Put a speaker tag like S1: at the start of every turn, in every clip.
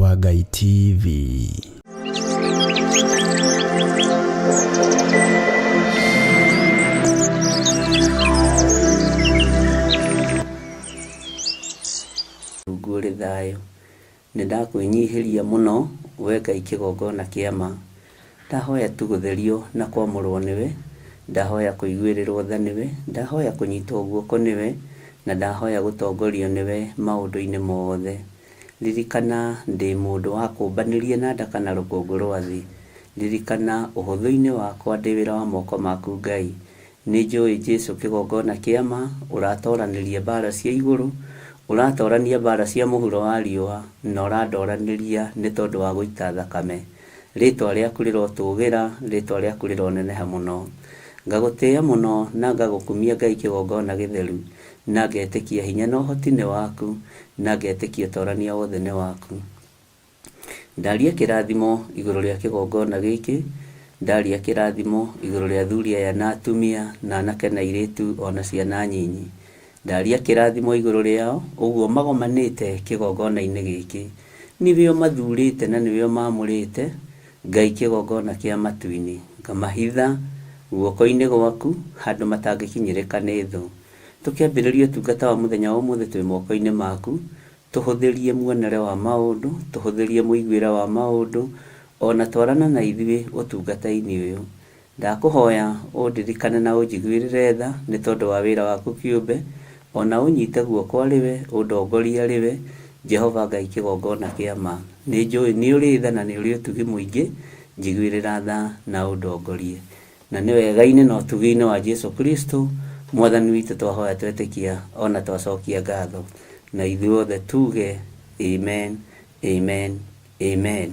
S1: wa Ngai TV.
S2: Mũrungu ũrĩ thayũ, nĩndakwĩnyihĩria mũno we Ngai kĩgongona kĩa ma. Ndahoya tu gũtherio na kwamũrwo nĩwe, ndahoya kũiguĩrĩrwo tha nĩwe, ndahoya kũnyitwo guoko nĩwe, na ndahoya gũtongorio nĩwe maũndũ-inĩ mothe. Ririkana ndĩ mũndũ wakũmbanĩrie na nda kana rũkũngũ rwa thĩ. Ririkana ũhũthũ-inĩ wakwa ndĩ wĩra wa moko maku Ngai. Nĩnjũĩ Jesu kĩgongona kĩa ma, ũratoranĩria mbara cia igũrũ, ũratorania mbara cia mũhuro wa riũa, na ũrandoranĩria nĩ tondũ wa gũita thakame. Rĩtwa rĩaku rĩrotũgĩra, rĩtwa rĩaku rĩroneneha mũno. Ngagũtĩĩa mũno na ngagũkumia Ngai kĩgongona gĩtheru, na ngetĩkia hinya na ũhoti nĩ waku, na ngetĩkia ũtorania wothe nĩ waku. Ndaria kĩrathimo igũrũ rĩa kĩgongona gĩkĩ, ndaria kĩrathimo igũrũ rĩa athuri aya na atumia, na anake na airĩtu ona ciana nyinyi. Ndaria kĩrathimo igũrũ rĩao, ũguo magomanĩte kĩgongona-inĩ gĩkĩ. Nĩwe ũmathurĩte na nĩwe ũmamũrĩte, Ngai kĩgongona kĩa matu-inĩ. Ngamahitha guoko-inĩ gwaku, handũ matangĩkinyĩrĩka nĩ thũ. Tũkĩambĩrĩria ũtungata wa mũthenya wa ũmũthĩ twĩ moko-inĩ maku, tũhũthĩrie muonere wa maũndũ, tũhũthĩrie mũiguĩre wa maũndũ, ona twarana na ithuĩ ũtungata-inĩ ũyũ. Ndakũhoya ũndirikane na ũnjiguĩrĩre tha nĩ tondũ wa wĩra waku kĩũmbe, ona ũnyite guoko arĩ we, ũndongorie arĩ we, Jehova Ngai kĩgongona kĩa ma. Nĩnjũĩ nĩ ũrĩ tha na nĩ ũrĩ ũtugi mũingĩ, njiguĩrĩra tha na ũndongorie. Na nĩ wega-inĩ na ũtugi-inĩ wa Jesu Kristo, Mwathani witũ twahoya twetĩkia ona twacokia ngatho. Na ithuothe tuge amen, amen, amen.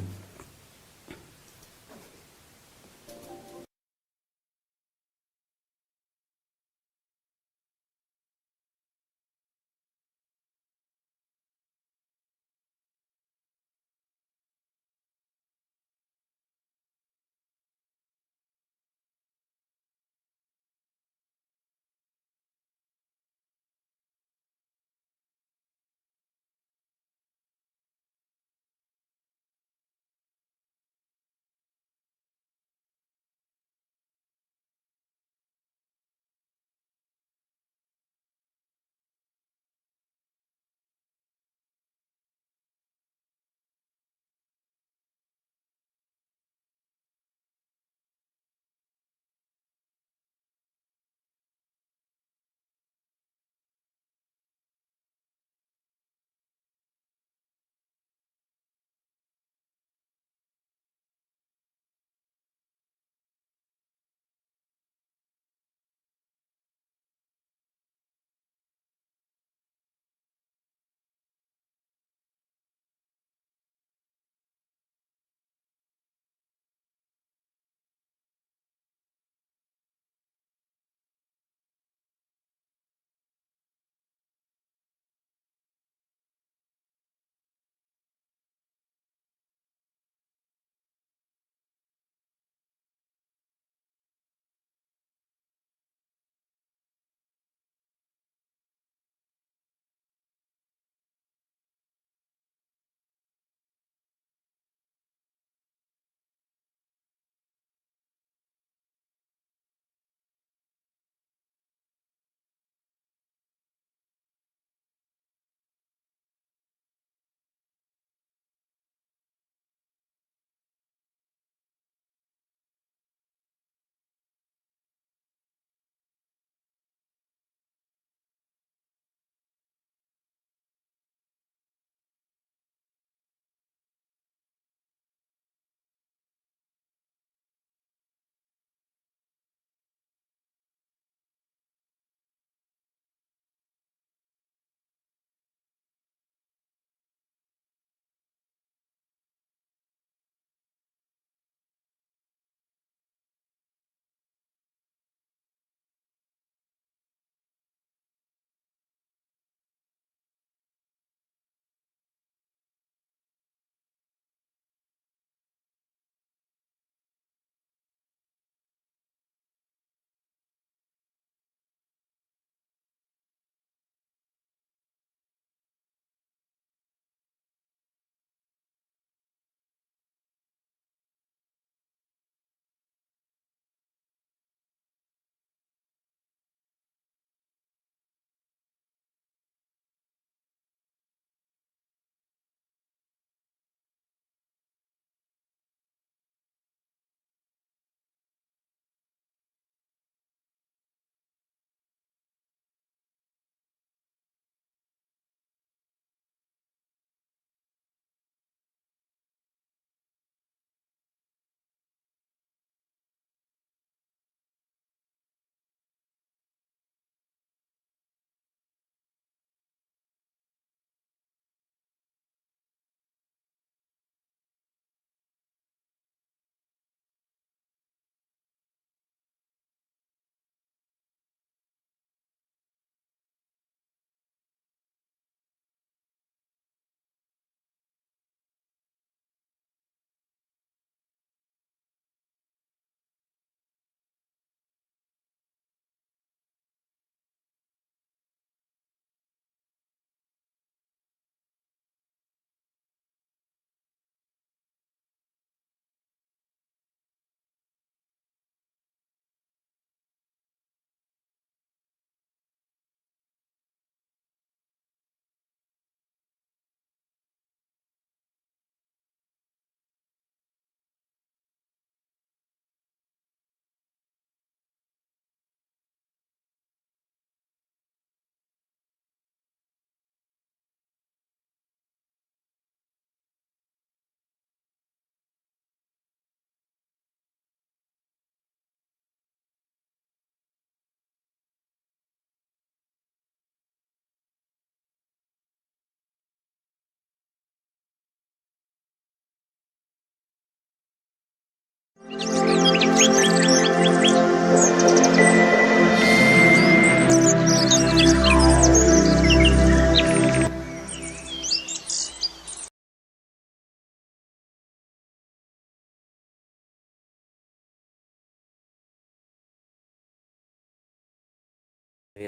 S2: Wĩra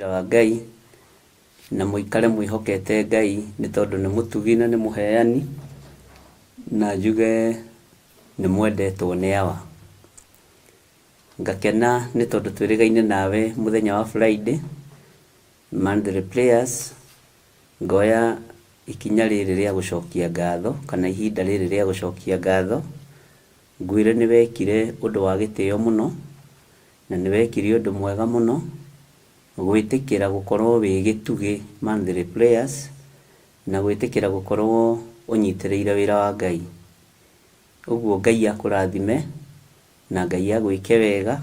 S2: wa Ngai na mũikare mwĩhokete Ngai nĩ tondũ nĩ mũtugi na nĩ mũheani na njuge nĩ mwendetwo nĩ Awa. Ngakena nĩ tondũ twĩrĩgaine nawe mũthenya wa Friday, Monthly Prayers, ngoya ikinya rĩrĩ rĩa gũcokia ngatho kana ihinda rĩrĩ rĩa gũcokia ngatho, ngwĩre nĩ wekire ũndũ wa gĩtĩo mũno na nĩ wekire ũndũ mwega mũno gwĩtĩkĩra gũkorwo wĩ gĩtugĩ Monthly Prayers na gwĩtĩkĩra gũkorwo ũnyitĩrĩire wĩra wa Ngai. Ũguo Ngai akũrathime na Ngai agwĩke wega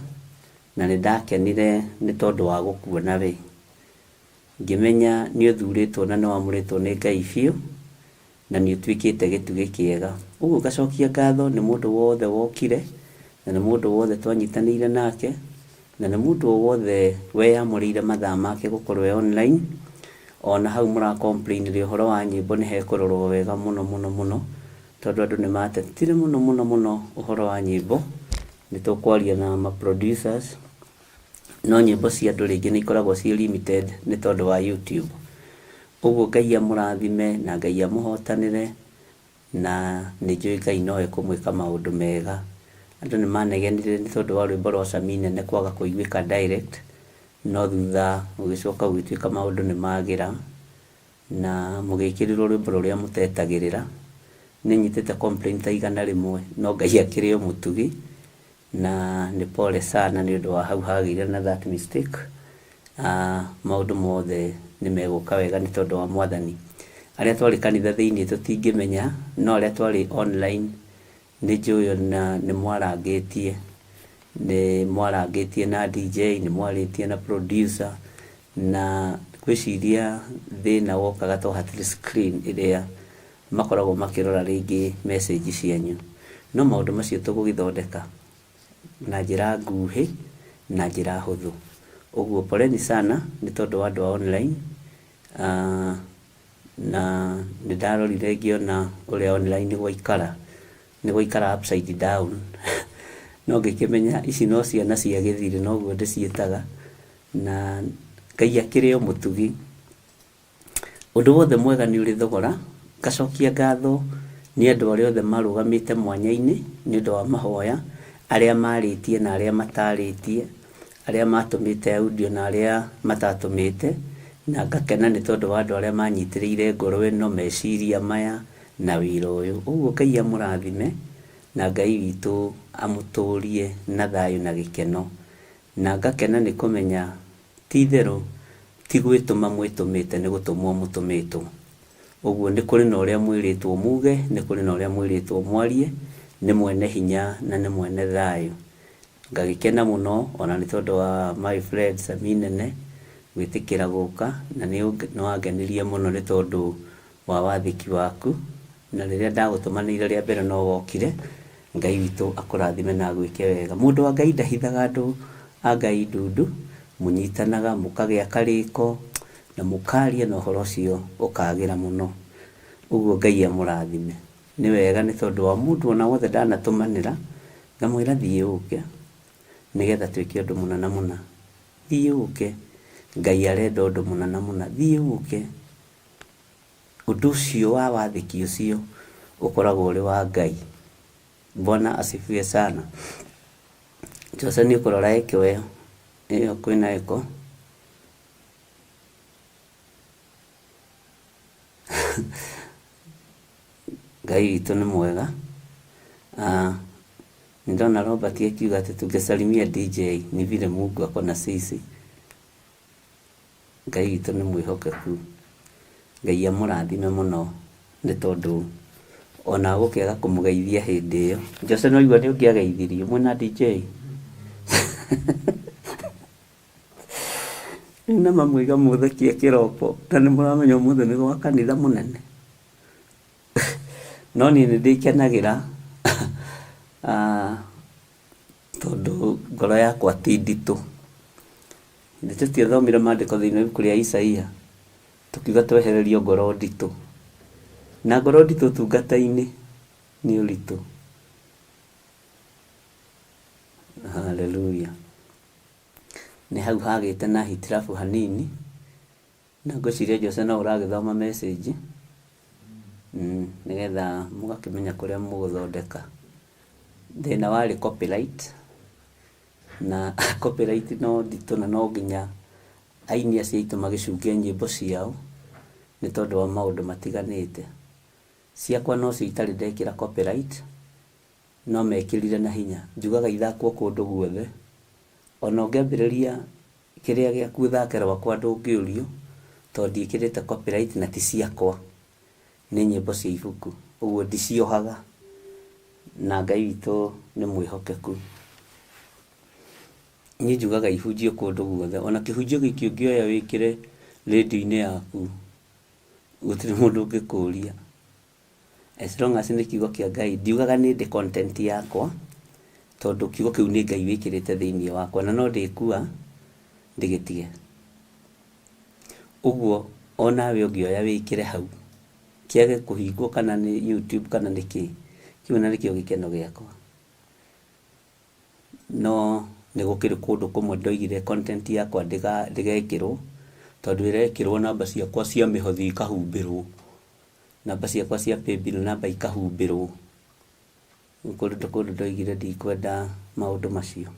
S2: na nĩ ndakenire nĩ tondũ wa gũkuona we. Ngĩmenya nĩ ũthurĩtwo na nĩ wamũrĩtwo nĩ Ngai biũ na nĩ ũtuĩkĩte gĩtugĩ kĩega. Ũguo ngacokia ngatho nĩ mũndũ wothe wokire na nĩ mũndũ wothe twanyitanĩire nake na nĩ mũndũ o wothe weyamũrĩire mathaa make gũkorwo e online. Ona hau mũra complain rĩ ũhoro wa nyĩmbo nĩ hekũrorwo wega mũno mũno mũno tondũ andũ nĩ matetire mũno mũno mũno ũhoro wa nyĩmbo. Nĩ tũkwaria na ma producers no nyĩmbo cia andũ rĩngĩ nĩ ikoragwo ciĩ limited nĩ tondũ wa YouTube. Ũguo Ngai amũrathime na Ngai amũhotanĩre na nĩ njũĩ Ngai no ekũmwĩka maũndũ mega. Andũ nĩ manegenire nĩ tondũ wa rwĩmbo rwa Sami Nene kwaga kũiguĩka direct, no thutha gũgĩcoka gũgĩtuĩka maũndũ nĩ magĩra na mũgĩkĩrĩrwo rwĩmbo rũrĩa mũtetagĩrĩra. Nĩ nyitĩte complaint ta 100 no Ngai akĩrĩ o mũtugi na nĩ pole sana nĩ ũndũ wa hau hagĩire na that mistake. Maũndũ mothe nĩ megũka wega nĩ tondũ wa Mwathani. Arĩa twarĩ kanitha thĩinĩ tũtingĩmenya, no arĩa twarĩ online nĩ njũĩ ona nĩ mwarangĩtie, nĩ mwarangĩtie na DJ, nĩ mwarĩtie na producer, na ngwĩciria thĩna wokaga to hatirĩ screen ĩrĩa makoragwo makĩrora rĩngĩ message cianyu. No maũndũ macio tũgũgĩthondeka na njĩra nguhĩ na njĩra hũthũ. Ũguo poleni sana nĩ tondũ wa andũ a online, na nĩ ndarorire ngĩona ũrĩa online gwaikara, nĩ gwaikara upside down no ngĩkĩmenya ici no ciana cia gĩthirĩ noguo ndĩciĩtaga, na Ngai akĩrĩ o mũtugi. Ũndũ wothe mwega nĩ ũrĩ thogora, ngacokia ngatho nĩ andũ arĩa othe marũgamĩte mwanya-inĩ nĩ ũndũ wa mahoya, arĩa marĩtie na arĩa matarĩtie, arĩa matũmĩte audio na arĩa matatũmĩte, na ngakena nĩ tondũ wa andũ arĩa manyitĩrĩire ngoro ĩno, meciria maya na wĩra ũyũ. Ũguo Ngai amũrathime na Ngai witũ amũtũrie na thayũ na gĩkeno. Na ngakena nĩ kũmenya ti itherũ ti gwĩtũma mwĩtũmĩte nĩ gũtũmwo mũtũmĩtwo. Ũguo nĩ kũrĩ na ũrĩa mwĩrĩtwo muge, nĩ kũrĩ na ũrĩa mwĩrĩtwo mwarie, nĩ mwene hinya na nĩ mwene thayũ. Ngagĩkena mũno ona nĩ tondũ wa my friend Sami Nene gwĩtĩkĩra gũka na nĩ wangenirie mũno nĩ tondũ wa wathĩki waku na rĩrĩa ndagũtũmanĩire rĩa mbere no wokire. Ngai witũ akũrathime na agwĩke wega. Mũndũ wa Ngai ndahithaga andũ a Ngai ndundu, mũnyitanaga mũkagĩa karĩko na mũkaria na ũhoro ũcio ũkagĩra mũno. Ũguo Ngai amũrathime. Nĩ wega nĩ tondũ wa mũndũ ona wothe ndanatũmanĩra, ngamwĩra thiĩ ũke nĩgetha twĩke ũndũ mũna na mũna. Thiĩ ũke, Ngai arenda ũndũ mũna na mũna, thiĩ ũke. Ũndũ ũcio wa wathĩki ũcio ũkoragwo ũrĩ wa Ngai. Bwana asifiwe sana. Jose nĩ ũkũrora echo ĩyo, ĩyo kwĩna echo. Ngai witũ nĩ mwega. Nĩ ndona Robert akiuga atĩ tungesalimia DJ ni vile Mungu ako na sisi. Ngai witũ nĩ mwĩhokeku. Ngai amũrathime mũno nĩ tondũ ona gũkĩaga kũmũgeithia hĩndĩ ĩyo. Jose no igua nĩ ũngĩageithirio mwĩna DJ? Rĩu na mamũiga mũthekie kĩroko na nĩ mũramenya ũmũthĩ nĩ gwa kanitha mũnene. No niĩ nĩ ndĩkenagĩra. Tondũ ngoro yakwa ti nditũ. Githĩ tũtiathomire maandĩko thĩinĩ wa ibuku rĩa Isaia tũkiuga twehererio ngoro nditũ. Na ngoro nditũ ũtungata-inĩ nĩ ũritũ. Haleluya. Nĩ hau hagĩte na hitirabu hanini, na ngwĩciria Jose no ũragĩthoma message nĩgetha mũgakĩmenya kũrĩa mũgũthondeka. Thĩna warĩ copyright, na copyright no nditũ na no nginya aini acio aitũ magĩcunge nyĩmbo ciao nĩ tondũ wa maũndũ matiganĩte. Ciakwa nocio itarĩ ndekĩra copyright, no mekĩrire na hinya. Njugaga ithakwo kũndũ guothe, ona ũngĩambĩrĩria kĩrĩa gĩaku ũthake rwakwa ndũngĩũrio, tondũ ndiĩkĩrĩte copyright na ti ciakwa, nĩ nyĩmbo cia ibuku, ũguo ndiciohaga, na Ngai witũ nĩ mwĩhokeku. Niĩ njugaga ihunjio kũndũ guothe, ona kĩhunjio gĩkĩ ũngĩoya wĩkĩre rĩndiũ-inĩ yaku, gũtirĩ mũndũ ũngĩkũria. As long as nĩ kiugo kĩa Ngai, ndiugaga nĩ ndĩ content yakwa, tondũ kiugo kĩu nĩ Ngai wĩkĩrĩte thĩinĩ wakwa, na no ndĩkua ndĩgĩtige. Ũguo onawe ũngĩoya wĩkĩre hau, kĩage kũhingwo kana nĩ YouTube kana nĩ kĩ, kĩu ona nĩkĩo gĩkeno gĩakwa. No nĩ gũkĩrĩ kũndũ kũmwe ndoigire content yakwa ndĩgekĩrwo, tondũ ĩrekĩrwo namba ciakwa cia mĩhothi ikahumbĩrwo, namba ciakwa cia paybill namba ikahumbĩrwo. Rĩu kũndũ kũndũ ndoigire ndikwenda maũndũ macio.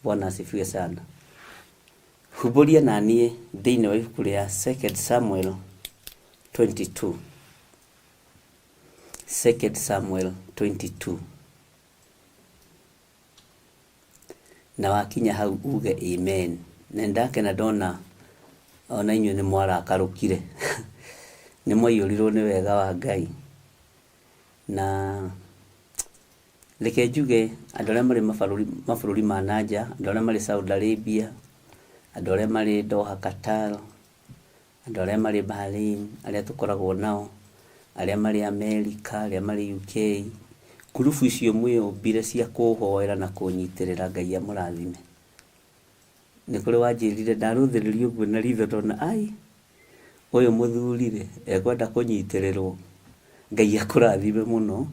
S2: Bwana asifiwe sana. Humbũria naniĩ thĩinĩ wa ibuku rĩa Second Samuel 22. Second Samuel 22. Na wakinya hau uge amen. Na nĩndakena ndona ona inyuĩ nĩ mwarakarũkire. Nĩ mwaiyũrirwo nĩ wega wa Ngai. Na reke njuge andũ arĩa marĩ mabũrũri, mabũrũri ma na nja, andũ arĩa marĩ Saudi Arabia, andũ arĩa marĩ Doha Qatar, andũ arĩa marĩ Bahrain, arĩa tũkoragwo nao, arĩa marĩ Amerika, arĩa marĩ UK, ngurubu icio mwĩyũmbire cia kũhoera na kũnyitĩrĩra Ngai amũrathime. Nĩ kũrĩ wanjĩrire ndarũthĩrĩria ũguo na ritho ndona ai, ũyũ mũthuri rĩ, ekwenda kũnyitĩrĩrwo. Ngai akũrathime mũno,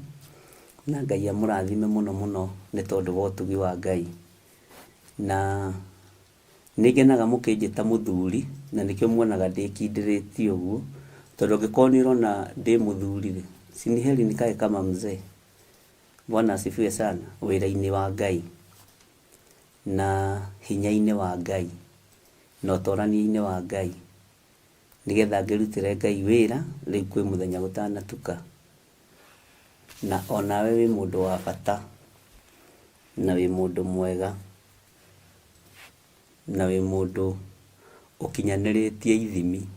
S2: na Ngai amũrathime mũno mũno nĩ tondũ wa ũtugi wa Ngai. Na Nĩ ngenaga mũkĩnjĩta mũthuri, na nĩkĩo muonaga ndĩkindĩrĩtie ũguo, tondũ angĩkorwo nĩ ũrona ndĩ mũthuri-rĩ, si ni heri nikae kama mzee. Bwana asifiwe sana, wĩra-inĩ wa Ngai, na hinya-inĩ wa Ngai, na ũtorania-inĩ wa Ngai, nĩgetha ngĩrutĩre Ngai wĩra rĩu kwĩ mũthenya gũtanatuka. Na onawe wĩ mũndũ wa bata, na wĩ mũndũ mwega. Na wĩ mũndũ ũkinyanĩrĩtie ithimi.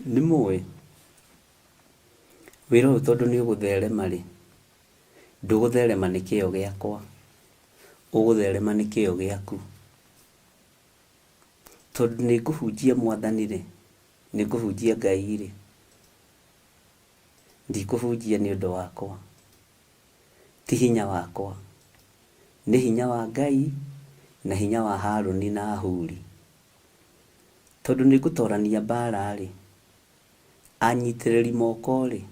S2: Nĩ mũĩ wĩra ũyũ tondũ nĩ ũgũtherema rĩ, ndũgũtherema nĩ kĩo gĩakwa, ũgũtherema nĩ kĩo gĩaku. Tondũ nĩ ngũhunjia Mwathani rĩ, nĩ ngũhunjia Ngai rĩ, ndikũhunjia nĩ ũndũ wakwa, ti hinya wakwa. Nĩ hinya wa Ngai na hinya wa Harũni na Huri. Tondũ nĩngũtorania mbaara-rĩ, anyitĩrĩri moko-rĩ,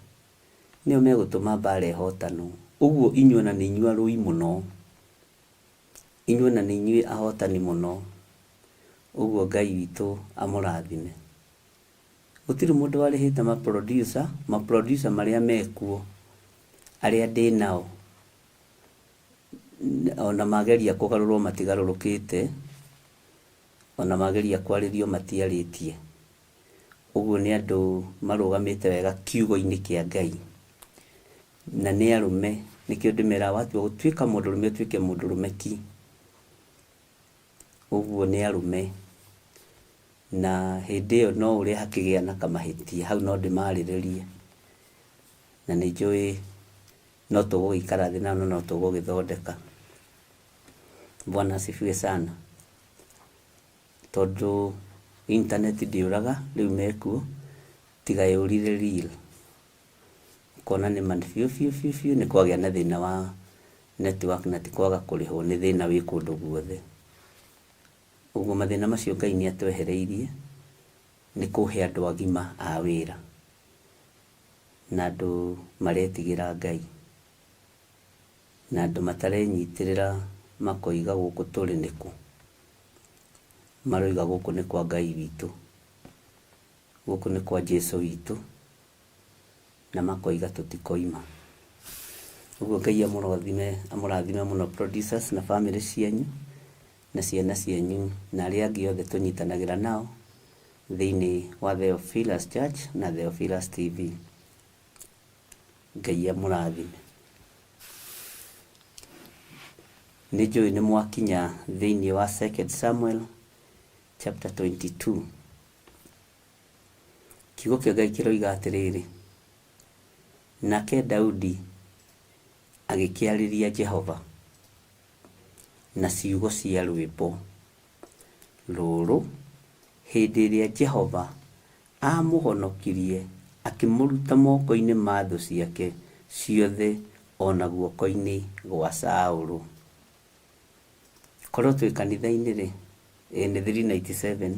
S2: nĩo megũtũma mbaara ĩhotanwo. Ũguo inyuĩ ona nĩ inyuĩ arũi mũno. Inyuĩ ona nĩ inyuĩ ahotani mũno. Ũguo Ngai witũ amũrathime. Gũtirĩ mũndũ warĩhĩte ma producer, ma producer marĩa mekuo, arĩa ndĩnao. Ona mageria kũgarũrwo matigarũrũkĩte, ona mageria kwarĩrio matiarĩtie. Ũguo nĩ andũ marũgamĩte wega kiugo-inĩ kĩa Ngai. Na nĩ arũme, nĩkĩo ndĩmeraga watua gũtuĩka mũndũrũme ũtuĩke mũndũrũme ki. Ũguo nĩ arũme. Na hĩndĩ ĩyo no ũrĩa hakĩgĩa na kamahĩtia, hau no ndĩmarĩrĩrie. Na nĩ njũĩ no tũgũgĩikara thĩ nao na no tũgũgĩthondeka. Bwana asifiwe sana. Tondũ intaneti ndĩũraga, rĩu mekuo, tiga yũrire real. Ũkona nĩma biũ biũ biũ biũ nĩ kwagĩa na thĩna wa Network na ti kwaga kũrĩhwo, nĩ thĩna wĩ kũndũ guothe. Ũguo mathĩna macio Ngai nĩ atwehereirie nĩ kũhe andũ agima a wĩra na andũ maretigĩra Ngai na andũ matarenyitĩrĩra makoiga gũkũ tũrĩ nĩkũ. Maroiga gũkũ nĩ kwa Ngai witũ, gũkũ nĩ kwa Jesu witũ, na makoiga tũtikoima. Ũguo Ngai amũrathime, amũrathime mũno producers na famĩlĩ cianyu na ciana cianyu na arĩa angĩ othe tũnyitanagĩra nao thĩinĩ wa Theophilus Church na Theophilus TV. Ngai amũrathime. Nĩ njũĩ nĩ mwakinya thĩinĩ wa 2 Samuel chapter 22. Kiugo kĩa Ngai kĩroiga atĩrĩrĩ, nake Daudi agĩkĩarĩria Jehova na ciugo cia rwĩmbo rũrũ hĩndĩ ĩrĩa Jehova aamũhonokirie akĩmũruta moko-inĩ ma thũ ciake ciothe o na guoko-inĩ gwa Saũlũ. Korwo twĩ kanitha-inĩ rĩ, ĩĩ nĩ 397,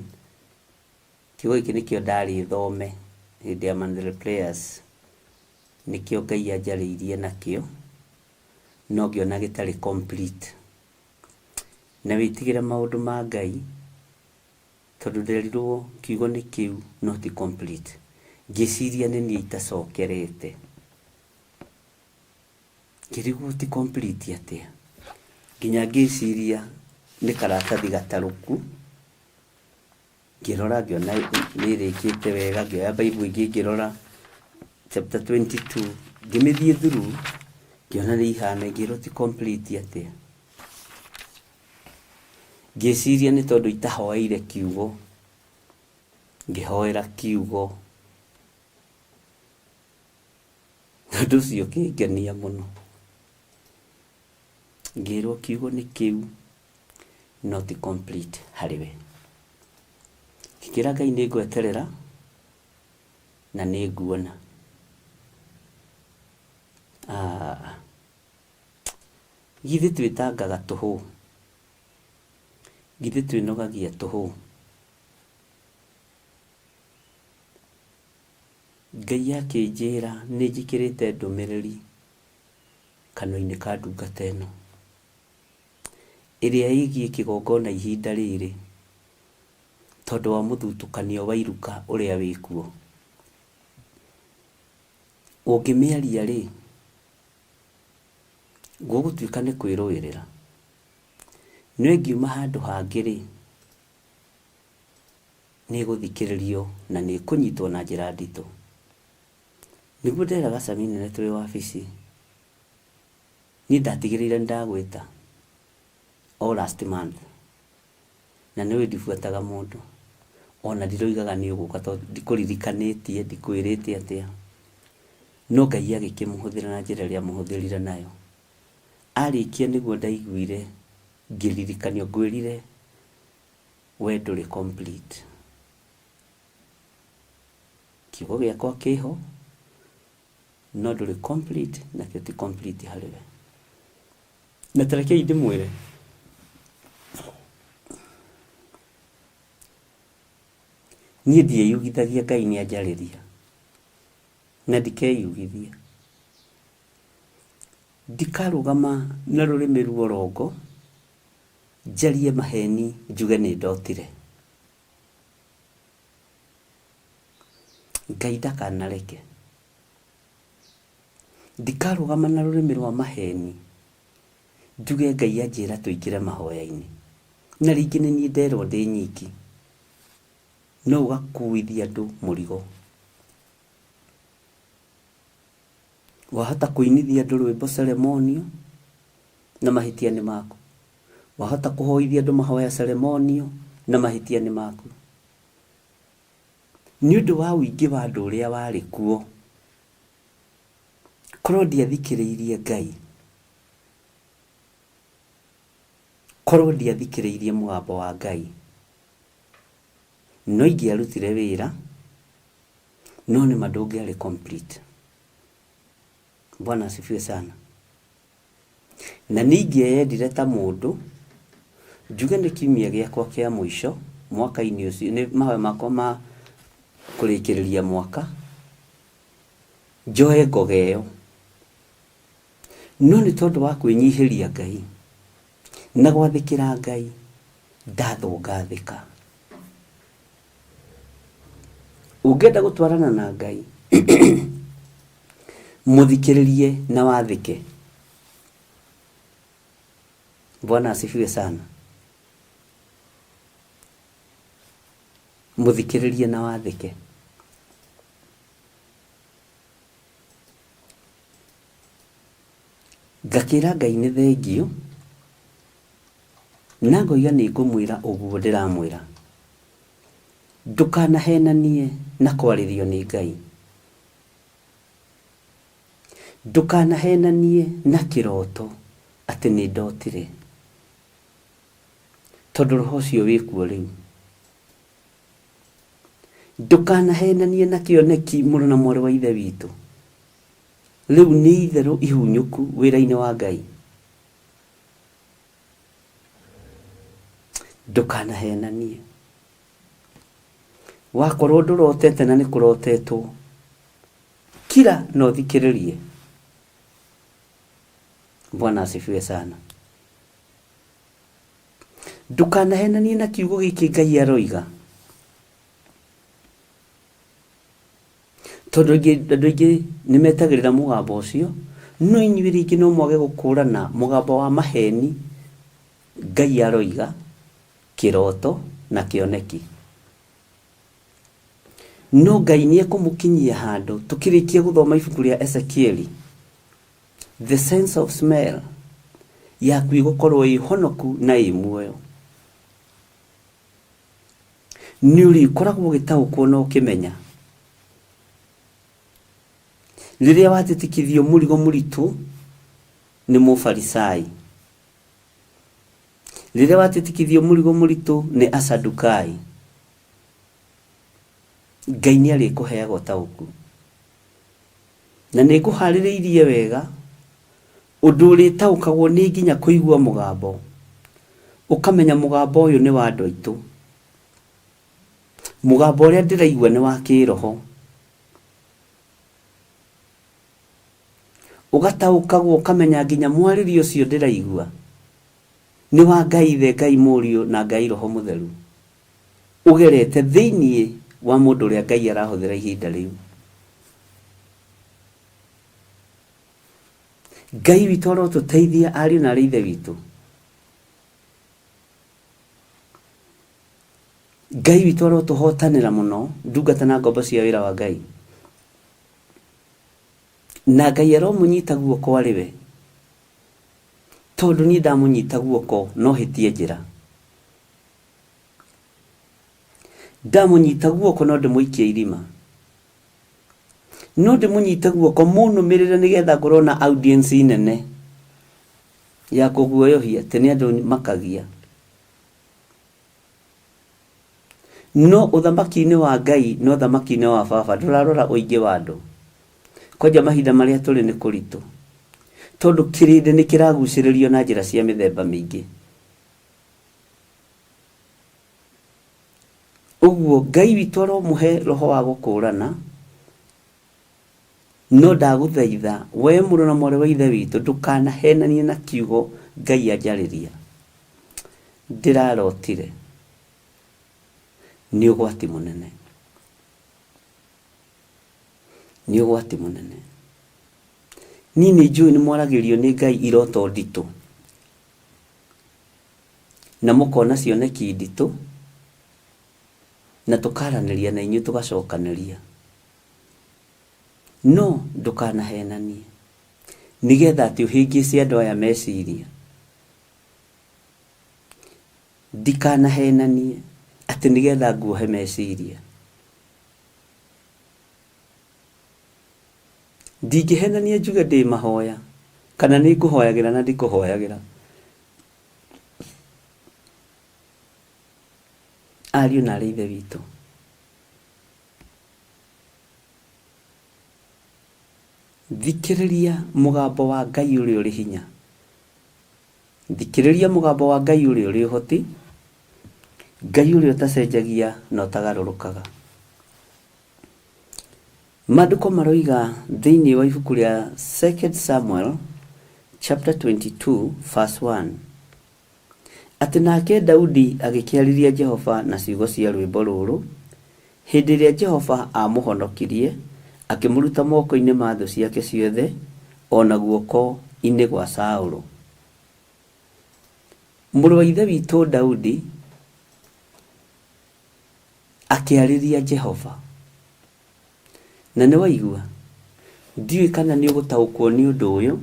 S2: kiugo gĩkĩ nĩkĩo ndarĩ thome hĩndĩ ya monthly prayers, nĩkĩo Ngai anjarĩirie nakĩo, no ngĩona gĩtarĩ complete. Na wĩtigĩre maũndũ ma Ngai, tondũ nderirwo kiugo nĩ kĩu no ti complete. Ngĩciria nĩ niĩ itacokerete. Ngĩrigwo ti complete atĩa. Nginya ngĩciria nĩ karatathi gatarũku, ngĩrora ngĩona nĩ ĩrĩkĩte wega, ngĩoya Bible ĩngĩ ngĩrora chapter 22, ngĩmĩthiĩ through, ngĩona nĩ ihana, ngĩrwo ti complete atĩa. Ngĩciria nĩ tondũ itahoeire kiugo, ngĩhoera kiugo. Ũndũ ũcio ũkĩngenia mũno. Ngĩrwo kiugo nĩ kĩu no ti complete harĩ we. Ngĩkĩra Ngai nĩ ngweterera na nĩ nguona. Ah, githĩ twĩtangaga tũhũ? Githĩ twĩnogagia tũhũ? Ngai akĩnjĩra nĩ njĩkĩrĩte ndũmĩrĩri kanua-inĩ ka ndungata ĩno, ĩrĩa ĩgiĩ kĩgongona ihinda rĩrĩ, tondũ wa mũthutũkanio wa iruka ũrĩa wĩkuo. Ũngĩmĩaria rĩ, gũgũtuĩka nĩ kwĩrũĩrĩra. No ĩngiuma handũ hangĩ rĩ, nĩ ĩgũthikĩrĩrio na nĩ ĩkũnyitwo na njĩra nditũ. Nĩguo nderaga Sami nene twĩ wabici, niĩ ndatigĩrĩire nĩ ndagwĩta o last month, na nĩ ũĩ ndibuataga mũndũ, ona ndiroigaga nĩ ũgũka tondũ ndikũririkanĩtie, ndikwĩrĩte atĩa. No Ngai agĩkĩmũhũthĩra na njĩra ĩrĩa amũhũthĩrire nayo. Arĩkia nĩguo ndaiguire ngĩririkanio, ngwĩrire we ndũrĩ complete. Kiugo gĩakwa kĩho, no ndũrĩ complete, nakĩo ti complete harĩ we. Na ta rekei ndĩmwĩre, niĩ ndiĩyugithagia Ngai nĩ anjarĩria, na ndikeyugithia. Ndikarũgama na rũrĩmĩ ruorongo, njarie maheni njuge nĩ ndotire. Ngai ndakanareke. Ndikarũgama na rũrĩmĩ rwa maheni njuge Ngai anjĩra tũingĩre mahoya-inĩ. Na rĩngĩ nĩ niĩ nderwo ndĩ nyiki. No ũgakuithia andũ mũrigo. Wahota kũinithia andũ rwĩmbo ceremonial na mahĩtia nĩ maku. Wahota kũhoithia andũ mahoya ceremonial na mahĩtia nĩ maku. Nĩ ũndũ wa ũingĩ wa andũ ũrĩa warĩ kuo, korwo ndiathikĩrĩirie Ngai, korwo ndiathikĩrĩirie mũgambo wa Ngai, no ingĩarutire wĩra, no nĩma ndũngĩarĩ complete. Bwana asifiwe sana. Na nĩ ingĩeyendire ta mũndũ, njuge nĩ kiumia gĩakwa kĩa mũico mwaka-inĩ ũcio, nĩ mahoya makwa ma kũrĩkĩrĩria mwaka, njoe ngoga ĩyo. No nĩ tondũ wa kwĩnyihĩria Ngai na gwathĩkĩra Ngai, ndathwo ngathĩka. Ũngĩenda gũtwarana na Ngai, mũthikĩrĩrie na wathĩke. Bwana asifiwe sana. Mũthikĩrĩrie na wathĩke. Ngakĩra Ngai nĩ thengiũ, na ngoiga nĩ ngũmwĩra ũguo ndĩramwĩra. Ndũkanahenanie na kwarĩrio nĩ Ngai. Ndũkanahenanie na kĩroto atĩ nĩ ndotire, tondũ roho ũcio wĩkuo rĩu. Ndũkanahenanie na kĩoneki mũrũ na mwarĩ wa Ithe witũ. Rĩu nĩ itherũ ihunyũku wĩra-inĩ wa Ngai. Ndũkanahenanie. Wakorwo ndũrotete na nĩ kũrotetwo, kira na ũthikĩrĩrie. Bwana asifiwe sana. Ndũkanahenanie na kiugo gĩkĩ Ngai aroiga. Tondũ andũ aingĩ nĩ metagĩrĩra mũgambo ũcio, no inyuĩ rĩngĩ no mwage gũkũrana mũgambo wa maheni Ngai aroiga, kĩroto na kĩoneki. No Ngai nĩ ekũmũkinyia handũ, tũkĩrĩkia gũthoma ibuku rĩa Ezekieli, the sense of smell yaku ĩgũkorwo ĩ honoku na ĩ muoyo. Nĩ ũrĩkoragwo ũgĩtaũkwo na ũkĩmenya rĩrĩa watitikithio mũrigo mũritũ nĩ mũfarisai, rĩrĩa watitikithio mũrigo mũritũ nĩ asadukai, Ngai nĩ arĩkũheaga ũtaũku. Na nĩ ngũharĩrĩirie wega ũndũ ũrĩtaũkagwo nĩ nginya kũigua mũgambo, ũkamenya mũgambo ũyũ nĩ wa andũ aitũ. Mũgambo ũrĩa ndĩraigua nĩ wa kĩroho. Ũgataũkagwo ũkamenya nginya mwarĩrie ũcio ndĩraigua nĩ wa Ngai Ithe, Ngai Mũriũ na Ngai Roho Mũtheru, ũgerete thĩinĩ wa mũndũ ũrĩa Ngai arahũthĩra ihinda rĩu. Ngai witũ arotũteithia ariũ na arĩ ithe witũ. Ngai witũ arotũhotanĩra mũno ndungata na ngombo cia wĩra wa Ngai. Na Ngai aromũnyita guoko arĩ we. Tondũ niĩ ndamũnyita guoko no hĩtie njĩra. Ndamũnyita guoko no ndĩmũikie irima. No ndĩmũnyite guoko mũnũmĩrĩre nĩgetha ngorwo na audience nene ya kũguoyohia atĩ nĩ andũ makagia. No ũthamaki-inĩ wa Ngai na ũthamaki-inĩ wa Baba ndũrarora ũingĩ wa andũ. Kwanja mahinda marĩa tũrĩ nĩ kũritũ. Tondũ kĩrĩndĩ nĩ kĩragucĩrĩrio na njĩra cia mĩthemba mĩingĩ. Ũguo Ngai witũ aromũhe roho wa gũkũrana, no ndagũthaitha we mũrũ na mwarĩ wa ithe witũ ndũkanahenanie na kiugo Ngai anjarĩria. Ndĩrarotire. Nĩ ũgwati mũnene. Nĩ ũgwati mũnene. Niĩ nĩ njũĩ nĩ mwaragĩrio nĩ Ngai iroto nditũ. Na mũkona cioneki nditũ, na tũkaranĩria na inyuĩ tũgacokanĩria. No ndũkanahenanie, nĩgetha atĩ ũhĩngĩce andũ aya meciria. Ndikanahenanie, atĩ nĩgetha nguohe meciria. Ndingĩhenania njuge ndĩ mahoya, kana nĩ ngũhoyagĩra na ndikũhoyagĩra. Ariũ na aarĩ a Ithe witũ, thikĩrĩria mũgambo wa Ngai ũrĩa ũrĩ hinya. Thikĩrĩria mũgambo wa Ngai ũrĩa ũrĩ ũhoti, Ngai ũrĩa ũtacenjagia na ũtagarũrũkaga. Maandĩko maroiga thĩinĩ wa ibuku rĩa 2 Samuel chapter 22 verse 1 atĩ nake Daudi agĩkĩarĩria Jehova na ciugo cia rwĩmbo rũrũ hĩndĩ ĩrĩa Jehova aamũhonokirie akĩmũruta moko-inĩ ma thũ ciake ciothe o na guoko-inĩ gwa Saũlũ. Mũrũ wa Ithe witũ Daudi akĩarĩria Jehova. Na nĩ waigua? Ndiũĩ kana nĩ ũgũtaũkwo nĩ ũndũ ũyũ,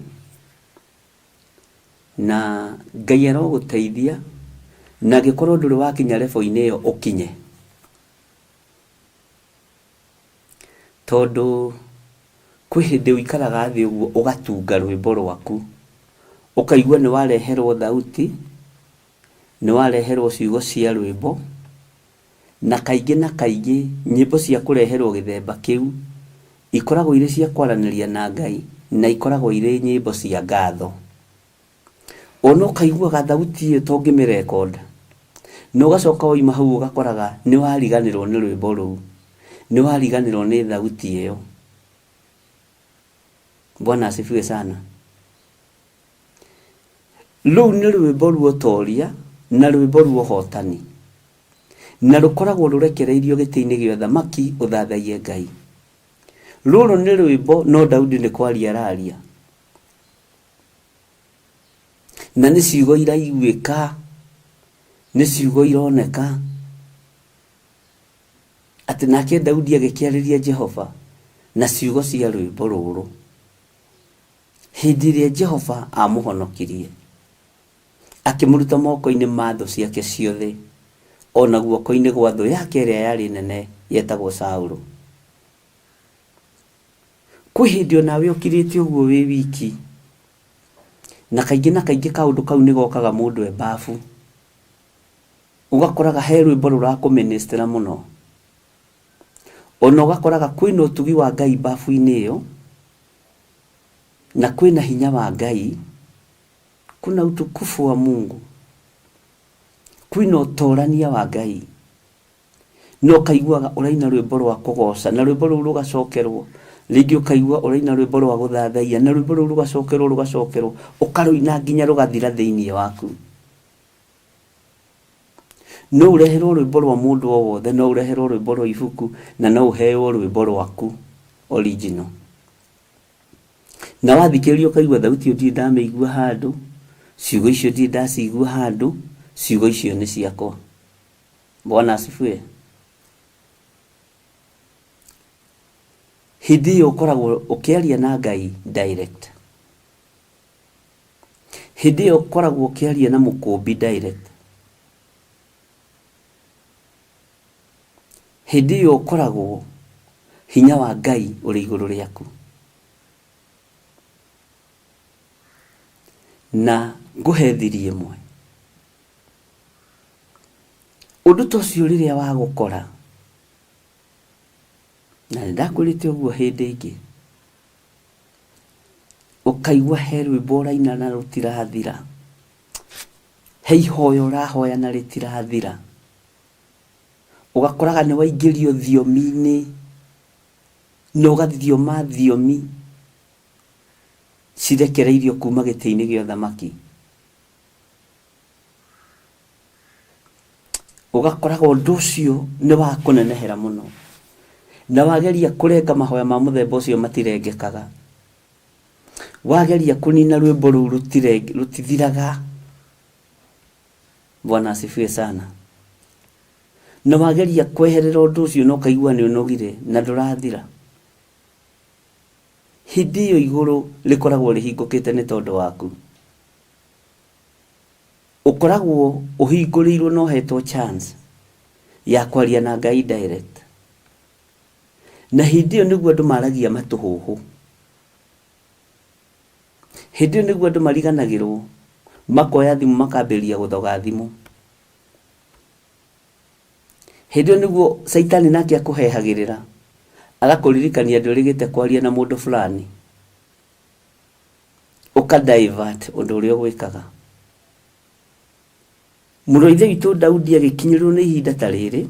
S2: na Ngai arogũteithia, na angĩkorwo ndũrĩ wakinya level-inĩ ĩyo ũkinye. Tondũ kwĩ hĩndĩ ũikaraga thĩ ũguo ũgatunga rwĩmbo rwaku, ũkaigua nĩ wareherwo thauti, nĩ wareherwo ciugo cia rwĩmbo, na kaingĩ na kaingĩ nyĩmbo cia kũreherwo gĩthemba kĩu ikoragwo irĩ cia kwaranĩria na Ngai na ikoragwo irĩ nyĩmbo cia ngatho. Ona ũkaiguaga thauti ĩyo ta ũngĩmĩrekonda, na ũgacoka wauma hau ũgakoraga nĩ wariganĩrwo nĩ rwĩmbo rũu, nĩ wariganĩrwo nĩ thauti ĩyo. Bwana asifiwe sana. Rũu nĩ rwĩmbo rwa ũtoria na rwĩmbo rwa ũhotani, na rũkoragwo rũrekereirio gĩtĩ-inĩ gĩa ũthamaki ũthathaiye Ngai. Rũrũ nĩ rwĩmbo no Daudi nĩ kwaria araria. Na nĩ ciugo iraiguĩka, nĩ ciugo ironeka, atĩ nake Daudi agĩkĩarĩria Jehova na ciugo cia rwĩmbo rũrũ hĩndĩ ĩrĩa Jehova amũhonokirie akĩmũruta moko-inĩ ma thũ ciake ciothe o na guoko-inĩ gwa thũ yake ĩrĩa yarĩ nene yetagwo Saũlũ. Kwĩ hĩndĩ onawe ũkirĩte ũguo wĩ wiki, na kaingĩ na kaingĩ kaũndũ kau nĩ gokaga mũndũ e bafu, ũgakoraga he rwĩmbo rũrakũmĩnĩstĩra mũno, ona ũgakoraga kwĩna ũtugi wa Ngai bafu-inĩ ĩyo, na kwĩna hinya wa Ngai, kuna utukufu wa Mungu, kwĩna ũtorania wa Ngai. Na ũkaiguaga ũraina rwĩmbo rwa kũgoca na rwĩmbo rũu rũgacokerwo rĩngĩ, ũkaigua ũraina rwĩmbo rwa gũthathaiya na rwĩmbo rũu rũgacokerwo rũgacokerwo, ũkarũina nginya rũgathira thĩinĩ waku. No ũreherwo rwĩmbo rwa mũndũ o wothe, no ũreherwo rwĩmbo rwa ibuku, na no ũheo rwĩmbo rwaku original. Na wathikĩrĩria ũkaigua thauti ĩyo ndirĩ ndamĩigua handũ, ciugo icio ndirĩ ndacigua handũ, ciugo icio nĩ ciakwa. Bwana asifiwe. Hĩndĩ ĩyo ũkoragwo ũkĩaria na Ngai direct. Hĩndĩ ĩyo ũkoragwo ũkĩaria na mũkũmbi direct. Hĩndĩ ĩyo ũkoragwo hinya wa Ngai ũrĩ igũrũ rĩaku. Na ngũhe thiri ĩmwe. Ũndũ ta ũcio rĩrĩa wagũkora, na nĩ ndakwĩrĩte ũguo hĩndĩ ĩngĩ, ũkaigua he rwĩmbo ũraina na rũtirathira, he ihoya ũrahoya na rĩtirathira, ũgakoraga nĩ waingĩrio thiomi-inĩ na ũgathioma thiomi cirekereirio kuma gĩtĩ-inĩ gĩa ũthamaki. Ũgakoraga ũndũ ũcio nĩ wa kũnenehera mũno, na wageria kũrenga mahoya ma mũthemba ũcio matirengekaga, wageria kũnina rwĩmbo rũu rũtithiraga. Bwana asifiwe sana. Na wageria kweherera ũndũ ũcio na ũkaigua nĩ ũnogire na ndũrathira, hĩndĩ ĩyo igũrũ rĩkoragwo rĩhingũkĩte nĩ tondũ waku. Ũkoragwo ũhingũrĩirwo na ũhetwo chance ya kwaria na Ngai direct. Na hĩndĩ ĩyo nĩguo andũ maragia matũhũhũ. Hĩndĩ ĩyo nĩguo andũ mariganagĩrwo makoya thimũ makambĩrĩria gũthoga thimũ. Hĩndĩ ĩyo nĩguo caitani nake akũhehagĩrĩra agakũririkania ndwĩrĩgĩte kwaria na mũndũ fulani. Ũka divert ũndũ ũrĩa ũgwĩkaga. Mũrũ wa Ithe witũ Daudi agĩkinyĩrĩrwo nĩ ihinda ta rĩrĩ,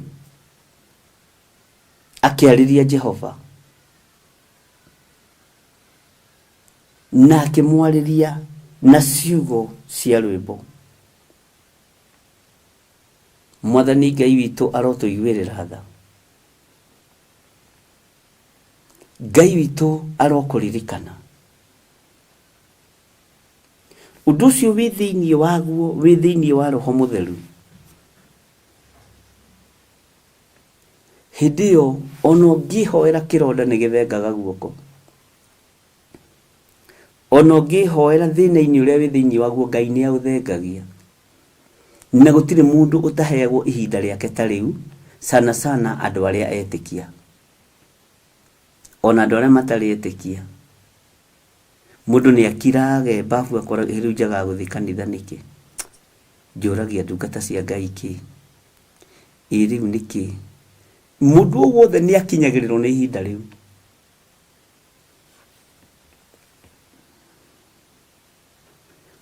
S2: akĩarĩria Jehova na akĩmwarĩria na ciugo cia rwĩmbo. Mwathani Ngai witũ arotũiguĩrĩra tha. Ngai witũ arokũririkana. Ũndũ ũcio wĩ thĩinĩ waguo, wĩ thĩinĩ wa Roho Mũtheru. Hĩndĩ ĩyo ona ũngĩhoera kĩronda nĩ gĩthengaga guoko. Ona ũngĩhoera thĩna-inĩ ũrĩa wĩ thĩinĩ waguo Ngai nĩ aũthengagia. Na gũtirĩ mũndũ ũtaheagwo ihinda rĩake ta rĩu, sana sana andũ arĩa etĩkia. Ona andũ arĩa matarĩ etĩkia. Mũndũ nĩ akiraga e mbabu akora ĩ rĩu njagaga gũthiĩ kanitha nĩkĩ? Njũragia ndungata cia Ngai kĩ? Ĩ rĩu nĩkĩ? Mũndũ o wothe nĩ akinyagĩrĩrwo nĩ ihinda rĩu.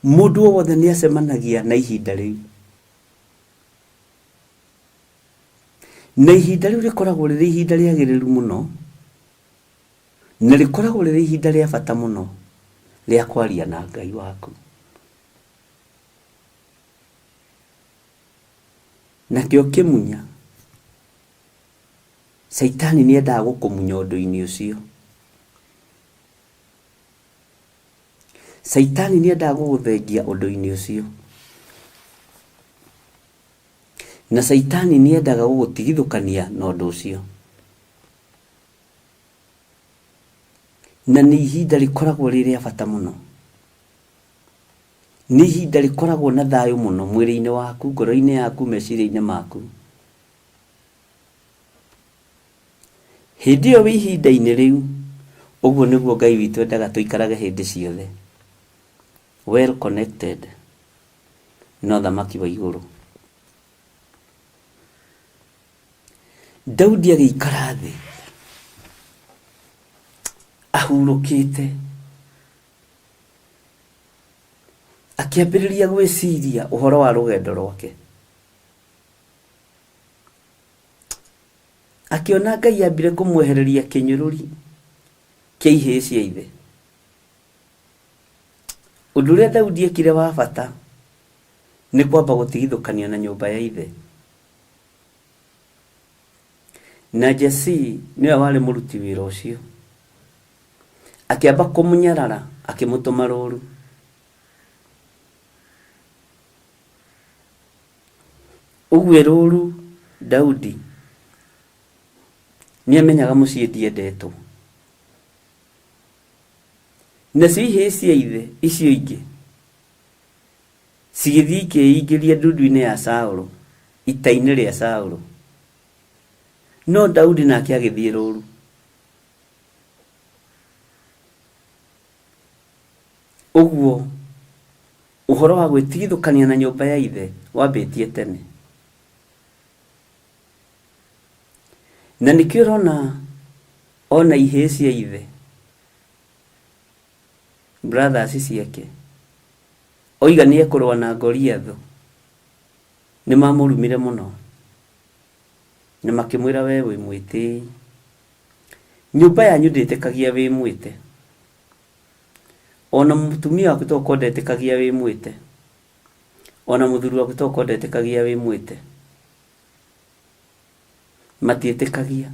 S2: Mũndũ o wothe nĩ acemanagia na ihinda rĩu. Na ihinda rĩu rĩkoragwo rĩrĩ ihinda rĩagĩrĩru mũno, na rĩkoragwo rĩrĩ ihinda rĩa bata mũno rĩa kwaria na Ngai waku. Nakĩo kĩmunya, Caitani nĩ endaga gũkũmunya ũndũ-inĩ ũcio. Caitani nĩ endaga gũgũthengia ũndũ-inĩ ũcio. Na Caitani nĩ endaga gũgũtigithũkania na ũndũ ũcio. Na nĩ ihinda rĩkoragwo rĩ rĩa bata mũno. Nĩ ihinda rĩkoragwo na thayũ mũno mwĩrĩ-inĩ waku, ngoro-inĩ yaku, meciria-inĩ maku. Hĩndĩ ĩyo wĩ ihinda-inĩ rĩu, ũguo nĩguo Ngai witũ endaga tũikarage hĩndĩ ciothe, well connected na ũthamaki wa igũrũ. Daudi agĩikara thĩ ahurũkĩte, akĩambĩrĩria gwĩciria ũhoro wa rũgendo rwake. Akĩona Ngai ambire kũmwehereria kĩnyũrũri kĩa ihĩĩ cia ithe. Ũndũ ũrĩa Daudi ekire wa bata nĩ kwamba gũtigithũkanio na nyũmba ya ithe. Na Jesii nĩwe warĩ mũruti wĩra ũcio. Akĩamba kũmũnyarara akĩmũtũma rũru. Ũguo rũru Daudi nĩamenyaga mũciĩ ndiendetwo. Nacio ihĩĩ cia ithe icio ingĩ cigĩthiĩ ikĩĩingĩria ndundu-inĩ ya Saũlũ, ita-inĩ rĩa Saũlũ. No Daudi nake agĩthiĩ rũru. Ũguo ũhoro wa gwĩtigithũkania na nyũmba ya ithe wambĩtie tene. Na nĩkĩo ũrona ona ihĩĩ cia ithe, brothers ciake, oiga nĩ ekũrũa na Goliathũ, nĩ mamũrumire mũno na makĩmwĩra we wĩ mwĩtĩi. Nyũmba yanyu ndĩtĩkagia wĩ mwĩte. Ona mũtumia waku tokorwo ndetĩkagia wĩ mwĩte. Ona mũthuri waku tokorwo ndetĩkagia wĩ mwĩte. Matiĩtĩkagia.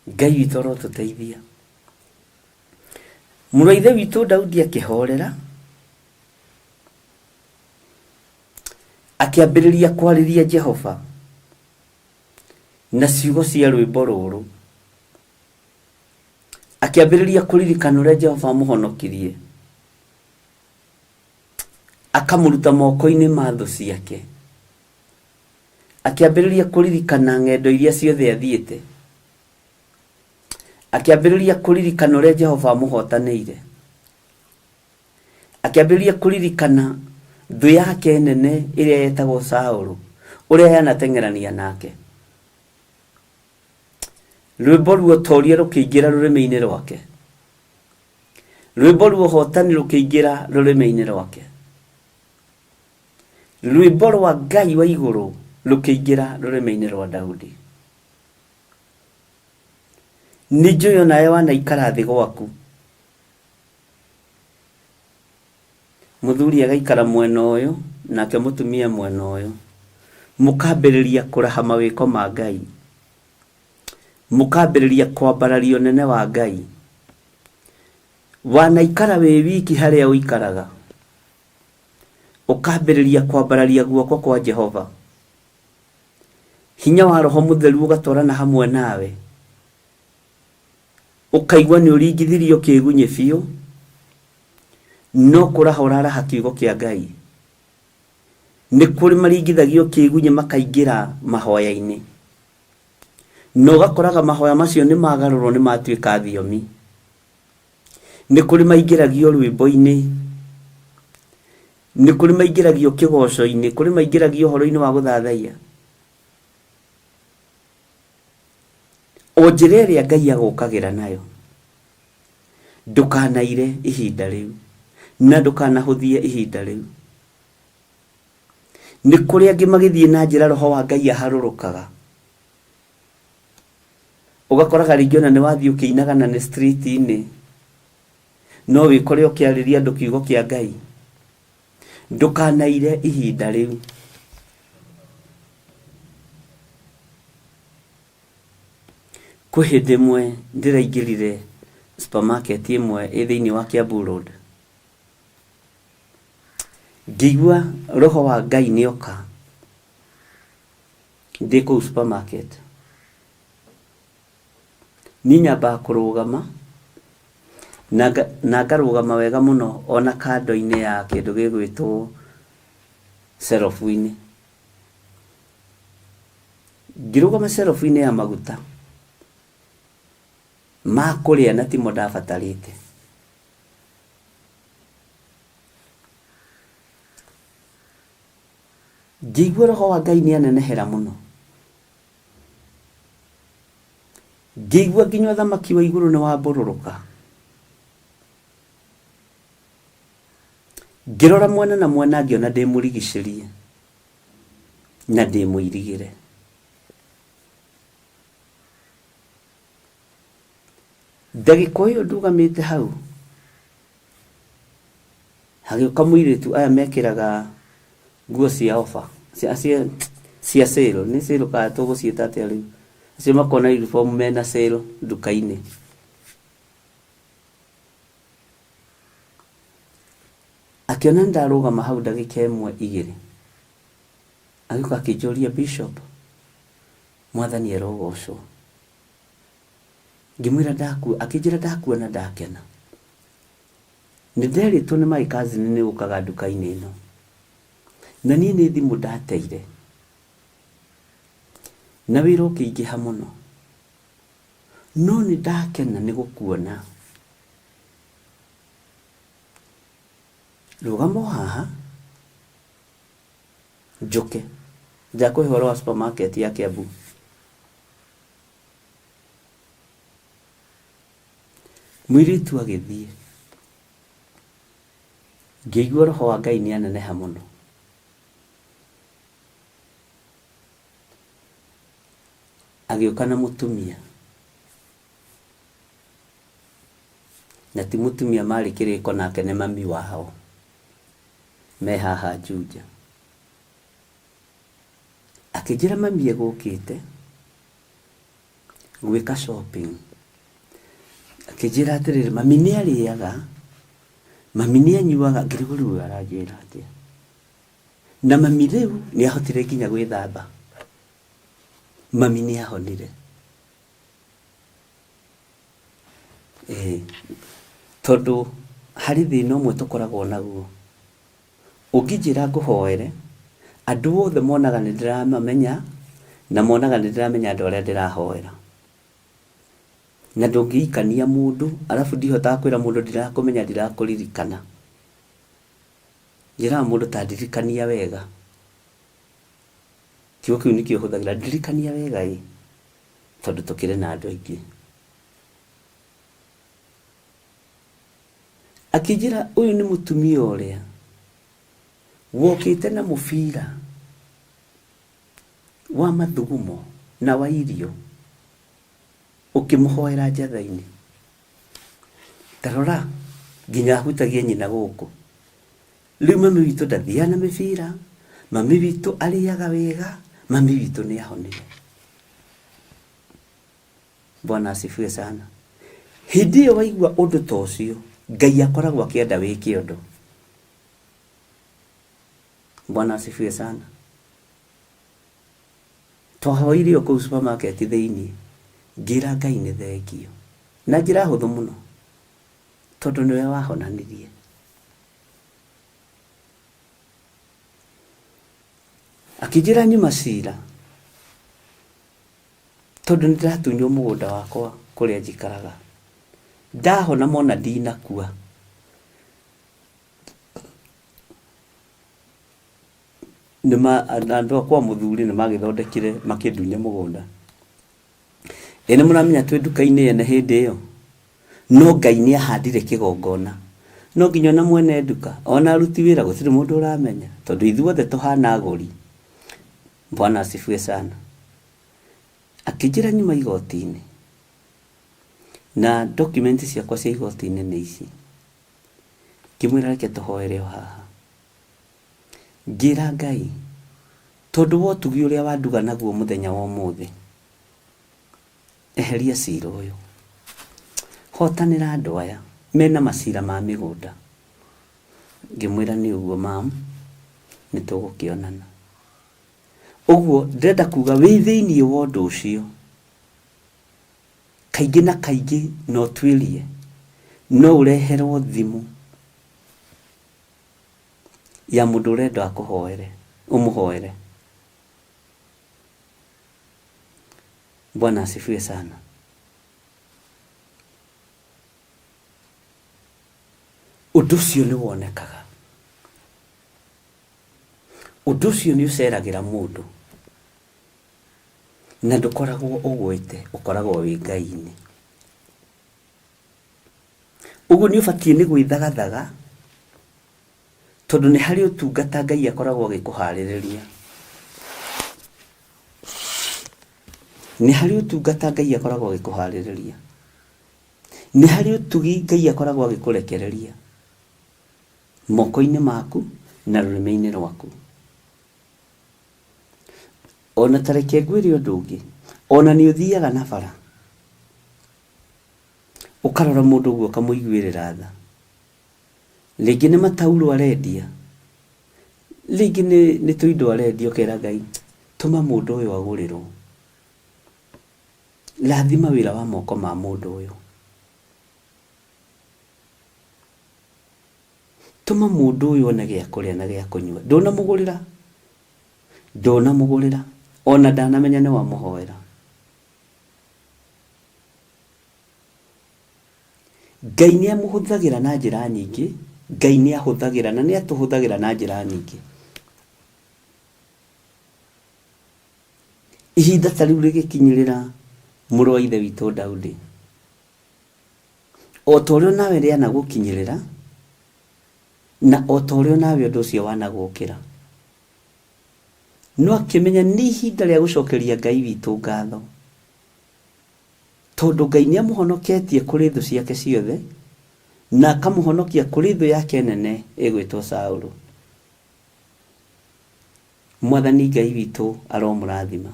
S2: Ngai witũ arotũteithia. Mũrũ wa ithe witũ Daudi akĩhorera, akĩambĩrĩria kwarĩria Jehova na ciugo cia rwĩmbo rũrũ. Akĩambĩrĩria kũririkana ũrĩa Jehova amũhonokirie, akamũruta moko-inĩ ma thũ ciake. Akĩambĩrĩria kũririkana ng'endo iria ciothe athiĩte. Akĩambĩrĩria kũririkana ũrĩa Jehova amũhotanĩire. Akĩambĩrĩria kũririkana thũ yake nene ĩrĩa yetagwo Saũlũ, ũrĩa yanateng'erania nake. Rwĩmbo ruotoria rũkĩingĩra rũrĩmĩ-inĩ rwake. Rwĩmbo rwa ũhotani rũkĩingĩra rũrĩmĩ-inĩ rwake. Rwĩmbo rwa Ngai wa igũrũ rũkĩingĩra rũrĩmĩ-inĩ rwa Daudi. Nĩ njũĩ onawe wanaikara thĩ gwaku. Mũthuri agaikara mwena ũyũ nake mũtumia mwena ũyũ. Mũkambĩrĩria kũraha mawĩko ma Ngai. Mũkambĩrĩria kwambararia ũnene wa Ngai. Wanaikara wĩ wiki harĩa ũikaraga. Ũkambĩrĩria kwambararia guoko kwa Jehova. Hinya wa Roho Mũtheru ũgatwarana hamwe nawe. Ũkaigua nĩ ũringithirio kĩgunyĩ biũ, no kũraha ũraraha kiugo kĩa Ngai. Nĩ kũrĩ maringithagio kĩgunyĩ makaingĩra mahoya-inĩ. Na ũgakoraga mahoya macio nĩ magarũrwo nĩ matuĩka thiomi. Nĩ kũrĩ maingĩragio rwĩmbo-inĩ, nĩ kũrĩ maingĩragio kĩgoco-inĩ, kũrĩ maingĩragio ũhoro-inĩ wa gũthathaiya. O njĩra ĩrĩa Ngai agũkagĩra nayo, ndũkanaire ihinda rĩu na ndũkanahũthie ihinda rĩu. Nĩ kũrĩ angĩ magĩthiĩ na njĩra roho wa Ngai aharũrũkaga. Ũgakoraga rĩngĩ ona nĩ wathiĩ ũkĩinaga na nĩ street-inĩ, no wĩkore ũkĩarĩria andũ kiugo kĩa Ngai. Ndũkanaire ihinda rĩu. Kwĩ hĩndĩ ĩmwe ndĩraingĩrire supermarket ĩmwe ĩ thĩinĩ wa Kiambu Road, ngĩigua roho wa Ngai nĩoka ndĩ kũu supermarket. Niĩ nyambaga kũrũgama na ngarũgama wega mũno ona kando-inĩ ya kĩndũ gĩgwĩtwo cerobu-inĩ. Ngĩrũgama cerobu-inĩ ya maguta ma kũrĩa na timo ndabatarĩte. Ngĩigua roho wa Ngai nĩ anenehera mũno. Ngĩigua nginya ũthamaki wa igũrũ nĩ wambũrũrũka. Ngĩrora mwena na mwena ngĩona ndĩ mũrigicĩrie na ndĩ mũirigĩre. Ndagĩka ĩyo ndũgamĩte hau, hagĩũka mũirĩtu aya mekĩraga nguo cia offer, cia, cia, cia sale, nĩ sale kana tũgũciĩta atĩa rĩu? Acio makoragwo na uniform mena sale nduka-inĩ. Akĩona nĩ ndarũgama hau ndagĩka ĩmwe igĩrĩ, agĩũka akĩnjũria Bishop, Mwathani arogocwo. Ngĩmwĩra ndakua, akĩnjĩra ndakuona ndakena. Nĩ nderĩtwo nĩ my cousin nĩ ũkaga nduka-inĩ ĩno. Na niĩ nĩ thimũ ndateire. Na wĩra ũkĩingĩha mũno. No nĩ ndakena nĩ gũkuona. Rũgama o haha njũke. Ndakũhe ũhoro wa supermarket ya Kiambu. Mũirĩtu agĩthiĩ. Ngĩigua roho wa Ngai nĩ aneneha mũno. Agĩũka na mũtumia. Na ti mũtumia marĩ kĩrĩko nake nĩ mami wao. Me haha Juja. Akĩnjĩra mami egũkĩte gwĩka shopping. Akĩnjĩra atĩrĩrĩ, mami nĩ arĩaga, mami nĩ anyuaga, ngĩrigwo rĩu ũyũ aranjĩra atĩa. Na mami rĩu nĩ ahotire nginya gwĩthamba. Mami nĩ ahonire. Ĩĩ, tondũ harĩ thĩna ũmwe tũkoragwo naguo. Ũngĩnjĩra ngũhoere, andũ othe monaga nĩ ndĩramamenya na monaga nĩ ndĩramenya andũ arĩa ndĩrahoera. Na ndũngĩikania mũndũ, arabu ndihotaga kwĩra mũndũ ndirakũmenya ndirakũririkana. Njĩraga mũndũ ta ndirikania wega. Kiugo kĩu nĩkĩo hũthagĩra, ndirikania wega ĩ, tondũ tũkĩrĩ na andũ aingĩ. Akĩnjĩra ũyũ nĩ mũtumia ũrĩa Wokĩte na mũbira wa mathugumo na wa irio ũkĩmũhoera njatha-inĩ. Ta rora nginya ahutagie nyina gũkũ. Rĩu mami witũ ndathiaga na mĩbira, mami witũ arĩaga wega, mami witũ nĩ ahonire. Bwana asifiwe sana. Hĩndĩ ĩyo waigua ũndũ ta ũcio, Ngai akoragwo akĩenda wĩke ũndũ. Bwana asifiwe sana. Twahoire o kũu supermarket thĩinĩ, ngĩra Ngai nĩ thengio. Na njĩra hũthũ mũno, tondũ nĩwe wahonanirie. Akĩnjĩra nyuma cira, tondũ nĩ ndĩratunywo mũgũnda wakwa kũrĩa njikaraga. Ndahona mona ndinakua. Nĩma andũ a kwa mũthuri nĩ magĩthondekire makĩndunya mũgũnda. Ĩ nĩ mũramenya twĩ nduka-inĩ ene hĩndĩ ĩyo? No Ngai nĩ ahandire kĩgongona. No nginya ona mwene nduka, ona aruti wĩra gũtirĩ mũndũ ũramenya tondũ ithuothe tũhana agũri. Bwana asifiwe sana. Akĩnjĩra nyuma igoti-inĩ na document ciakwa cia igoti-inĩ nĩ ici. Ngĩmwĩra reke tũhoere o haha. Ngĩra Ngai, tondũ wa ũtugi ũrĩa wanduga naguo mũthenya wa ũmũthĩ, eheria cira ũyũ. Hotanĩra andũ aya mena macira ma mĩgũnda. Ngĩmwĩra nĩ ũguo ma'am, nĩ tũgũkĩonana. Ũguo ndĩrenda kuga wĩ thĩiniĩ wa ũndũ ũcio, kaingĩ na kaingĩ na ũtuĩrie, no ũreherwo thimũ ya mũndũ ũrenda akũhoere, ũmũhoere. Bwana asifiwe sana. Ũndũ ũcio nĩ wonekaga. Ũndũ ũcio nĩ ũceragĩra mũndũ na ndũkoragwo ũgwĩte, ũkoragwo wĩ Ngai-inĩ. Ũguo nĩ ũbatiĩ nĩ gwĩthagathaga tondũ nĩ harĩ ũtungata Ngai akoragwo agĩkũharĩrĩria. Nĩ harĩ ũtungata Ngai akoragwo agĩkũharĩrĩria. Nĩ harĩ ũtugi Ngai akoragwo agĩkũrekereria moko-inĩ maku na rũrĩmĩ-inĩ rwaku. Ona ta reke ngwĩre ũndũ ũngĩ, ona nĩ ũthiaga na bara ũkarora mũndũ ũguo ũkamũiguĩrĩra tha. Rĩngĩ nĩ mataurũ arendia, rĩngĩ nĩ tũindo arendia ũkera Ngai tũma mũndũ ũyũ agũrĩrwo. Rathima wĩra wa moko ma mũndũ ũyũ. Tũma mũndũ ũyũ one gĩa kũrĩa na gĩa kũnyua. Ndũnamũgũrĩra, ndũnamũgũrĩra, ona ndanamenya nĩ wamũhoera. Ngai nĩ amũhũthagĩra na njĩra nyingĩ, Ngai nĩ ahũthagĩra na nĩ atũhũthagĩra na njĩra nyingĩ. Ihinda ta rĩu rĩgĩkinyĩrĩra mũrũ wa ithe witũ Daudi, o ta ũrĩa nawe rĩanagũkinyĩrĩra, na o ta ũrĩa nawe ũndũ ũcio wanagũkĩra. No akĩmenya nĩ ihinda rĩa gũcokeria Ngai witũ ngatho. Tondũ Ngai nĩ amũhonoketie kũrĩ thũ ciake ciothe, na akamũhonokia kũrĩ thũ yake nene ĩgwĩtwo Saũlũ. Mwathani Ngai witũ aromũrathima.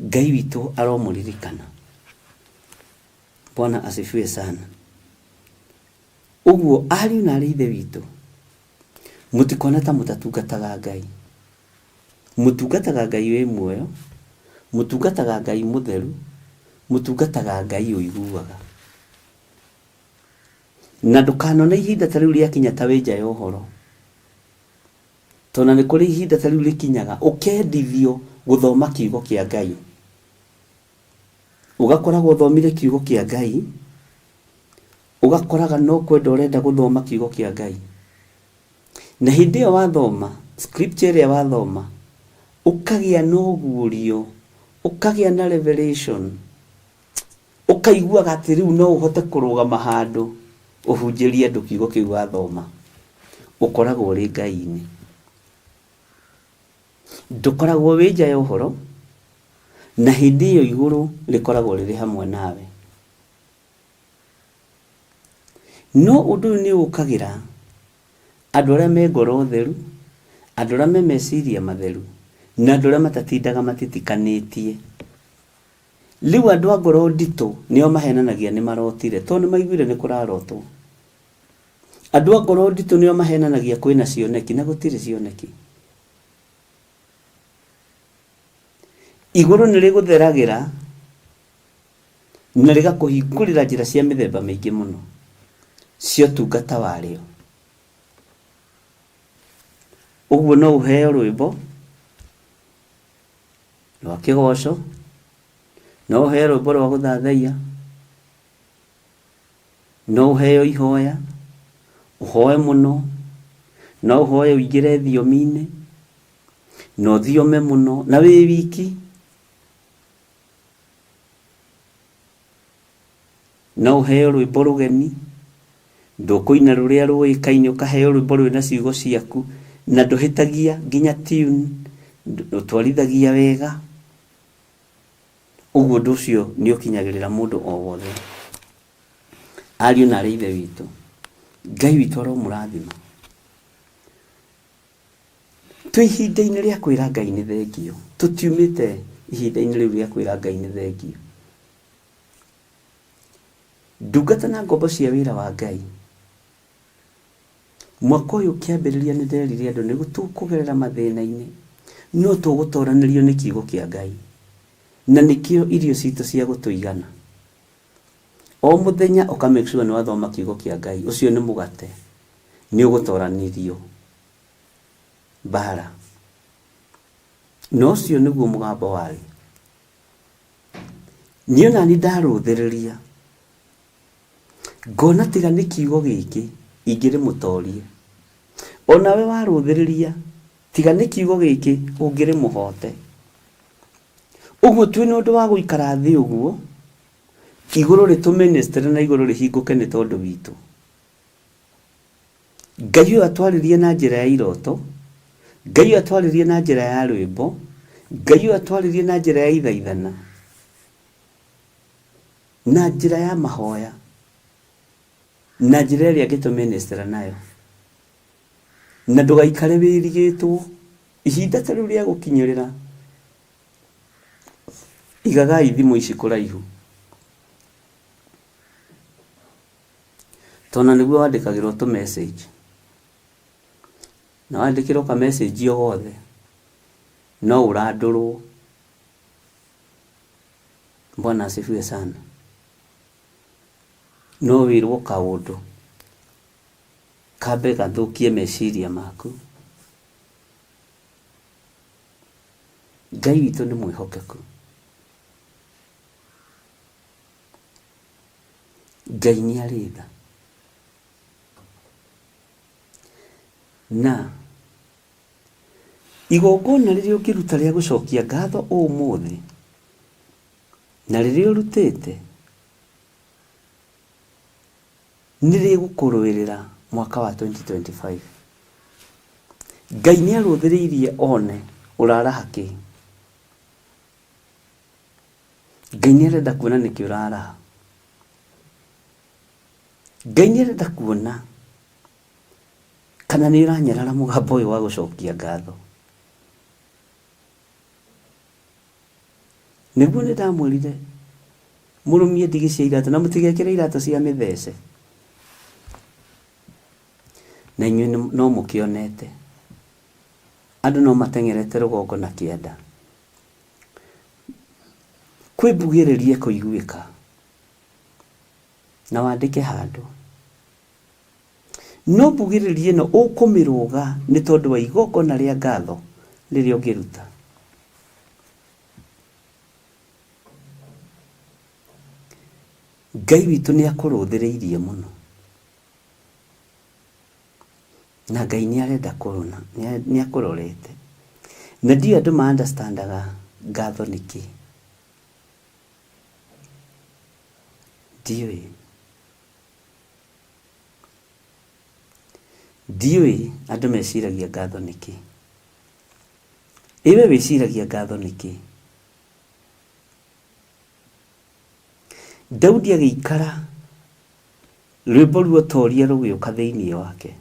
S2: Ngai witũ aromũririkana. Bwana asifiwe sana. Ũguo ariũ na arĩ ithe witũ, mũtikone ta mũtatungataga Ngai. Mũtungataga Ngai wĩ muoyo, mũtungataga Ngai mũtheru, mũtungataga Ngai ũiguaga. Na ndũkanone ihinda ta rĩu rĩakinya ta wĩ nja ya ũhoro. Tondũ nĩ kũrĩ ihinda ta rĩu rĩkinyaga ũkendithio gũthoma kiugo kĩa Ngai. Ũgakoraga ũthomire kiugo kĩa Ngai, ũgakoraga no kwenda ũrenda gũthoma kiugo kĩa Ngai. Na hĩndĩ ĩyo wathoma, scripture ĩrĩa wathoma, ũkagĩa na ũguũrio, ũkagĩa na revelation, ũkaiguaga atĩ rĩu no ũhote kũrũgama handũ Ũhunjĩrie andũ kiugo kĩu wathoma. Ũkoragwo ũrĩ Ngai-inĩ. Ndũkoragwo wĩ nja ya ũhoro, na hĩndĩ ĩyo igũrũ rĩkoragwo rĩrĩ hamwe nawe. No ũndũ ũyũ nĩ ũkagĩra andũ arĩa me ngoro theru, andũ arĩa me meciria matheru, na andũ arĩa matatindaga matitikanĩtie. Rĩu andũ a ngoro nditũ nĩo mahenanagia nĩ marotire, tondũ nĩ maiguire nĩ kũrarotwo. Andũ a ngoro nditũ nĩo mahenanagia kwĩna cioneki, na gũtirĩ cioneki. Igũrũ nĩ rĩgũtheragĩra na rĩgakũhingũrĩra njĩra cia mĩthemba mĩingĩ mũno cia ũtungata warĩo. Ũguo no ũheo rwĩmbo rwa kĩgoco, no ũheo rwĩmbo rwa gũthathaiya, no ũheo ihoya, ũhoe mũno, no ũhoe ũingĩre thiomi-inĩ, na ũthiome mũno na wĩ wiki. No ũheo rwĩmbo rũgeni, ndũkũina rũrĩa rũĩkaine, ũkaheo rwĩmbo rwĩna ciugo ciaku, na ndũhĩtagia nginya tune, ũtwarithagia wega. Ũguo ũndũ ũcio nĩ ũkinyagĩrĩra mũndũ o wothe. Ariũ na aarĩ a Ithe witũ, Ngai witũ aromũrathima. Twĩ ihinda-inĩ rĩa kwĩra Ngai nĩ thengiũ. Tũtiumĩte ihinda-inĩ rĩu rĩa kwĩra Ngai nĩ thengiũ. Ndungata na ngombo cia wĩra wa Ngai, mwaka ũyũ ũkĩambĩrĩria nĩ nderire andũ nĩ tũkũgerera mathĩna-inĩ, no tũgũtoranĩrio nĩ kiugo kĩa Ngai. Na nĩkĩo irio citũ cia gũtũigana. O mũthenya ũka make sure nĩ wathoma kiugo kĩa Ngai, ũcio nĩ mũgate, nĩ ũgũtoranĩrio mbara. Na ũcio nĩguo mũgambo warĩ. Niĩ ona niĩ ndarũthĩrĩria, ngona tiga nĩ kiugo gĩkĩ ingĩrĩ mũtorie. Onawe warũthĩrĩria, tiga nĩ kiugo gĩkĩ ũngĩrĩ mũhote. Ũguo twĩna ũndũ wa gũikara thĩ ũguo, igũrũ rĩtũmĩnĩstĩre na igũrũ rĩhingũke nĩ tondũ witũ. Ngai ũyũ atwarĩrie na njĩra ya iroto, Ngai ũyũ atwarĩrie na njĩra ya rwĩmbo, Ngai ũyũ atwarĩrie na njĩra ya ithaithana, na njĩra ya mahoya, na njĩra ĩrĩa angĩtũmĩnĩstĩra nayo. Na ndũgaikare wĩrigĩtwo ihinda ta rĩu rĩa gũkinyĩrĩra, igagai thimũ ici kũraihu. Tondũ ona nĩguo wandĩkagĩrwo tũ message. Na wandĩkĩrwo ka message o gothe, no ũrandũrwo. Bwana asifiwe sana. No wĩrwo kaũndũ kambe gathũkie meciria maku. Ngai witũ nĩ mwĩhokeku. Ngai nĩ arĩ tha. Na igongona rĩrĩa ũngĩruta rĩa gũcokia ngatho ũmũthĩ, na rĩrĩa ũrutĩte, nĩ rĩgũkũrũĩrĩra mwaka wa 2025. Ngai nĩ arũthĩrĩirie one ũraraha kĩ. Ngai nĩ arenda kuona nĩkĩ ũraraha. Ngai nĩ arenda kuona kana nĩ ũranyarara mũgambo ũyũ wa gũcokia ngatho. Nĩguo nĩ ndamwĩrire mũrũmie ndigi cia iratũ na mũtigekĩre iratũ cia mĩthece. Na inyuĩ no mũkĩonete andũ no mateng'erete rũgongo na kĩanda. Kwĩ mbugĩrĩria ĩkũiguĩka na wandĩke handũ. No mbugĩrĩria ĩno ũkũmĩrũga nĩ tondũ wa igongona rĩa ngatho rĩrĩa ũngĩruta. Ngai witũ nĩ akũrũthĩrĩirie mũno. Na Ngai nĩ arenda kũrona, nĩ akũrorete. Na ndiũĩ andũ ma understand aga ngatho nĩ kĩ. Ndiũĩ. Ndiũĩ andũ meciragia ngatho nĩ kĩ. Ĩ we wĩciragia ngatho nĩ kĩ? Daudi agĩikara rwĩmbo rwa ũtoria rũgĩũka thĩinĩ wake.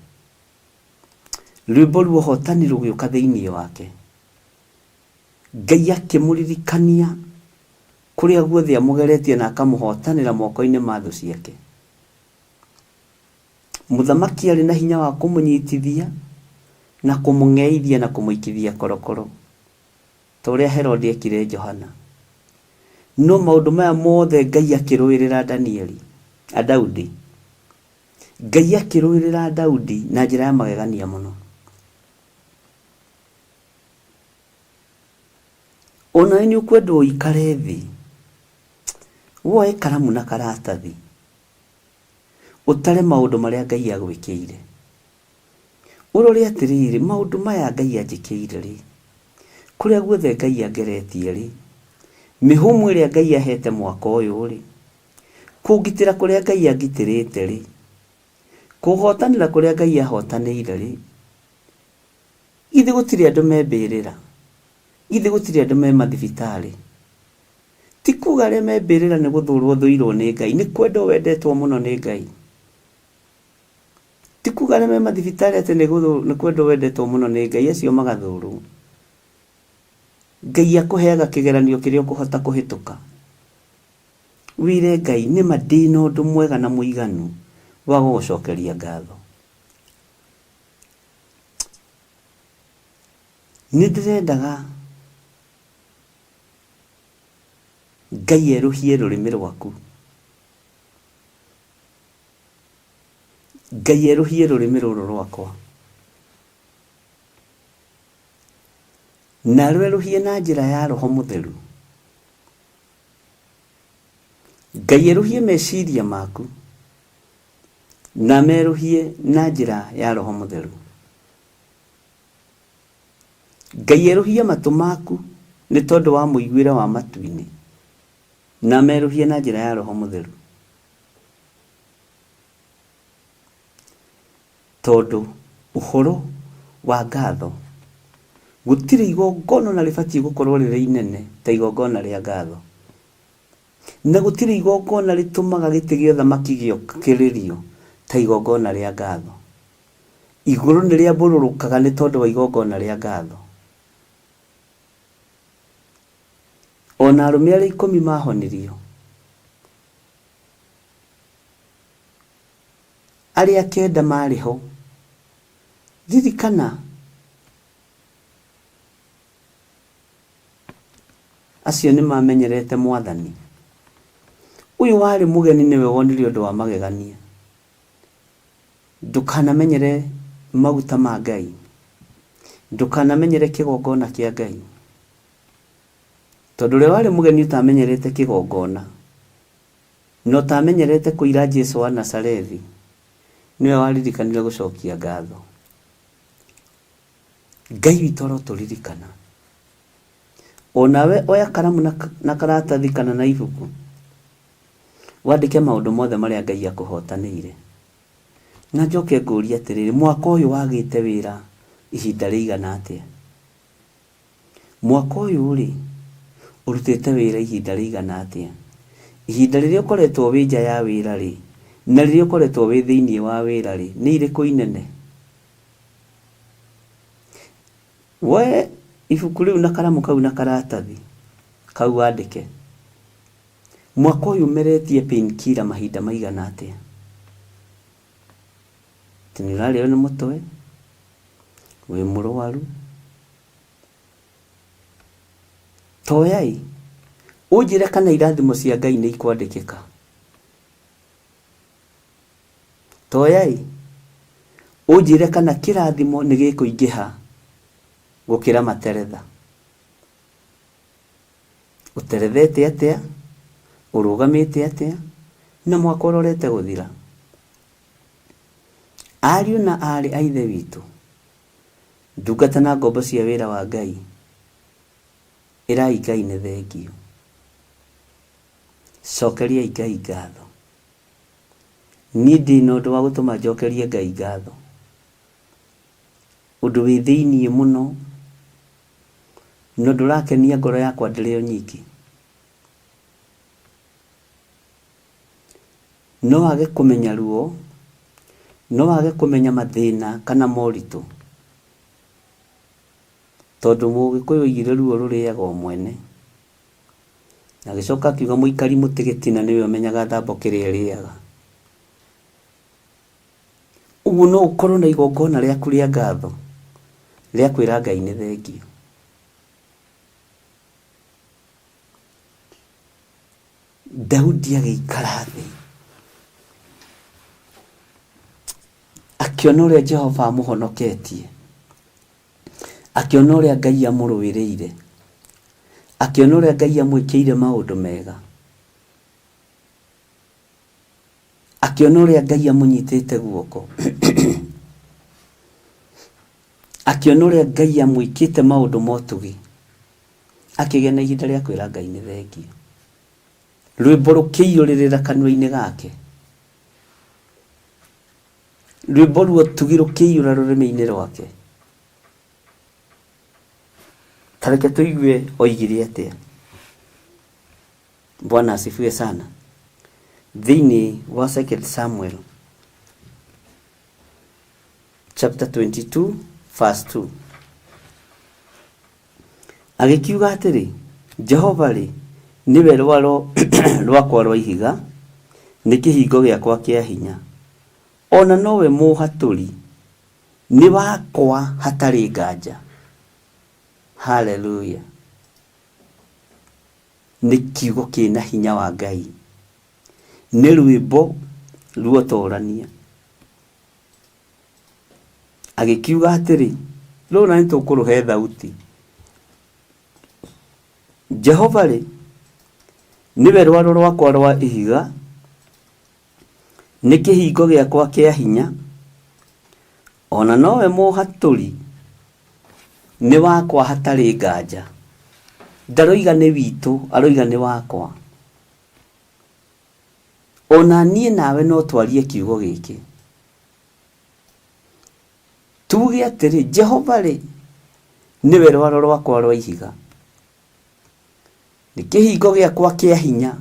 S2: Rwĩmbo rwa ũhotani rũgĩũka thĩinĩ wake. Ngai akĩmũririkania kũrĩa guothe amũgeretie na akamũhotanĩra moko-inĩ ma thũ ciake. Mũthamaki arĩ na hinya wa kũmũnyitithia na kũmũng'eithia na kũmũikithia korokoro, ta ũrĩa Herode ekire Johana. No maũndũ maya mothe Ngai akĩrũĩrĩra Danieli, a Daudi. Ngai akĩrũĩrĩra Daudi na njĩra ya magegania mũno. Onawe nĩ ũkwendwo ũikare thĩ, woe karamu na karatathi, ũtare maũndũ marĩa Ngai agwĩkĩire. Ũrore atĩrĩrĩ, maũndũ maya Ngai anjĩkĩire-rĩ, kũrĩa guothe Ngai angeretie-rĩ, mĩhũmũ ĩrĩa Ngai ahete mwaka ũyũ-rĩ, kũngitĩra kũrĩa Ngai angitĩrĩte-rĩ, kũhotanĩra kũrĩa Ngai ahotanĩire-rĩ, githĩ gũtirĩ andũ me mbĩrĩra? Githĩ gũtirĩ andũ me mathibitarĩ? Ti kuga arĩa me mbĩrĩra nĩ gũthũrwo thũirwo nĩ Ngai, nĩ kwendwo wendetwo mũno nĩ Ngai. Ti kuga arĩa me mathibitarĩ atĩ nĩ kwendwo wendetwo mũno nĩ Ngai, acio magathũrwo. Ngai akũheaga kĩgeranio kĩrĩa ũkũhota kũhĩtũka. Wĩre Ngai nĩma ndĩna ũndũ mwega na mũiganu wa gũgũcokeria ngatho. Nĩ ndĩrendaga Ngai erũhie rũrĩmĩ rwaku. Ngai erũhie rũrĩmĩ rũrũ rwakwa. Na rwerũhie na njĩra ya Roho Mũtheru. Ngai erũhie meciria maku na merũhie na njĩra ya Roho Mũtheru. Ngai erũhie matũ maku nĩ tondũ wa mũiguĩre wa matu-inĩ na merũhie na njĩra ya Roho Mũtheru. Tondũ ũhoro wa ngatho, gũtirĩ igongona ona rĩbatiĩ gũkorwo rĩrĩ inene ta igongona rĩa ngatho. Na gũtirĩ igongona rĩtũmaga gĩtĩ gĩa ũthamaki gĩũkĩrĩrio ta igongona rĩa ngatho. Igũrũ nĩ rĩambũrũrũkaga nĩ tondũ wa igongona rĩa ngatho. Ona arũme arĩa ikũmi mahonirio, arĩa kenda marĩ ho, ririkana acio nĩ mamenyerete Mwathani. Ũyũ warĩ mũgeni nĩwe wonire ũndũ wa magegania. Ndũkanamenyere maguta ma Ngai. Ndũkanamenyere kĩgongona kĩa Ngai. Tondũ ũrĩa warĩ mũgeni ũtamenyerete kĩgongona, na ũtamenyerete kũira Jesu wa Nazarethi, nĩwe waririkanire gũcokia ngatho. Ngai witũ arotũririkana. O nawe oya karamu na karatathi kana na ibuku, wandĩke maũndũ mothe marĩa Ngai akũhotanĩire. Na njoke ngũrie atĩrĩrĩ, mwaka ũyũ wagĩte wĩra ihinda rĩigana atĩa? Mwaka ũyũ-rĩ, ũrutĩte wĩra ihinda rĩigana atĩa? Ihinda rĩrĩa ũkoretwo wĩ nja ya wĩra-rĩ, na rĩrĩa ũkoretwo wĩ thĩinĩ wa wĩra-rĩ, nĩ irĩkũ inene? Woe ibuku rĩu na karamu kau na karatathi kau wandĩke. Mwaka ũyũ ũmeretie painkiller mahinda maigana atĩa? Atĩ nĩ ũrarĩo nĩ mũtwe, wĩ mũrwaru. Toyai, ũnjĩre kana irathimo cia Ngai nĩ ikwandĩkĩka. Toyai, ũnjĩre kana kĩrathimo nĩ gĩkũingĩha gũkĩra materetha. Ũterethete atĩa? Ũrũgamĩte atĩa? Na mwaka ũrorete gũthira. Ariũ na aarĩ a Ithe witũ, ndungata na ngombo cia wĩra wa Ngai, ĩrai Ngai nĩ thengiũ. Cokeriai Ngai ngatho. Niĩ ndĩ na ũndũ wa gũtũma njokerie Ngai ngatho. Ũndũ wĩ thĩiniĩ mũno, na ũndũ ũrakenia ngoro yakwa ndĩrĩ o nyiki. No wage kũmenya ruo, no wage kũmenya mathĩna kana moritũ, tondũ Mũgĩkũyũ oigire ruo rũrĩaga o mwene. Na agĩcoka akiuga mũikari mũtĩ gĩtina nĩwe ũmenyaga thambo kĩrĩa ĩrĩaga. Ũguo no ũkorwo na igongona rĩaku rĩa ngatho rĩa kwĩra Ngai nĩ thengiũ. Daudi agĩikara thĩ akĩona ũrĩa Jehova amũhonoketie, akĩona ũrĩa Ngai amũrũĩrĩire, akĩona ũrĩa Ngai amwĩkĩire maũndũ mega. Akĩona ũrĩa Ngai amũnyitĩte guoko, akĩona ũrĩa Ngai amwĩkĩte maũndũ ma ũtugi, akĩgĩa na ihinda rĩa kwĩra Ngai nĩ thengiũ. Rwĩmbo rũkĩiyũrĩrĩra kanua-inĩ gake, rwĩmbo rwa ũtugi rũkĩiyũra rũrĩmĩ-inĩ rwake. Ta reke tũigue oigire atĩa. Bwana asifiwe sana. Thĩinĩ wa 2 Samuel chapter 22 verse 2 agĩkiuga atĩrĩ, Jehova-rĩ, nĩwe rwaro rwakwa rwa ihiga, nĩ kĩhingo gĩakwa kĩa hinya, o na nowe mũũhatũri, nĩ wakwa hatarĩ nganja. Haleluya! Nĩ kiugo kĩna hinya wa Ngai. Nĩ rwĩmbo ruotorania. Agĩkiuga atĩrĩ, rũrũ na nĩtũkũrũhe thauti. Jehova-rĩ, nĩwe rwaro rwakwa rwa ihiga, nĩ kĩhingo gĩakwa kĩa hinya, o na nowe mũũhatũri, nĩ wakwa hatarĩ nganja. Ndaroiga nĩ witũ, aroiga nĩ wakwa. O na niĩ nawe no twarie kiugo gĩkĩ. Tuge atĩrĩ, Jehova-rĩ, nĩwe rwaro rwakwa rwa ihiga, nĩ kĩhingo gĩakwa kĩa hinya,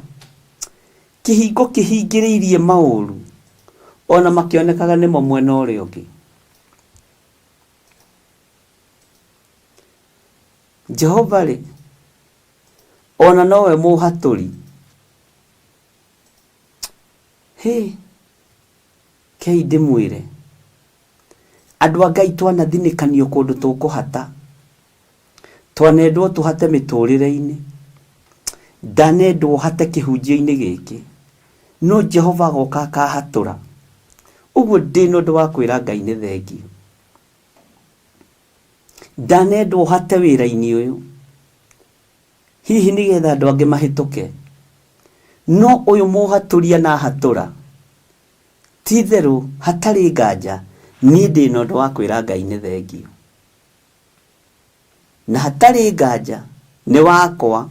S2: kĩhingo kĩhingĩrĩirie maũru, o na makĩonekaga nĩmo mwena ũrĩa ũngĩ. Jehova-rĩ, o na nowe mũũhatũri. Hĩ, kei ndĩmwĩre, andũ a Ngai twanathinĩkanio kũndũ tũkũhata, twanendwo tũhate mĩtũrĩre-inĩ, ndanendwo hate kĩhunjio-inĩ gĩkĩ, no Jehova agoka akahatũra. Ũguo ndĩna ũndũ wa kwĩra Ngai nĩ thengiũ. Ndanendwo hate wĩra-inĩ ũyũ, hihi nĩgetha andũ angĩ mahĩtũke, no ũyũ mũhatũri anahatũra, ti itherũ hatarĩ nganja niĩ ndĩna ũndũ wa kwĩra Ngai nĩ thengiũ. Na hatarĩ nganja nĩ wakwa.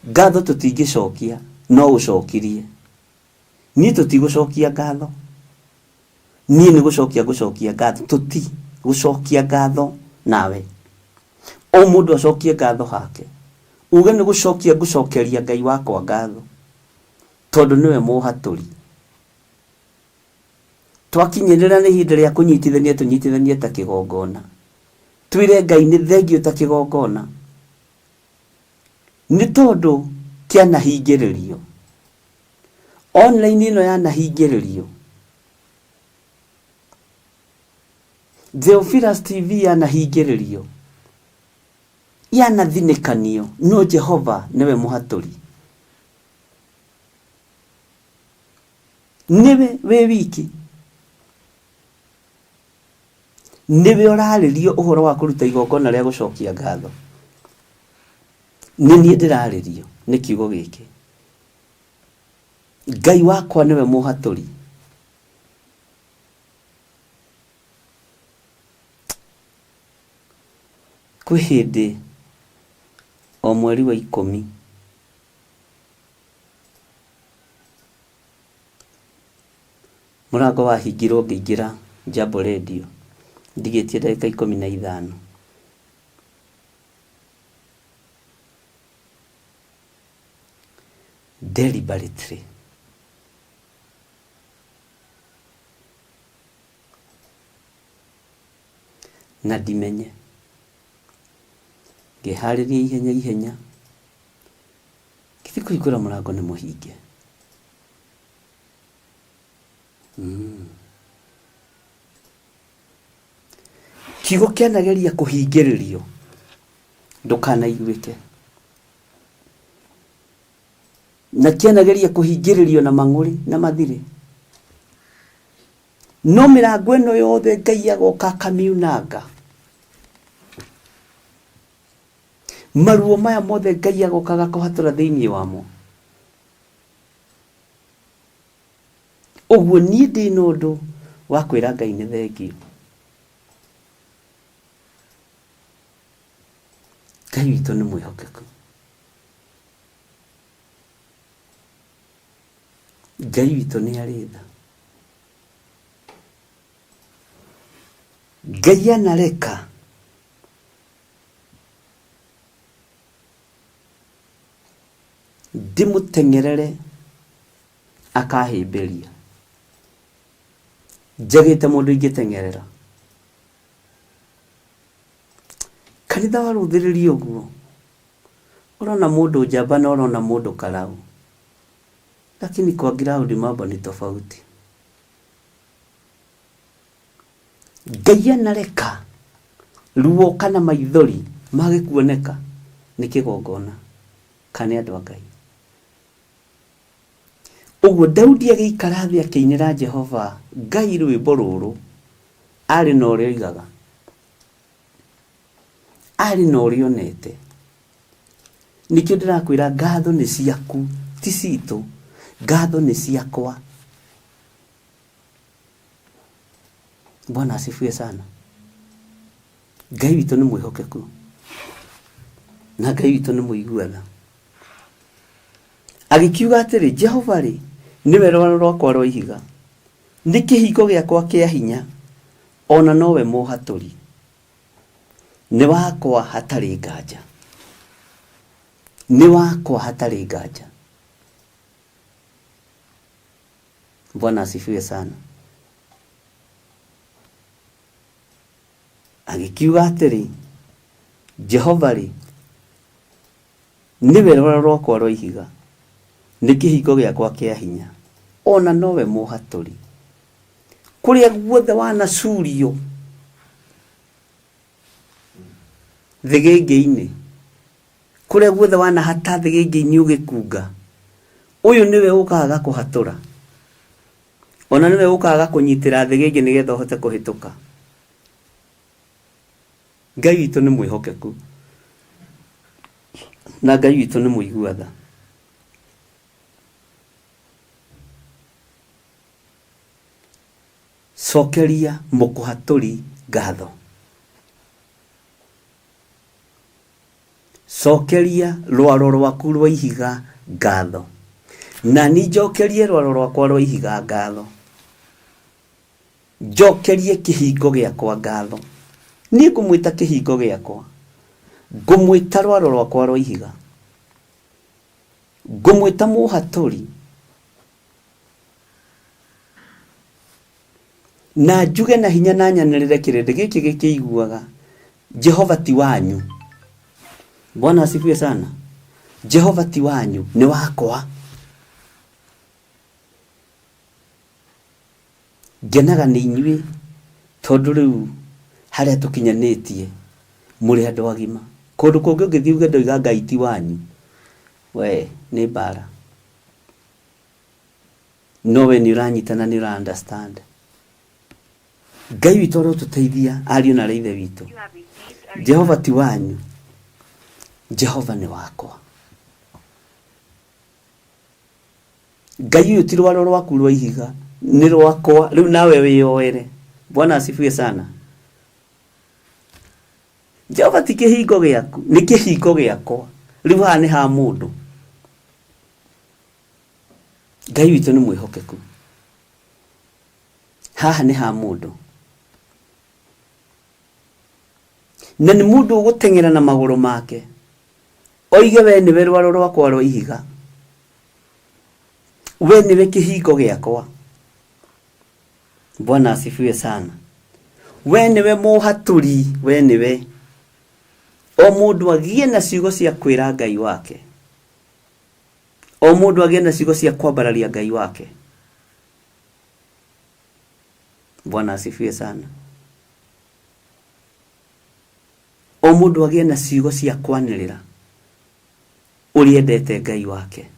S2: Ngatho tũtingĩcokia, no ũcokirie. Niĩ tũtigũcokia ngatho. Niĩ nĩ gũcokia ngũcokia ngatho. Tũti gũcokia ngatho nawe. O mũndũ acokie ngatho hake. Uge nĩ gũcokia ngũcokeria Ngai wakwa ngatho. Tondũ nĩwe mũhatũri. Twakinyĩrĩra nĩ ihinda rĩa kũnyitithania tũnyitithanie ta kĩgongona. Twĩre Ngai nĩ thengiũ ta kĩgongona. Nĩ tondũ kĩanahingĩrĩrio. Online ĩno yanahingĩrĩrio. Theophilus TV yanahingĩrĩrio. Yanathinĩkanio, no Jehova nĩwe mũhatũri. Nĩwe wĩ wiki. Nĩwe ũrarĩrio ũhoro wa kũruta igongona rĩa gũcokia ngatho. Nĩ niĩ ndĩrarĩrio nĩ kiugo gĩkĩ. Ngai wakwa nĩwe mũhatũri. Kwĩ hĩndĩ o mweri wa ikũmi mũrango wahingirwo ngĩingĩra Jambo Radio ndigĩtie ndagĩka 15. Deliberately. Na ndimenye. Ngĩharĩria ihenya ihenya. Ngĩthiĩ kũhingũra mũrango nĩ mũhinge. Kiugo kĩanageria kũhingĩrĩrio ndũkanaiguĩke. Na kĩanageria kũhingĩrĩrio na mang'ũrĩ na mathirĩ. No mĩrango ĩno yothe Ngai agoka akamiunanga. Maruo maya mothe Ngai agoka agakũhatũra thĩinĩ wamo. Ũguo niĩ ndĩ na ũndũ wa kwĩra Ngai nĩ thengiũ. Ngai witũ nĩ mwĩhokeku. Ngai witũ nĩ arĩ tha. Ngai anareka ndĩmũteng'erere akahĩmbĩria. Njagĩte mũndũ ingĩteng'erera. Kanitha warũthĩrĩria ũguo, ũrona mũndũ njamba na ũrona mũndũ karau. Lakini kwa ground mambo ni tofauti. Ngai anareka ruo kana maithori mage kuoneka nĩ kĩgongona kana nĩ andũ a Ngai. Ũguo Daudi agĩikara thĩ akĩinĩra Jehova Ngai rwĩmbo rũrũ, arĩ na ũrĩa oigaga, arĩ na ũrĩa onete. Nĩkĩo ndĩrakwĩra ngatho nĩ ciaku, ti citũ, ngatho nĩ ciakwa. Bwana asifiwe sana. Ngai witũ nĩ mwĩhokeku na Ngai witũ nĩ mũigua tha. Agĩkiuga atĩrĩ, Jehova-rĩ, nĩwe rwaro rwakwa rwa ihiga, nĩ kĩhingo gĩakwa kĩa hinya, o na nowe mũũhatũri. Nĩ wakwa hatarĩ nganja, nĩ wakwa hatarĩ nganja. Bwana asifiwe sana. Agĩkiuga atĩrĩ, Jehova-rĩ, nĩwe rwaro rwakwa rwa ihiga, nĩ kĩhingo gĩakwa kĩa hinya, o na nowe mũũhatũri. Kũrĩa guothe wanacurio thĩgĩngĩ-inĩ, kũrĩa guothe wanahata thĩgĩngĩ-inĩ ũgĩkunga, ũyũ nĩwe ũkaga agakũhatũra, ona nĩwe ũkaga agakũnyitĩra thĩgĩngĩ nĩgetha ũhote kũhĩtũka. Ngai witũ nĩ mwĩhokeku na Ngai witũ nĩ mũigua tha. Cokeria mũkũhatũri ngatho. Cokeria rwaro rwaku rwa ihiga ngatho. Na niĩ njokerie rwaro rwakwa rwa ihiga ngatho. Njokerie kĩhingo gĩakwa ngatho. Niĩ ngũmwĩta kĩhingo gĩakwa. Ngũmwĩta rwaro rwakwa rwa ihiga. Ngũmwĩta mũhatũri. Na njuge na hinya na nyanĩrĩre kĩrĩndĩ gĩkĩ gĩkĩiguaga, Jehova ti wanyu. Bwana asifiwe sana. Jehova ti wanyu, nĩ wakwa. Ngenaga nĩ inyuĩ tondũ rĩu harĩa tũkinyanĩtie mũrĩ andũ agima. Kũndũ kũngĩ ũngĩthiĩ uge ndoiga Ngai ti wanyu, we nĩ mbara. No we nĩ ũranyita na nĩ ũra understand. Ngai witũ arotũteithia ariũ na aarĩ a Ithe witũ. Jehova ti wanyu, Jehova nĩ wakwa. Ngai ũyũ ti rwaro rwaku rwa ihiga, nĩ rwakwa. Rĩu nawe wĩyoere. Bwana asifiwe sana. Jehova ti kĩhingo gĩaku, nĩ kĩhingo gĩakwa. Rĩu haha nĩ ha mũndũ. Ngai witũ nĩ mwĩhokeku. Haha nĩ ha mũndũ. Na nĩ mũndũ ũgũteng'era na magũrũ make oige we nĩwe rwaro rwakwa rwa ihiga, we nĩwe kĩhingo gĩakwa. Bwana asifiwe sana. We nĩwe mũhatũri, we nĩwe. O mũndũ agĩe na ciugo cia kwĩra Ngai wake, o mũndũ agĩe na ciugo cia kwambararia Ngai wake. Bwana asifiwe sana. O mũndũ agĩe na ciugo cia kwanĩrĩra ũrĩa endete Ngai wake.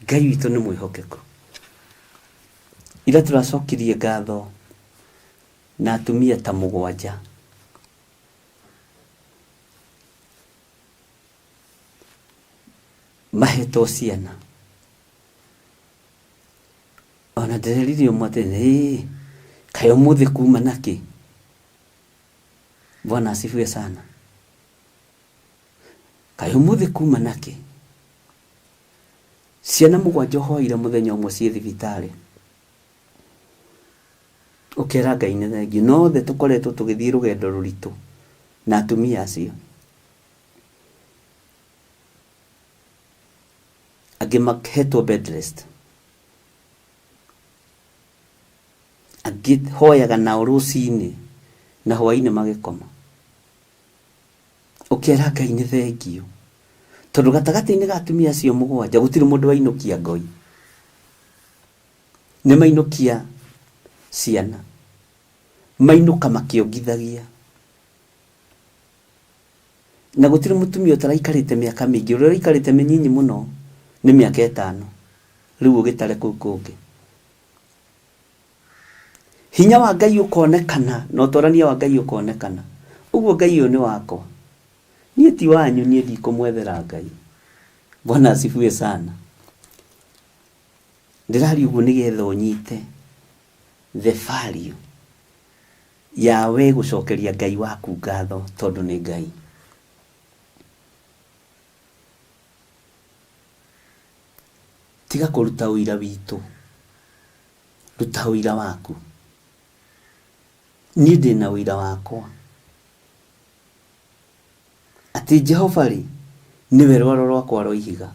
S2: Ngai witũ nĩ mwĩhokeku. Ira tũracokirie ngatho na atumia ta mũgwanja mahetwo ciana. Ona ndĩrerire ũmwe atĩ ĩĩ kaĩ ũmũthĩ kuma nakĩ. Bwana asifiwe sana. Kaĩ ũmũthĩ kuma nakĩ. Ciana mũgwanja ũhoeire mũthenya ũmwe ciĩ thibitarĩ, ũkera Ngai nĩ thengiũ. No othe tũkoretwo tũgĩthiĩ rũgendo rũritũ na atumia acio. Angĩ mahetwo bed rest, angĩ hoyaga nao rũcinĩ na hwainĩ magĩkoma. Ũkera Ngai nĩ thengiũ, tondũ gatagatĩ-inĩ ga atumia acio mũgwanja gũtirĩ mũndũ wainũkia ngoi. Nĩ mainũkia ciana, mainũka makĩongithagia. Na gũtirĩ mũtumia ũtaraikarĩte mĩaka mĩingĩ, ũrĩa ũraikarĩte mĩnyinyi mũno nĩ mĩaka ĩtano, rĩu ũgĩtare kũu kũngĩ. Hinya wa Ngai ũkonekana na ũtorania wa Ngai ũkonekana. Ũguo Ngai ũyũ nĩ wakwa, niĩ ti wanyu, niĩ ndikũmwethera Ngai. Bwana asifiwe sana. Ndĩraria ũguo nĩgetha ũnyite the value ya we gũcokeria Ngai waku ngatho tondũ nĩ Ngai. Tiga kũruta ũira witũ, ruta ũira waku. Niĩ ndĩna ũira wakwa atĩ Jehova rĩ nĩwe rwaro rwakwa rwa ihiga,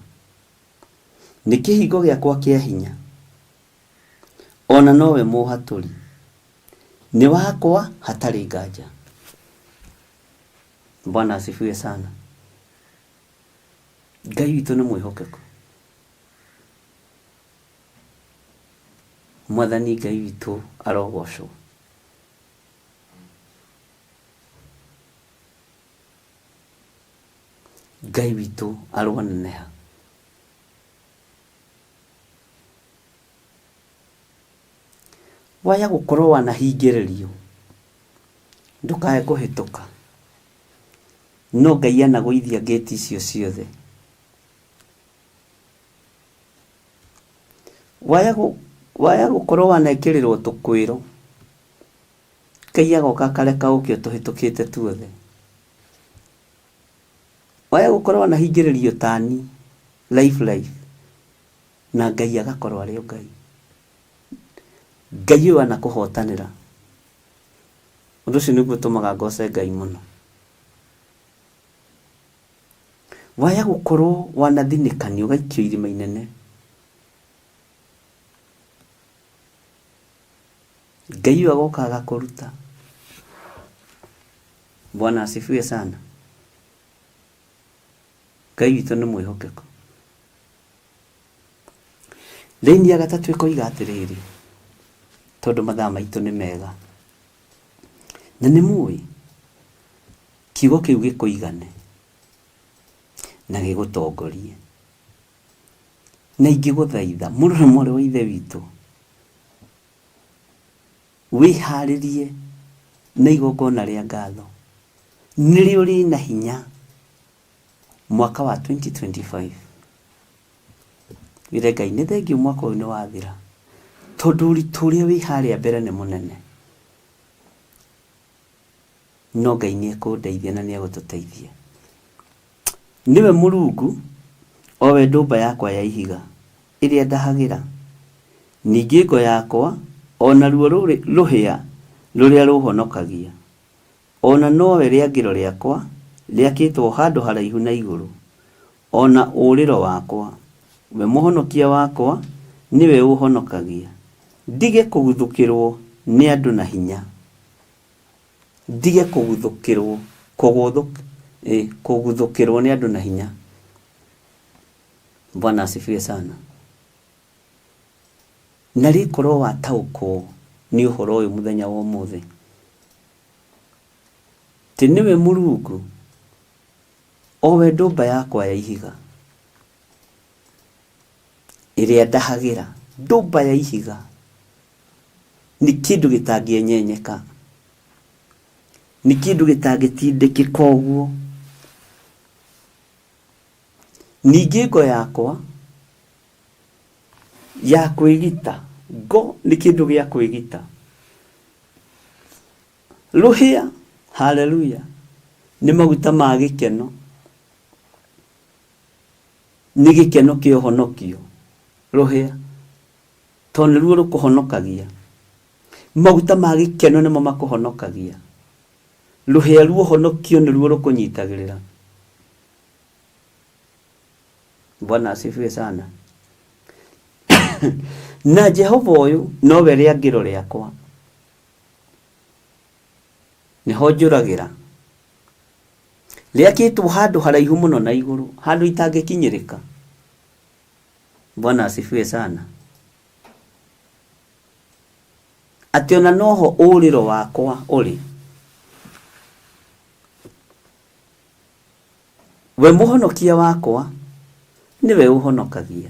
S2: nĩ kĩhingo gĩakwa kĩa hinya, ona nowe mũhatũri, nĩ wakwa hatarĩ nganja. Bwana asifiwe sana. Ngai witũ nĩ mwĩhokeku. Mwathani Ngai witũ arogocwo. Ngai witũ aroneneha. Waya gũkorwo wanahingĩrĩrio ndũkae kũhĩtũka, no Ngai anagũithia ngĩti icio ciothe. Waya gũkorwo wanekĩrĩrwo tũkwĩro, Ngai agoka akareka ũke ũtũhĩtũkĩte tuothe. Waya gũkorwo wanahingĩrĩrio tani life life, na Ngai agakorwo arĩ o Ngai. Ngai ũyũ anakũhotanĩra. Ũndũ ũcio nĩguo ũtũmaga ngoce Ngai mũno. Waya gũkorwo wanathinĩkanio ũgaikio irima inene, Ngai ũyũ agoka agakũruta. Bwana asifiwe sana. Ngai witũ nĩ mwĩhokeku. Raini ya gatatũ ĩkoiga atĩrĩrĩ, tondũ mathaa maitũ nĩ mega, na nĩ mũĩ kiugo kĩu gĩkũigane na gĩgũtongorie. Na ingĩgũthaitha mũrũ na mwarĩ wa Ithe witũ, wĩharĩrie na igongona rĩa ngatho, nĩrĩo rĩna hinya mwaka wa 2025. Wĩre Ngai nĩ thengiũ mwaka ũyũ nĩ wathira, tondũ ũritũ ũrĩa wĩ harĩa mbere nĩ mũnene. No Ngai nĩ ekũndeithia na nĩ egũtũteithia. Nĩwe Mũrungu, o we ndũmba yakwa ya ihiga, ĩrĩa ndahagĩra, ningĩ ngo yakwa O naruo rũhĩa rũrĩa rũũhonokagia, o na nowe rĩangĩro rĩakwa rĩakĩtwo handũ haraihu na igũrũ, o na ũũrĩro wakwa, we mũhonokia wakwa nĩwe ũũhonokagia, ndige kũguthũkĩrwo nĩ andũ na hinya. Ndige kũguthũkĩrwo kũguthũkĩrwo nĩ andũ na hinya. Bwana asifiwe sana. Na rĩkorwo wataũkwo nĩ ũhoro ũyũ mũthenya wa ũmũthĩ, atĩ nĩwe Mũrungu, o we ndũmba yakwa ya ihiga, ĩrĩa ndahagĩra, ndũmba ya ihiga nĩ kĩndũ gĩtangĩenyenyeka, nĩ kĩndũ gĩtangĩtindĩkĩka ũguo. Ningĩ ngo yakwa ya kwĩgita, ngo nĩ kĩndũ gĩa kwĩgita. Rũhĩa, haleluya, nĩ maguta ma gĩkeno, nĩ gĩkeno kĩa ũhonokio, rũhĩa, tondũ nĩruo rũkũhonokagia. Maguta ma gĩkeno nĩmo makũhonokagia. Rũhĩa rwa ũhonokio nĩruo rũkũnyitagĩrĩra. Bwana asifiwe sana. Na Jehova ũyũ nowe rĩangĩro rĩakwa, nĩho njũragĩra, rĩakĩtwo handũ haraihu mũno na igũrũ, handũ itangĩkinyĩrĩka. Bwana asifiwe sana. Atĩ ona noho ũrĩro wakwa ũrĩ. We mũhonokia wakwa nĩwe ũhonokagia,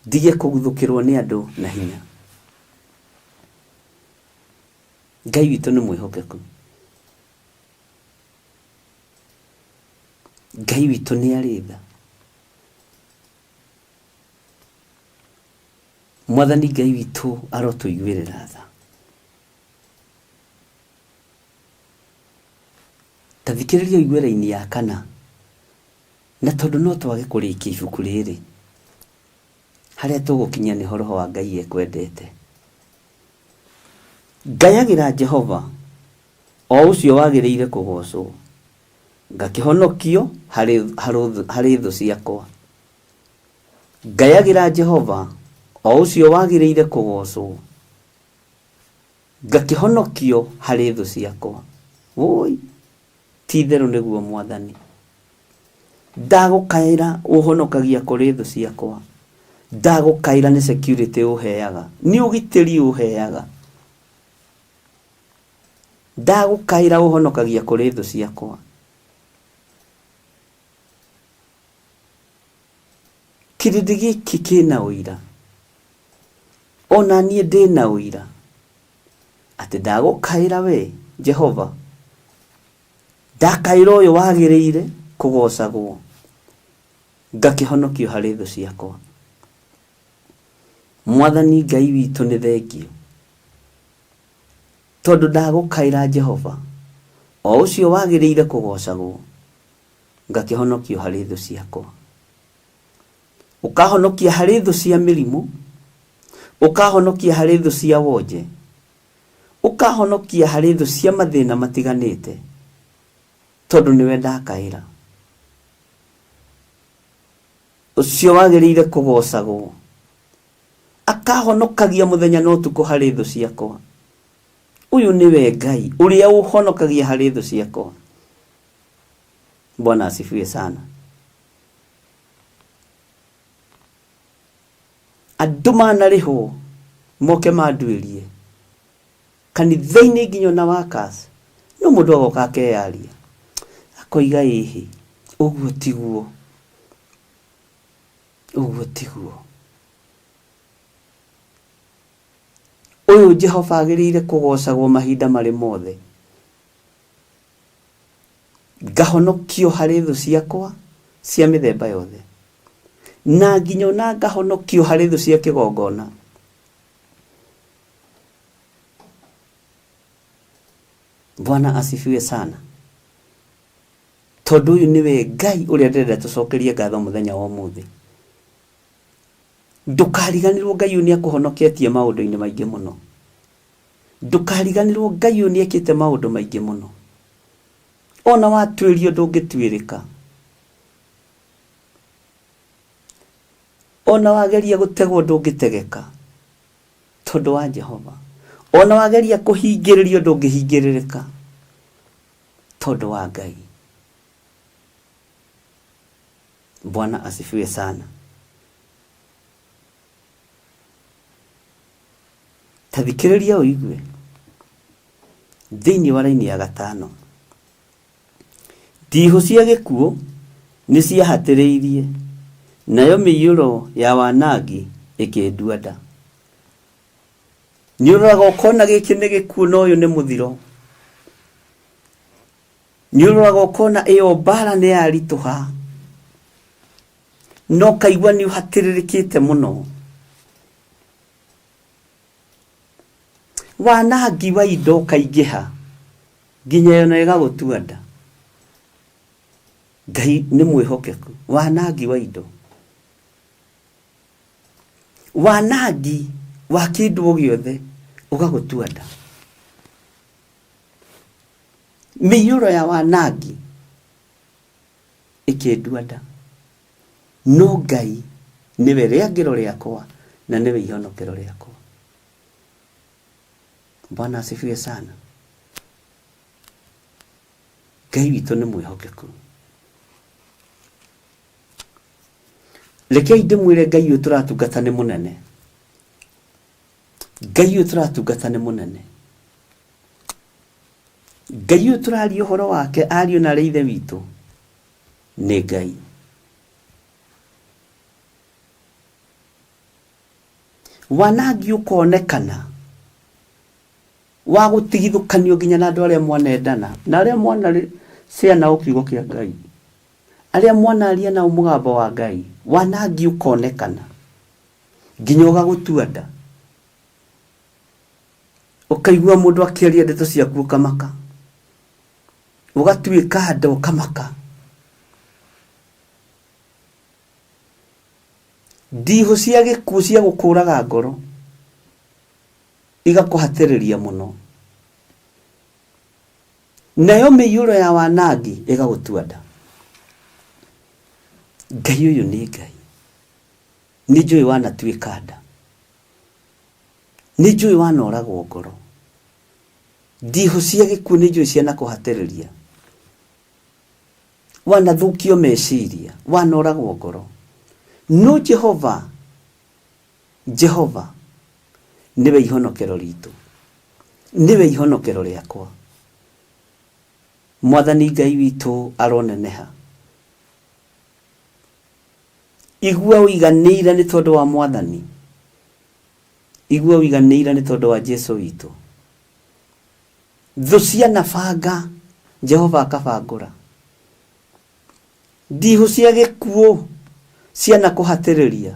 S2: ndige kũguthũkĩrwo nĩ andũ na hinya. Ngai witũ nĩ mwĩhokeku. Ngai witũ nĩ arĩ tha. Mwathani Ngai witũ arotũiguĩrĩra tha. Ta thikĩrĩria ũigue raini ya kana, na tondũ no twage kũrĩkia ibuku rĩrĩ, harĩa tũgũkinya nĩho Roho wa Ngai ekwendete. Ngayagĩra Jehova, o ũcio wagĩrĩire kũgoocwo, ngakĩhonokio harĩ, harĩ thũ ciakwa. Ngayagĩra Jehova, o ũcio wagĩrĩire kũgoocwo, Ngakĩhonokio harĩ thũ ciakwa. Wũi, ti-itherũ nĩguo Mwathani. Ndagũkaĩra ũhonokagia kũrĩ thũ ciakwa. Ndagũkaĩra nĩ security ũheaga, nĩ ũgitĩri ũheaga. Ndagũkaĩra ũhonokagia kũrĩ thũ ciakwa. Kĩrĩndĩ gĩkĩ kĩna ũira, o na niĩ ndĩ na ũira, atĩ ndagũkaĩra we, Jehova, ndakaĩra ũyũ wagĩrĩire kũgoocagwo, ngakĩhonokio harĩ thũ ciakwa. Mwathani Ngai witũ nĩ thengiũ, tondũ ndagũkaĩra Jehova, o ũcio wagĩrĩire kũgoocagwo, ngakĩhonokio harĩ thũ ciakwa. Ũkahonokia harĩ thũ cia mĩrimũ, ũkahonokia harĩ thũ cia wonje, ũkahonokia harĩ thũ cia mathĩna matiganĩte, tondũ nĩwe ndakaĩra. Ũcio wagĩrĩire kũgoocagwo, akahonokagia mũthenya na ũtukũ harĩ thũ ciakwa. Ũyũ nĩwe Ngai ũrĩa ũhonokagia harĩ thũ ciakwa. Bwana asifiwe sana. Andũ manarĩhwo moke manduĩrie kanitha-inĩ nginya ona workers, no mũndũ agoka akeyaria akoiga ĩhĩ ũguo tiguo, ũguo tiguo. Ũyũ Jehova agĩrĩire kũgocagwo mahinda marĩ mothe. Ngahonokio harĩ thũ ciakwa cia mĩthemba yothe, na nginya ona ngahonokio harĩ thũ cia kĩgongona. Bwana asifiwe sana. Tondũ ũyũ nĩwe Ngai ũrĩa ndĩrenda tũcokerie ngatho mũthenya wa ũmũthĩ. Ndũkariganĩrwo Ngai ũyũ nĩ akũhonoketie maũndũ-inĩ maingĩ mũno. Ndũkariganĩrwo Ngai ũyũ nĩ ekĩte maũndũ maingĩ mũno. Ona watuĩrio ndũngĩtuĩrĩka. Ona wageria gũtegwo ndũngĩtegeka tondũ wa Jehova. Ona wageria kũhingĩrĩrio ndũngĩhingĩrĩrĩka tondũ wa Ngai. Bwana asifiwe sana. Ta thikĩrĩria ũigue thĩinĩ wa raini ya gatano. Ndihũ cia gĩkuũ nĩ ciahatĩrĩirie, nayo mĩiyũro ya wanangi ĩkĩndua nda. Nĩ ũroraga ũkona gĩkĩ nĩ gĩkuũ na ũyũ nĩ mũthiro. Nĩ ũroraga ũkona ĩyo mbara nĩ yaritũha, na ũkaigua nĩ ũhatĩrĩrĩkĩte mũno. Wanangi wa indo ũkaingĩha nginya ĩyo nayo ĩgagũtua nda. Ngai nĩ mwĩhokeku. Wanangi wa indo, wanangi wa kĩndũ o gĩothe ũgagũtua nda. Mĩiyũro ya wanangi ĩkĩndua nda. No Ngai nĩwe rĩangĩro rĩakwa na nĩwe ihonokero rĩakwa. Bwana asifiwe sana. Ngai witũ nĩ mwĩhokeku. Rekei ndĩmwĩre Ngai ũyũ tũratungata nĩ mũnene. Ngai ũyũ tũratungata nĩ mũnene. Ngai ũyũ tũraria ũhoro wake ariũ na arĩ ithe witũ nĩ Ngai. Wanangi ũkonekana wa gũtigithũkanio nginya na andũ arĩa mwanendana na arĩa mwanacĩa nao kiugo kĩa Ngai, arĩa mwanaria nao mũgambo wa Ngai, wanangi ũkonekana nginya ũgagũtua nda. Ũkaigua mũndũ akĩaria ndeto ciaku ũkamaka, ũgatuĩka nda ũkamaka. Ndihũ cia gĩkuũ cia gũkũraga ngoro igakũhatĩrĩria mũno, nayo mĩiyũro ya wanangi ĩgagũtua nda. Ngai ũyũ nĩ Ngai, nĩ njũĩ wanatuĩka nda, nĩ njũĩ wanoragwo ngoro, ndihũ cia gĩkuũ nĩ njũĩ cianakũhatĩrĩria, wanathũkio meciria, wanoragwo ngoro. No Jehova, Jehova nĩwe ihonokero ritũ, nĩwe ihonokero rĩakwa. Mwathani Ngai witũ aroneneha. Igua ũiganĩire nĩ tondũ wa Mwathani. Igua ũiganĩire nĩ tondũ wa Jesu witũ. Thũ cianabanga, Jehova akabangũra. Ndihũ cia gĩkuũ cianakũhatĩrĩria,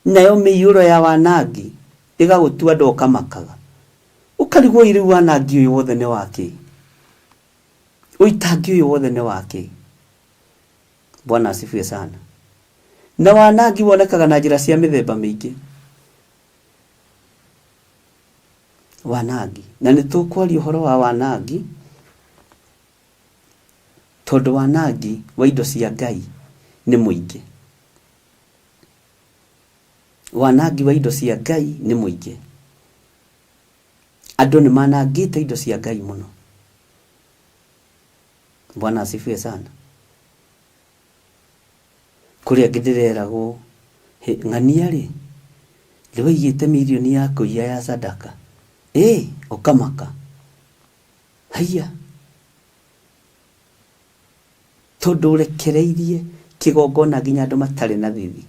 S2: nayo mĩiyũro ya wanangi ĩgagũtua nda ũkamakaga. Ũkarigwo ĩ rĩu wanangi ũyũ wothe nĩ wakĩ? Ũitangi ũyũ wothe nĩ wakĩ? Bwana asifiwe sana. Na wanangi wonekaga na njĩra cia mĩthemba mĩingĩ. Wanangi. Na nĩ tũkwaria ũhoro wa wanangi, tondũ wanangi wa indo cia Ngai nĩ mũingĩ. Wanangi wa indo cia Ngai nĩ mũingĩ. Andũ nĩ manangĩte indo cia Ngai mũno. Bwana asifiwe sana. Kũrĩ angĩ ndĩreragwo, hĩ, ng'ania rĩ, nĩwaigĩte mirioni ya kũiya ya sadaka? Ĩ, ũkamaka. Haiya! Tondũ ũrekereirie kĩgongona nginya andũ matarĩ na thithi.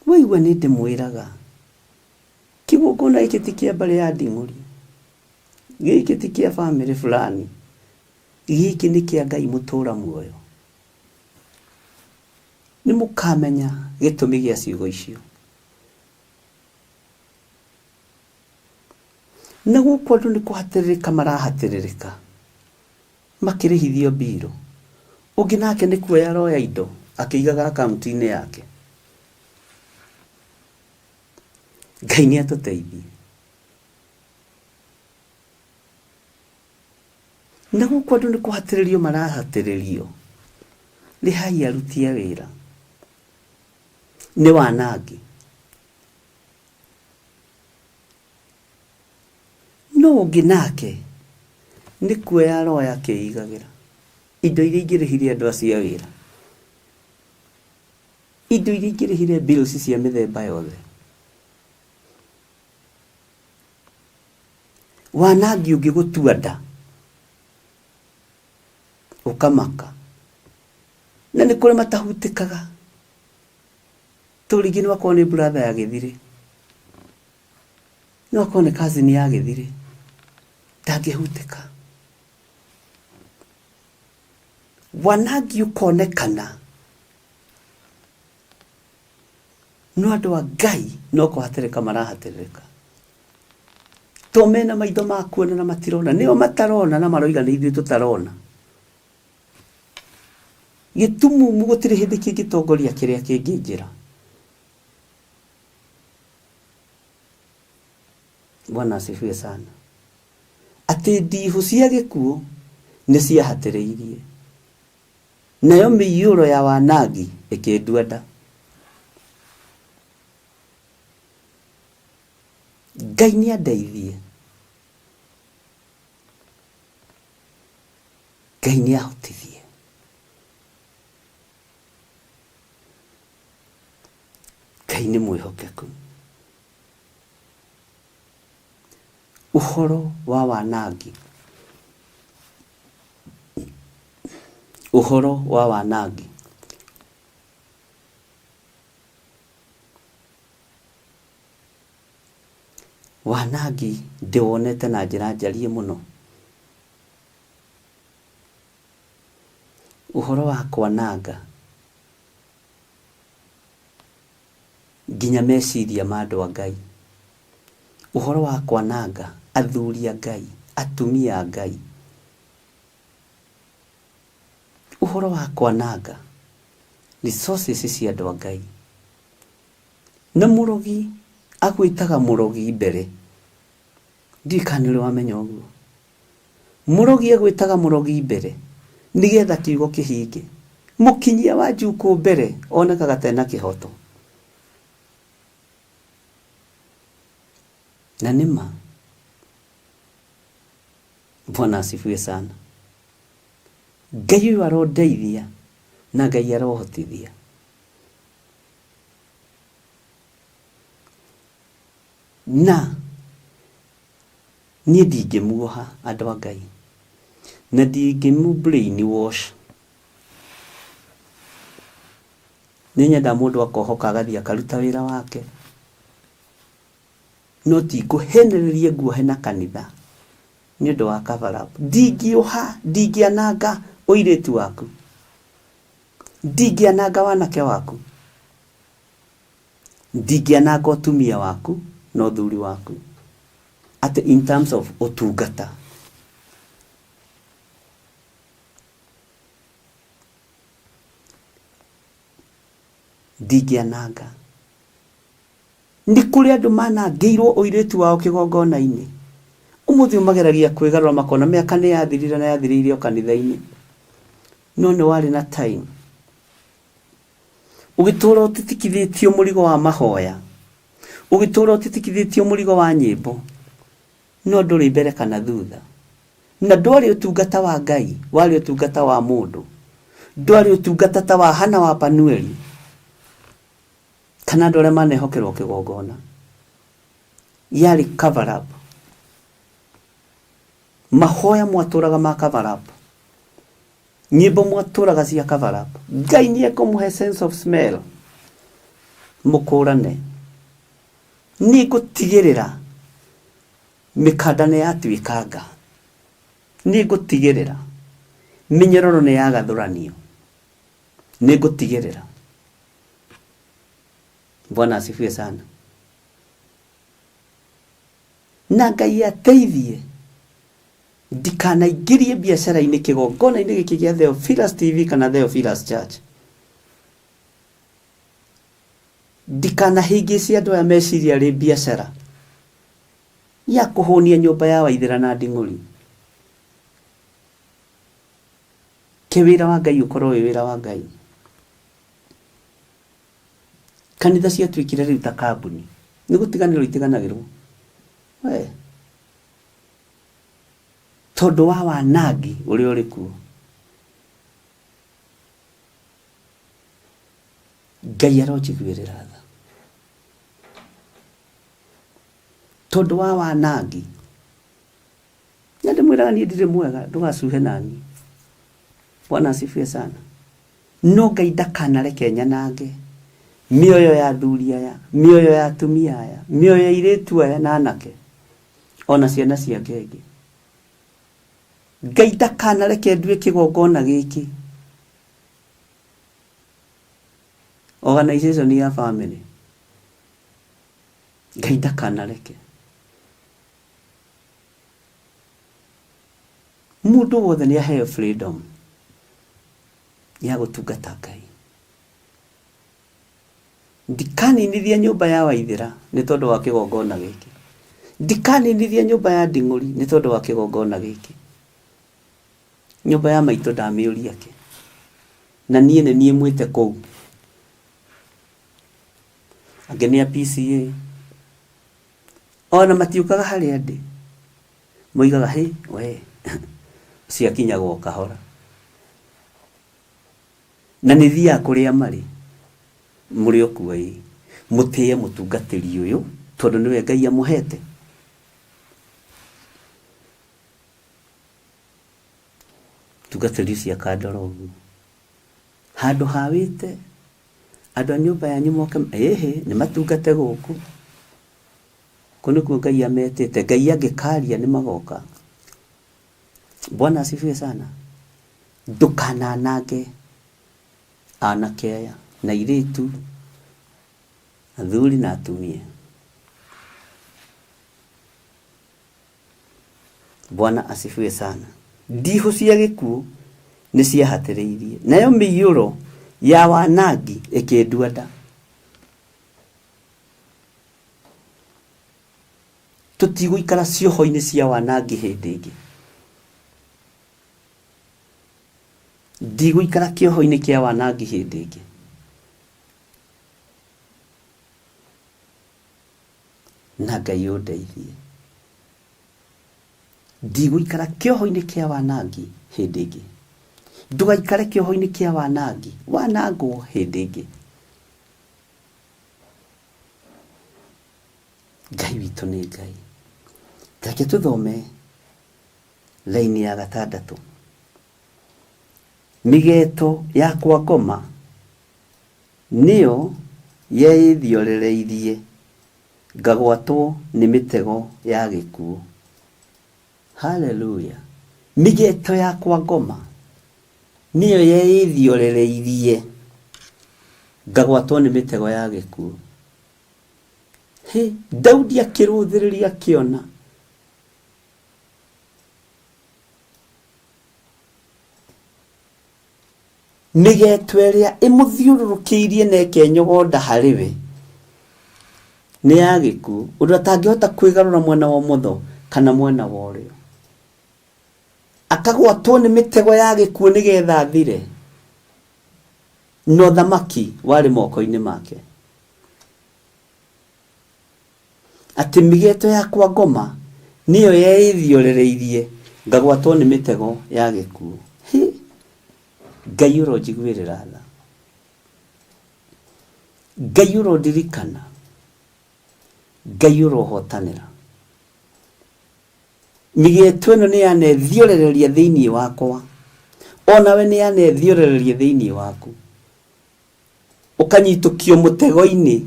S2: Waigua nĩ ndĩmwĩraga, kĩgongona gĩkĩ ti kĩa mbarĩ ya Nding'ũri, gĩkĩ ti kĩa bamĩrĩ fulani, gĩkĩ nĩ kĩa Ngai mũtũra muoyo. Nĩ mũkamenya gĩtũmi gĩa ciugo icio. Na gũkũ andũ nĩ kũhatĩrĩrĩka marahatĩrĩrĩka. Makĩrĩhithio mbirũ. Ũngĩ nake nĩ kuoya aroya indo akĩigaga akaunti-inĩ yake. Ngai nĩ atũteithie. Na gũkũ andũ nĩ kũhatĩrĩrio marahatĩrĩrio. Rĩhai aruti a wĩra. Nĩ wanangi. No ũngĩ nake nĩ kuoya aroya akĩigagĩra indo iria ingĩrĩhire andũ acio a wĩra. Indo iria ingĩrĩhire bills cia mĩthemba yothe. Wanangi ũngĩgũtua nda ũkamaka. Na nĩ kũrĩ matahutĩkaga. To rĩngĩ no akorwo nĩ brother ya gĩthirĩ. No akorwo nĩ cousin ya gĩthirĩ. Ndangĩhutĩka. Wanangi ũkonekana no andũ a Ngai no kũhatĩrĩka marahatĩrĩrĩka. To mena maitho ma kuona na matirona, nĩo matarona na maroiga nĩ ithuĩ tũtarona. Gĩtumumu gũtirĩ hĩndĩ kĩngĩtongoria kĩrĩa kĩngĩ njĩra. Bwana asifiwe sana. Atĩ ndihũ cia gĩkuũ nĩ ciahatĩrĩirie, nayo mĩiyũro ya wanangi ĩkĩndua nda. Ngai nĩ andeithie. Ngai nĩ ahotithie. Ngai nĩ mwĩhokeku. Ũhoro wa wanangi. Ũhoro wa wanangi. Wanangi ndĩwonete na njĩra njariĩ mũno. Ũhoro wa kwananga nginya meciria ma andũ a Ngai. Ũhoro wa kwananga athuri a Ngai, atumia a Ngai. Ũhoro wa kwananga resources cia andũ a Ngai. Na mũrogi agwĩtaga mũrogi mbere. Ndiũĩ kana nĩ ũrĩ wamenya ũguo. Mũrogi egwĩtaga mũrogi mbere nĩgetha kiugo kĩhinge. Mũkinyia wa njukũ mbere onekaga ta ena kĩhoto. Na nĩ ma. Bwana asifiwe sana. Ngai ũyũ arondeithia na Ngai arohotithia. Na Niĩ ndingĩmuoha andũ a Ngai, na ndingĩmũ brain wash. Nĩ nyendaga mũndũ akohoka agathiĩ akaruta wĩra wake, no ti ngũhenererie nguohe na kanitha nĩ ũndũ wa cover up. Ndingĩoha, ndingĩananga ũirĩtu waku, ndingĩananga wanake waku, ndingĩananga ũtumia waku na ũthuri waku. Atĩ in terms of ũtungata. Ndingĩananga. Nĩ kũrĩ andũ manangĩirwo ũirĩtu wao kĩgongona-inĩ. Ũmũthĩ ũyũ mageragia kwĩgarũra makona mĩaka nĩ yathirire na yathirĩire o kanitha-inĩ. No nĩ warĩ na time. Ũgĩtũra ũtitikithĩtio mũrigo wa mahoya. Ũgĩtũra ũtitikithĩtio mũrigo wa nyĩmbo. No ndũrĩ mbere kana thutha. Na ndwarĩ ũtungata wa Ngai, warĩ ũtungata wa mũndũ. Ndwarĩ ũtungata ta wa Hana wa Panueli, kana andũ arĩa manehokerwo kĩgongona. Yarĩ cover up. Mahoya mwatũraga ma cover up. Nyĩmbo mwatũraga cia cover up. Ngai nĩ ekũmũhe sense of smell. Mũkũrane. Nĩ ngũtigĩrĩra mĩkanda nĩ yatuĩkanga. Nĩ ngũtigĩrĩra mĩnyororo nĩ yagathũranio. Nĩ ngũtigĩrĩra. Bwana asifiwe sana. Na Ngai ateithie. Ndikanaingĩrie biacara-inĩ kĩgongona-inĩ gĩkĩ gĩa Theophilus TV kana Theophilus Church. Ndikanahĩngĩce andũ aya meciria arĩ biacara ya kũhũnia nyũmba ya Waithĩra na Nding'ũri. Ke wĩra wa Ngai ũkorwo wĩ wĩra wa Ngai. Kanitha ciatuĩkire rĩu ta kambuni. Nĩ gũtiganĩrwo itiganagĩrwo. We. Tondũ wa wanangi ũrĩa ũrĩ kuo. Ngai aronjiguĩrĩra tha. Tondũ wa wanangi. Na ndĩmwĩraga niĩ ndirĩ mwega, ndũgacuhe naniĩ. Bwana asifiwe sana. No Ngai ndakanareke nyanange mĩoyo ya athuri aya, mĩoyo ya atumia aya, mĩoyo ya airĩtu aya na anake, ona ciana cia ngenge. Ngai ndakanareke ndue kĩgongona gĩkĩ organization ya family. Ngai ndakanareke. Mũndũ wothe nĩ aheo freedom ya gũtungata Ngai. Ndikaninithia nyũmba ya Waithĩra nĩ tondũ wa kĩgongona gĩkĩ. Ndikaninithia nyũmba ya Nding'ũri nĩ tondũ wa kĩgongona gĩkĩ. Nyũmba ya maitũ ndamĩũria kĩ? Na niĩ nĩ niĩ mwĩte kũu. Angĩ nĩ a PCA. Ona matiũkaga harĩa ndĩ. Moigaga hĩ we ũcio akinyaga o kahora. Na nĩ thiaga kũrĩa marĩ, mũrĩ o kuo ĩĩ, mũtĩe mũtungatĩri ũyũ tondũ nĩwe Ngai amũhete. Mũtungatĩri ũcio akandora ũguo, handũ ha wĩte andũ a nyũmba yanyu moke, ĩhĩ nĩ matungate gũkũ. Kũu nĩkuo Ngai ametĩte. Ngai angĩkaria nĩ magoka. Bwana asifiwe sana. Ndũkananange anake aya na airĩtu, athuri na atumia. Bwana asifiwe sana. Ndihũ cia gĩkuũ nĩ ciahatĩrĩirie, nayo mĩiyũro ya wanangi ĩkĩndua nda. Tũtigũikara cioho-inĩ cia wanangi hĩndĩ ĩngĩ. Ndigũikara kĩoho-inĩ kĩa wanangi hĩndĩ ĩngĩ. Na Ngai ũndeithie. Ndigũikara kĩoho-inĩ kĩa wanangi hĩndĩ ĩngĩ. Ndũgaikare kĩoho-inĩ kĩa wanangi, wanangwo hĩndĩ ĩngĩ. Ngai witũ nĩ Ngai. Reke tũthome raini ya gatandatũ. Mĩgeto ya kwa ngoma nĩyo yeĩthiorereirie, ngagwatwo nĩ mĩtego ya gĩkuũ. Haleluya! Mĩgeto ya kwa ngoma nĩyo yeĩthiorereirie, ngagwatwo nĩ mĩtego ya gĩkuũ. Hĩ, Daudi akĩrũthĩrĩria akĩona mĩgeto ĩrĩa ĩmũthiũrũrũkĩirie na ĩkenyogonda harĩ we nĩ ya gĩkuũ, ũndũ atangĩhota kwĩgarũra mwena wa ũmotho kana mwena wa ũrĩo. Akagwatwo nĩ mĩtego ya gĩkuũ nĩgetha athire, na ũthamaki warĩ moko-inĩ make. Atĩ mĩgeto ya kwa ngoma nĩyo yeĩthiorereirie, ngagwatwo nĩ mĩtego ya gĩkuũ. Hĩ! Ngai ũronjiguĩrĩra tha. Ngai ũrondirikana. Ngai ũrohotanĩra. Mĩgeto ĩno nĩ yanethiorereria thĩinĩ wakwa, o nawe nĩ yanethiorereria thĩinĩ waku. Ũkanyitũkio mũtego-inĩ,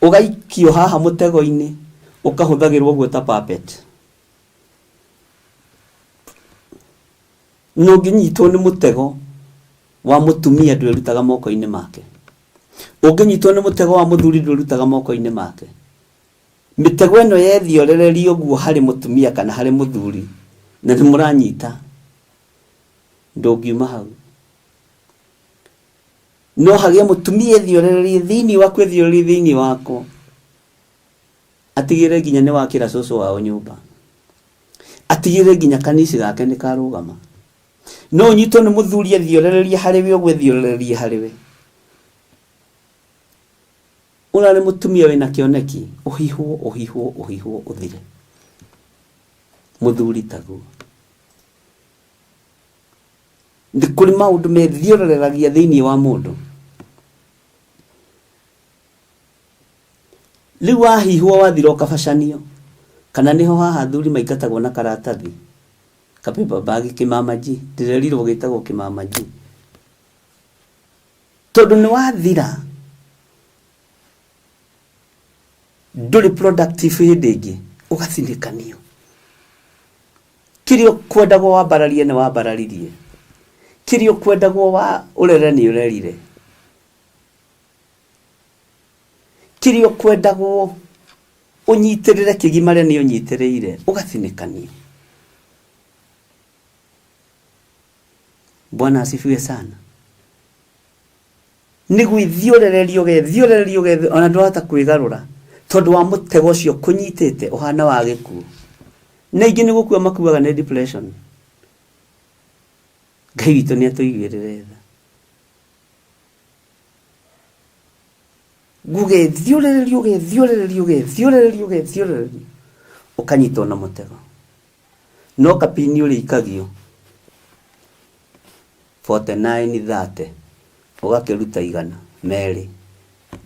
S2: ũgaikio haha mũtego-inĩ, ũkahũthagĩrwo ũguo ta puppet. Na ũngĩnyitwo nĩ mũtego wa mũtumia ndwĩrutaga moko-inĩ make. Ũngĩnyitwo nĩ mũtego wa mũthuri ndwĩrutaga moko-inĩ make. Mĩtego ĩno yethiorereria ũguo harĩ mũtumia kana harĩ mũthuri, Na nĩ mũranyita, ndũngiuma hau. No hagĩe mũtumia ethiorererie thĩinĩ waku, ethiorererie thĩinĩ wakwa, atigĩrĩre nginya nĩ wakĩra cũcũ wao nyũmba, atigĩrĩre nginya kanici gake nĩ karũgama. No ũnyitwo nĩ mũthuri ethiorererie harĩ we ũguo ethiorererie harĩ we. Ũrarĩ mũtumia wĩna kĩoneki, ũhihwo, ũhihwo, ũhihwo, ũthire. Mũthuri taguo. Nĩ kũrĩ maũndũ methiorereragia thĩinĩ wa mũndũ. Rĩu wahihwo wathira ũkabacanio. Kana nĩho haha athuri maingatagwo na karatathi ka paper bag kĩmamaji, ndĩrerirwo gĩtagwo kĩmamaji. Tondũ nĩ wathira ndũrĩ productive hĩndĩ ĩngĩ, ũgathinĩkanio. Kĩrĩa ũkwendagwo wambararie nĩ wambararirie. Kĩrĩa ũkwendagwo wa ũrere nĩ ũrerire. Kĩrĩa ũkwendagwo ũnyitĩrĩre kĩgimare nĩ ũnyitĩrĩire, ũgathinĩkanio. Bwana asifiwe sana. Nĩ gwĩthiorereria ũgethiorereria ũgethio ona ndwahota kwĩgarũra tondũ wa mũtego ũcio kũnyitĩte ũhana wa gĩkuũ. Na aingĩ nĩ gũkua makuaga nĩ depression. Ngai witũ nĩ atũiguĩrĩre tha. Gũgethiũrĩrĩria ũgethiũrĩrĩria ũgethiũrĩrĩria ũgethiũrĩrĩria ũkanyitwo na mũtego. No kapini ũrĩikagio 49 30 ũgakĩruta igana merĩ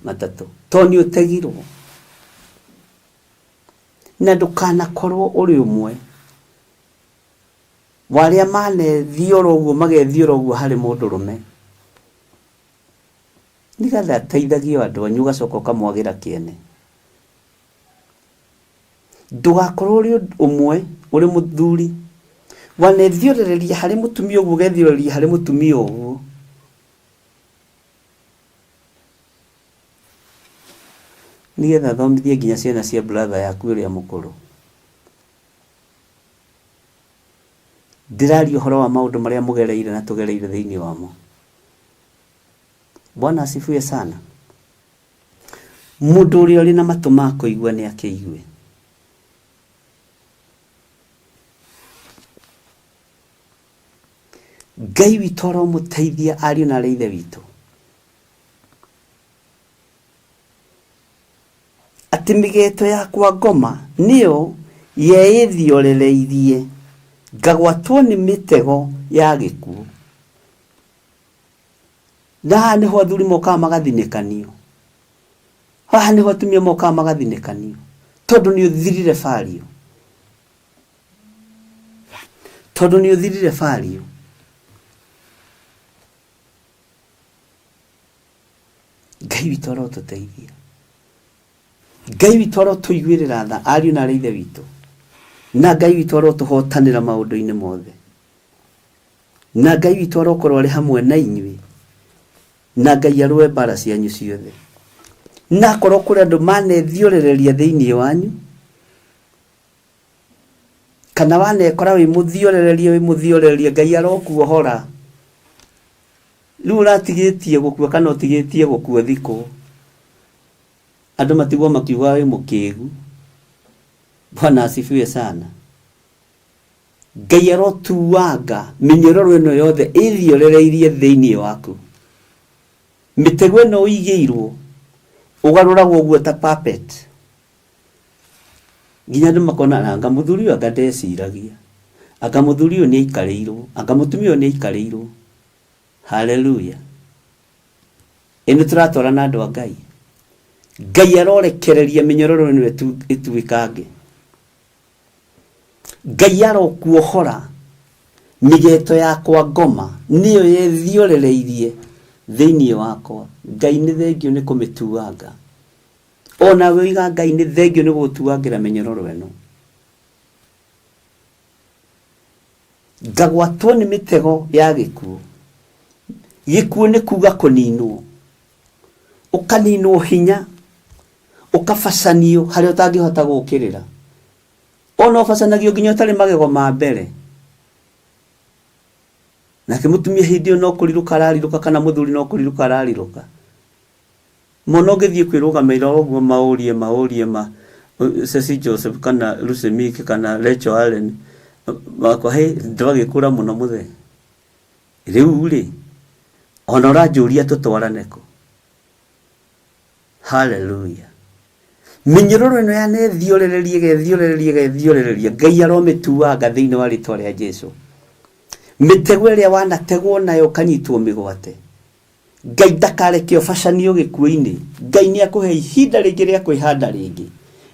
S2: matatũ tondũ nĩ ũtegirwo. Na ndũkanakorwo ũrĩ ũmwe wa arĩa manethiora ũguo magethiora ũguo harĩ mũndũrũme. Nĩgetha ateithagie andũ anyu ũgacoka ũkamwagĩra kĩene. Ndũgakorwo ũrĩ ũmwe ũrĩ mũthuri wanethiũrĩrĩria harĩ mũtumia ũguo ũgethiũrĩrĩria harĩ mũtumia ũguo. Nĩgetha athomithie nginya ciana cia brother yaku ĩrĩa mũkũrũ. Ndĩraria ũhoro wa maũndũ marĩa mũgereire na tũgereire thĩinĩ wamo. Bwana asifiwe sana. Mũndũ ũrĩa ũrĩ na matũ ma kũigua nĩ akĩigue. Ngai witũ aromũteithia ariũ na arĩ ithe witũ. Atĩ mĩgeto yakwa ngoma nĩyo yeĩthiorereirie, ngagwatwo nĩ mĩtego ya gĩkuũ. Na haha nĩho athuri mokaga magathinĩkanio. Haha nĩho atumia mokaga magathinĩkanio. Tondũ nĩ ũthirire value. Tondũ nĩ ũthirire value. Ngai witũ arotũteithia. Ngai witũ arotũiguĩrĩra tha ariũ na arĩ ithe witũ. Na Ngai witũ arotũhotanĩra maũndũ-inĩ mothe. Na Ngai witũ arokorwo arĩ hamwe na inyuĩ. Na Ngai arũe mbara cianyu ciothe. Na akorwo kũrĩ andũ manethiũrĩrĩria thĩinĩ wanyu, kana wanekora wĩ mũthiorererie wĩ mũthiorererie, Ngai arokuohora. Rĩu ũratigĩtie gũkua kana ũtigĩtie gũkua thikũ. Andũ matigwo makiuga wĩ mũkĩgu. Bwana asifiwe sana. Ngai arotuanga mĩnyororo ĩno yothe ĩthiorereirie thĩinĩ waku. Mĩtego ĩno ũigĩirwo ũgarũragwo ũguo ta puppet. Nginya andũ makona anga mũthuri ũyũ anga ndeciragia. Anga mũthuri ũyũ nĩ aikarĩirwo. Anga mũtumia ũyũ nĩ aikarĩirwo. Haleluya. Ĩ nĩ tũratwarana andũ a Ngai. Ngai arorekereria mĩnyororo ĩno ĩtuĩkange. Ngai arokuohora mĩgeto yakwa ngoma nĩyo yethiorereirie thĩinĩ wakwa. Ngai nĩ thengio nĩ kũmĩtuanga. Onawe oiga Ngai nĩ thengio nĩ gũgũtuangĩra mĩnyororo ĩno. Ngagwatwo nĩ mĩtego ya gĩkuũ. Gĩkuũ nĩ kuga kũninwo. Ũkaninwo hinya, ũkabacanio harĩa ũtangĩhota gũkĩrĩra. Ona ũbacanagio nginya ũtarĩ magego ma mbere. Nake mũtumia hĩndĩ ĩyo no kũrirũka ararirũka kana mũthuri no kũrirũka ararirũka. Mwana ũngĩthiĩ kwĩrũgamĩra ũguo maũrie maũrie ma Ceci Joseph kana Lucy Meek kana Rachel Allen makwa hĩ ndwagĩkũra mũno mũthee. Rĩu rĩ ona ũranjũria tũtwarane kũ? Haleluya. Mĩnyororo ĩno yanethiorereria ĩgethiorereria ĩgethiorereria Ngai aromĩtuanga thĩinĩ wa rĩtwa rĩa Jesu. Mĩtego ĩrĩa wanategwo nayo ũkanyitwo mĩgwate Ngai ndakareke ũbacanio gĩkuũ-inĩ. Ngai nĩ akũhe ihinda rĩngĩ rĩa kwĩhanda rĩngĩ.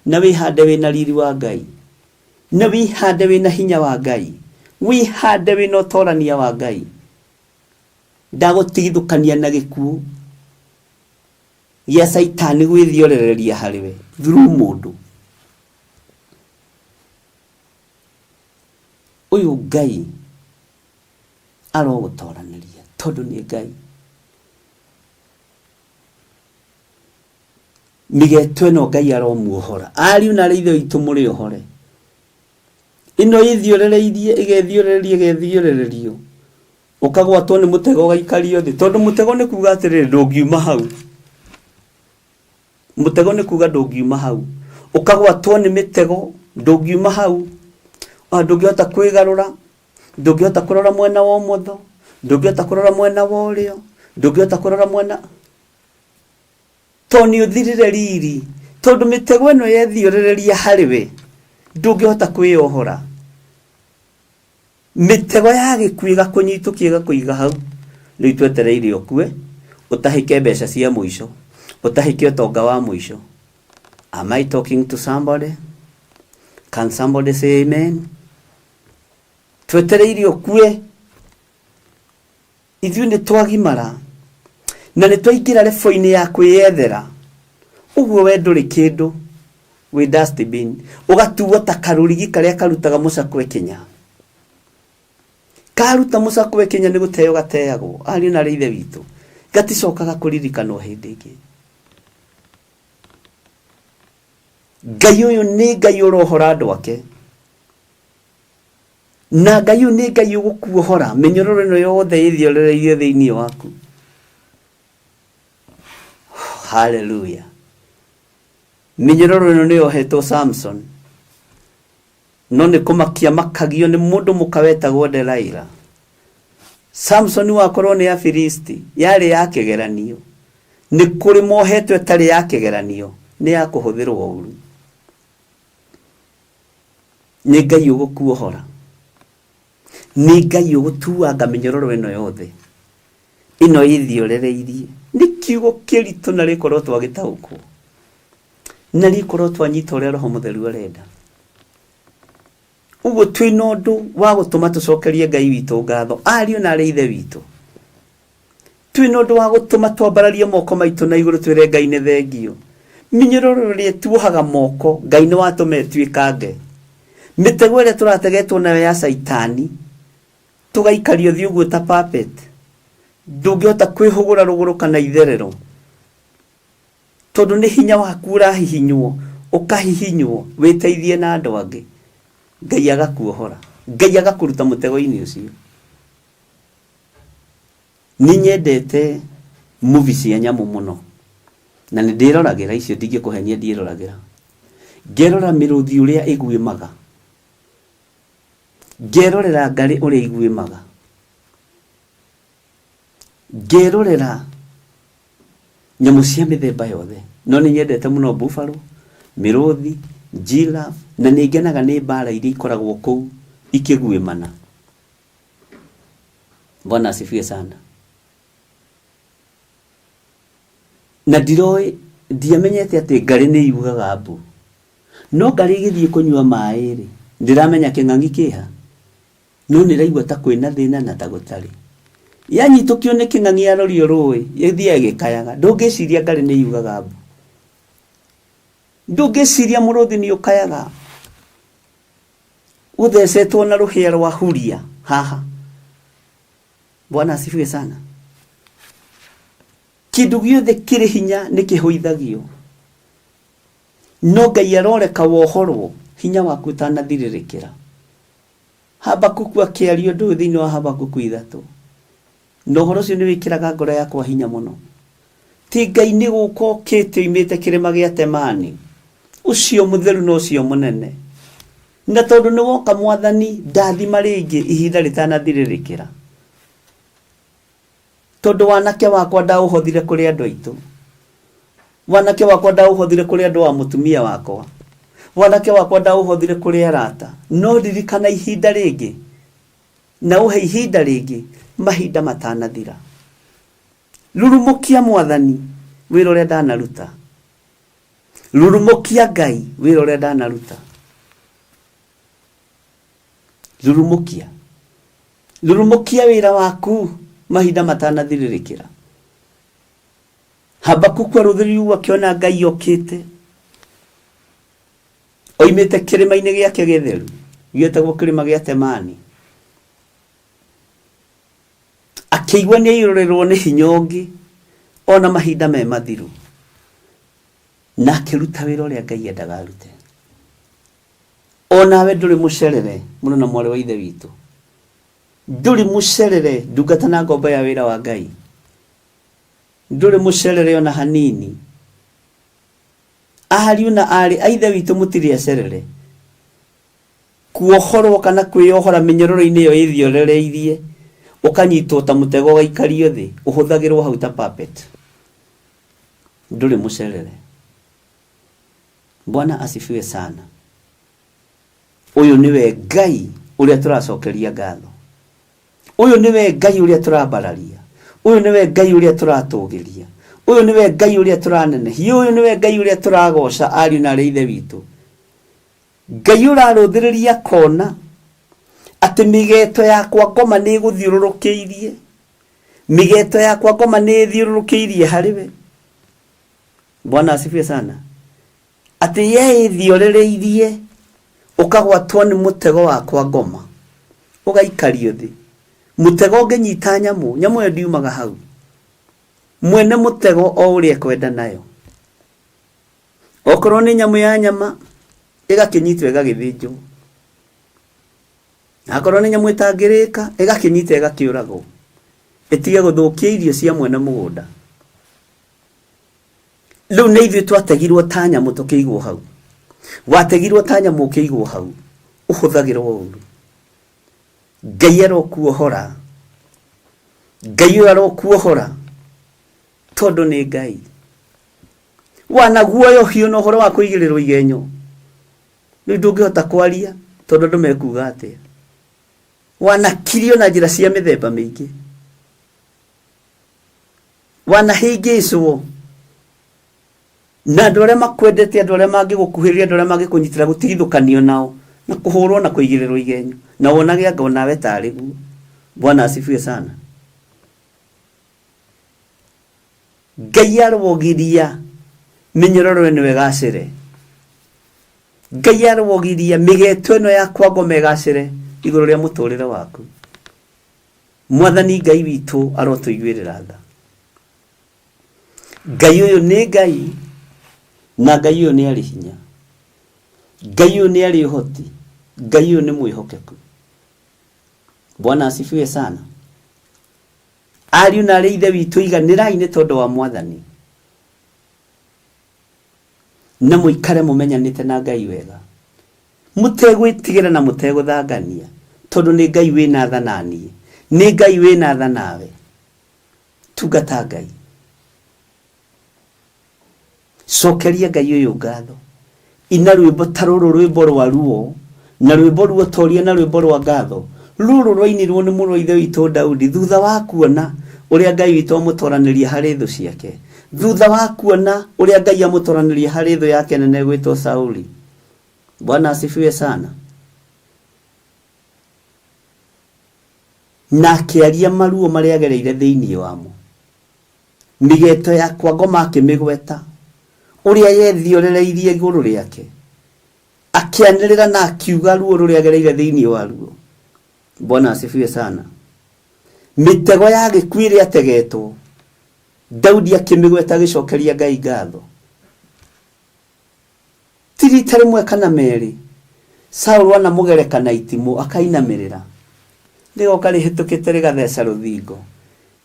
S2: Na wĩhande wĩna riri wa Ngai. Na wĩhande wĩna hinya wa Ngai. Wĩhande wĩna ũtorania wa Ngai. Ndagũtigithũkania na gĩkuũ gĩa Caitani gwĩthiorereria harĩ we through mũndũ. Ũyũ Ngai arogũtoranĩria tondũ nĩ Ngai. Mĩgeto ĩno Ngai aromuohora. Ariũ na arĩ ithe witũ mũrĩ ohore. Ĩno ĩthiorereirie ĩgethiorereria ĩgethiorererio. Ũkagwatwo nĩ mũtego ũgaikario thĩ. Tondũ mũtego nĩ kuga atĩrĩrĩ ndũngiuma hau. Mũtego nĩ kuga ndũngiuma hau. Ũkagwatwo nĩ mĩtego ndũngiuma hau. Ona ndũngĩhota kwĩgarũra. Ndũngĩhota kũrora mwena wa ũmotho, ndũngĩhota kũrora mwena wa ũrĩo, ndũngĩhota kũrora mwena tondũ nĩ ũthirire riri, tondũ mĩtego ĩno yethiũrĩrĩria harĩ we, ndũngĩhota kwĩyohora. Mĩtego ya gĩkuũ ĩgakũnyitũkia ĩgakũiga hau, rĩu twetereire ũkue, ũtahĩke mbeca cia mũico, ũtahĩke ũtonga wa mũico. Am I talking to somebody? Can somebody say amen? Twetereire ũkue. Ithuĩ nĩ twagimara na nĩ twaingĩra rebo-inĩ ya kwĩyethera. Ũguo we ndũrĩ kĩndũ, wĩ dustbin. Ũgatuo ta karũrigi karĩa karutaga mũcakwe kĩnya. Karuta mũcakwe kĩnya nĩ gũteo gateagwo. Ariũ na arĩ ithe witũ. Gaticokaga kũririkanwo hĩndĩ ĩngĩ. Ngai ũyũ nĩ Ngai ũrohora andũ ake. Na Ngai ũyũ nĩ Ngai ũgũkuohora mĩnyororo ĩno yothe ĩthiorereirie thĩinĩ waku. Haleluya. Mĩnyororo ĩno nĩ yohetwo Samson. No nĩ kũmakia makagio nĩ mũndũ mũka wetagwo Delaila. Samsoni wakorwo nĩ Afilisti yarĩ ya kĩgeranio. Nĩ kũrĩ mohetwo ĩtarĩ ya kĩgeranio, nĩ ya kũhũthĩrwo ũru. Nĩ Ngai ũgũkuohora. Nĩ Ngai ũgũtuanga mĩnyororo ĩno yothe. Ĩno ĩthiorereirie. Nĩ kiugo kĩritũ na rĩkorwo twagĩtaũkwo. Na rĩkorwo twanyita ũrĩa Roho Mũtheru arenda. Ũguo twĩna ũndũ wa gũtũma tũcokerie Ngai witũ ngatho, ariũ na arĩ ithe witũ. Twĩna ũndũ wa gũtũma twambararie moko maitũ na igũrũ twĩre Ngai nĩ thengio. Mĩnyororo ĩrĩa ĩtuohaga moko, Ngai nĩ watũma ĩtuĩkange. Mĩtego ĩrĩa tũrategetwo nayo ya Caitani, tũgaikario thĩ ũguo ta puppet. Ndũngĩhota kwĩhũgũra rũgũrũ kana itherero. Tondũ nĩ hinya waku ũrahihinywo, ũkahihinywo wĩteithie na andũ angĩ. Ngai agakuohora. Ngai agakũruta mũtego-inĩ ũcio. Nĩ nyendete movie cia nyamũ mũno. Na nĩ ndĩroragĩra icio ndingĩkũhenia ndiĩroragĩra. Ngerora mĩrũthi ũrĩa ĩguĩmaga. Ngerorera ngarĩ ũrĩa iguĩmaga. Ngerorera nyamũ cia mĩthemba yothe. No nĩ nyendete mũno buffalo, mĩrũthi, giraffe, na nĩ ngenaga nĩ mbara iria ikoragwo kũu ikĩguĩmana. Bwana asifiwe sana. Na ndiroĩ, ndiamenyete atĩ ngarĩ nĩ yugaga mbu. No ngarĩ ĩgĩthiĩ kũnyua maĩ rĩ, ndĩramenya kĩng'ang'i kĩha. No nĩ ĩraigua ta kwĩna thĩna na ta gũtarĩ. Yanyitũkio nĩ kĩng'ang'i yarorio rũĩ, ĩthiaga ĩgĩkayaga. Ndũngĩciria ngarĩ nĩ yugaga mbu. Ndũngĩciria mũrũthi nĩ ũkayaga. Ũthecetwo na rũhĩa rwa huria haha. Bwana asifiwe sana. Kĩndũ gĩothe kĩrĩ hinya nĩ kĩhũithagio. No Ngai aroreka wohorwo hinya waku ũtanathirĩrĩkĩra. Habakuku akĩaria ũndũ ũyũ thĩinĩ wa Habakuku 3. Na ũhoro ũcio nĩ wĩkĩraga ngoro yakwa hinya mũno. Ti Ngai nĩ gũka okĩte oimĩte kĩrĩma gĩa Temani, ũcio mũtheru na ũcio mũnene. Na tondũ nĩ woka Mwathani, ndathima rĩngĩ ihinda rĩtanathirĩrĩkĩra. Tondũ wanake wakwa ndaũhothire kũrĩ andũ aitũ. Wanake wakwa ndaũhothire kũrĩ andũ a mũtumia wakwa. Wanake wakwa ndaũhothire kũrĩ arata. No ririkana ihinda rĩngĩ na ũhe ihinda rĩngĩ mahinda matanathira. Rurumũkia Mwathani wĩra ũrĩa ndanaruta. Rurumũkia Ngai wĩra ũrĩa ndanaruta. Rurumũkia. Rurumũkia wĩra waku mahinda matanathirĩrĩkĩra. Habakuku arũthĩrĩria ũguo akĩona Ngai okĩte oimĩte kĩrĩma-inĩ gĩake gĩtheru gĩetagwo kĩrĩma gĩa Temani. Akĩigua nĩ aiyũrĩrwo nĩ hinya ũngĩ ona mahinda me mathiru, na akĩruta wĩra ũrĩa Ngai endaga arute. O nawe ndũrĩ mũcerere mũno na mwarĩ wa ithe witũ, ndũrĩ mũcerere ndungata na ngombo ya wĩra wa Ngai, ndũrĩ mũcerere ona hanini. Ariũ na aarĩ a ithe witũ mũtirĩ acerere. Kuohorwo kana kwĩyohora mĩnyororo-inĩ ĩyo ĩthiorereirie, ũkanyitwo ta mũtego ũgaikario thĩ, ũhũthagĩrwo hau ta puppet. Ndũrĩ mũcerere. Bwana asifiwe sana. Ũyũ nĩwe Ngai ũrĩa tũracokeria ngatho. Ũyũ nĩwe Ngai ũrĩa tũrambararia. Ũyũ nĩwe Ngai ũrĩa tũratũgĩria. Ũyũ nĩwe Ngai ũrĩa tũranenehia. Ũyũ nĩwe Ngai ũrĩa tũragoca ariũ na aarĩ a Ithe witũ. Ngai ũrarũthĩrĩria akona atĩ mĩgeto yakwa ngoma nĩ ĩgũthiũrũrũkĩirie. Mĩgeto yakwa ngoma nĩ ĩthiũrũrũkĩirie harĩ we. Bwana asifiwe sana. Atĩ ye ĩthiorereirie ũkagwatwo nĩ mũtego wakwa ngoma ũgaikario thĩ. Mũtego ũngĩnyita nyamũ, nyamũ ĩyo ndiumaga hau. Mwene mũtego o ũrĩa ekwenda nayo. Okorwo nĩ nyamũ ya nyama, ĩgakĩnyitwo ĩgagĩthĩnjwo. Akorwo nĩ nyamũ ĩtangĩrĩka, ĩgakĩnyitwo ĩgakĩũragwo. Ĩtige gũthũkia irio cia mwene mũgũnda. Rĩu nĩ ithuĩ twategirwo ta nyamũ tũkĩigwo hau. Wategirwo ta nyamũ ũkĩigwo hau, ũhũthagĩrwo ũru. Ngai arokuohora. Ngai ũyũ arokuohora tondũ nĩ Ngai. Wanaguoyohio na ũhoro wa kũigĩrĩrwo igenyo. Rĩu ndũngĩhota kwaria tondũ andũ mekuga atĩa. Wanakirio na njĩra cia mĩthemba mĩingĩ. Wanahĩngĩcwo na andũ arĩa makwendete, andũ arĩa mangĩgũkuhĩrĩria, andũ arĩa mangĩkũnyitĩra gũtigithũkanio nao na kũhũrwo na kũigĩrĩrwo igenyo na wonage anga onawe tarĩ guo. Bwana asifiwe sana. Ngai arogiria mĩnyororo ĩno ĩgacĩre. Ngai arogiria mĩgeto ĩno ya kwa ngoma ĩgacĩre igũrũ rĩa mũtũrĩre waku. Mwathani Ngai witũ arotũiguĩrĩra tha. Ngai ũyũ nĩ Ngai na Ngai ũyũ nĩ arĩ hinya. Ngai ũyũ nĩ arĩ ũhoti. Ngai ũyũ nĩ mwĩhokeku. Bwana asifiwe sana. Ariũ na arĩ ithe witũ iganĩrai nĩ tondũ wa Mwathani. Na mũikare mũmenyanĩte na Ngai wega. Mũtegwĩtigĩra na mũtegũthangania, tondũ nĩ Ngai wĩna tha na niĩ. Nĩ Ngai wĩna tha nawe. Tungata Ngai. Cokeria Ngai ũyũ ngatho. Ina rwĩmbo ta rũrũ rwĩmbo rwa ruo, na rwĩmbo ruotoria na rwĩmbo rwa ngatho. Rũrũ rwainirwo nĩ mũrũ wa ithe witũ Daudi thutha wa kuona ũrĩa Ngai witũ amũtoranĩria harĩ thũ ciake. Thutha wa kuona ũrĩa Ngai amũtoranĩria harĩ thũ yake nene ĩgwĩtwo Sauli. Bwana asifiwe sana. Na akĩaria maruo marĩa agereire thĩinĩ wamo. Mĩgeto yakwa ngoma akĩmĩgweta, ũrĩa yethiorereirie igũrũ rĩake. Akĩanĩrĩra na akiuga ruo rũrĩa agereire thĩinĩ waruo. Bwana asifiwe sana. Mĩtego ya gĩkuũ ĩrĩa ategetwo, Daudi akĩmĩgweta agĩcokeria Ngai ngatho. Ti rita rĩmwe kana merĩ, Saũlũ anamũgereka na itimũ akainamĩrĩra. Rĩgoka rĩhĩtũkĩte rĩgatheca rũthingo.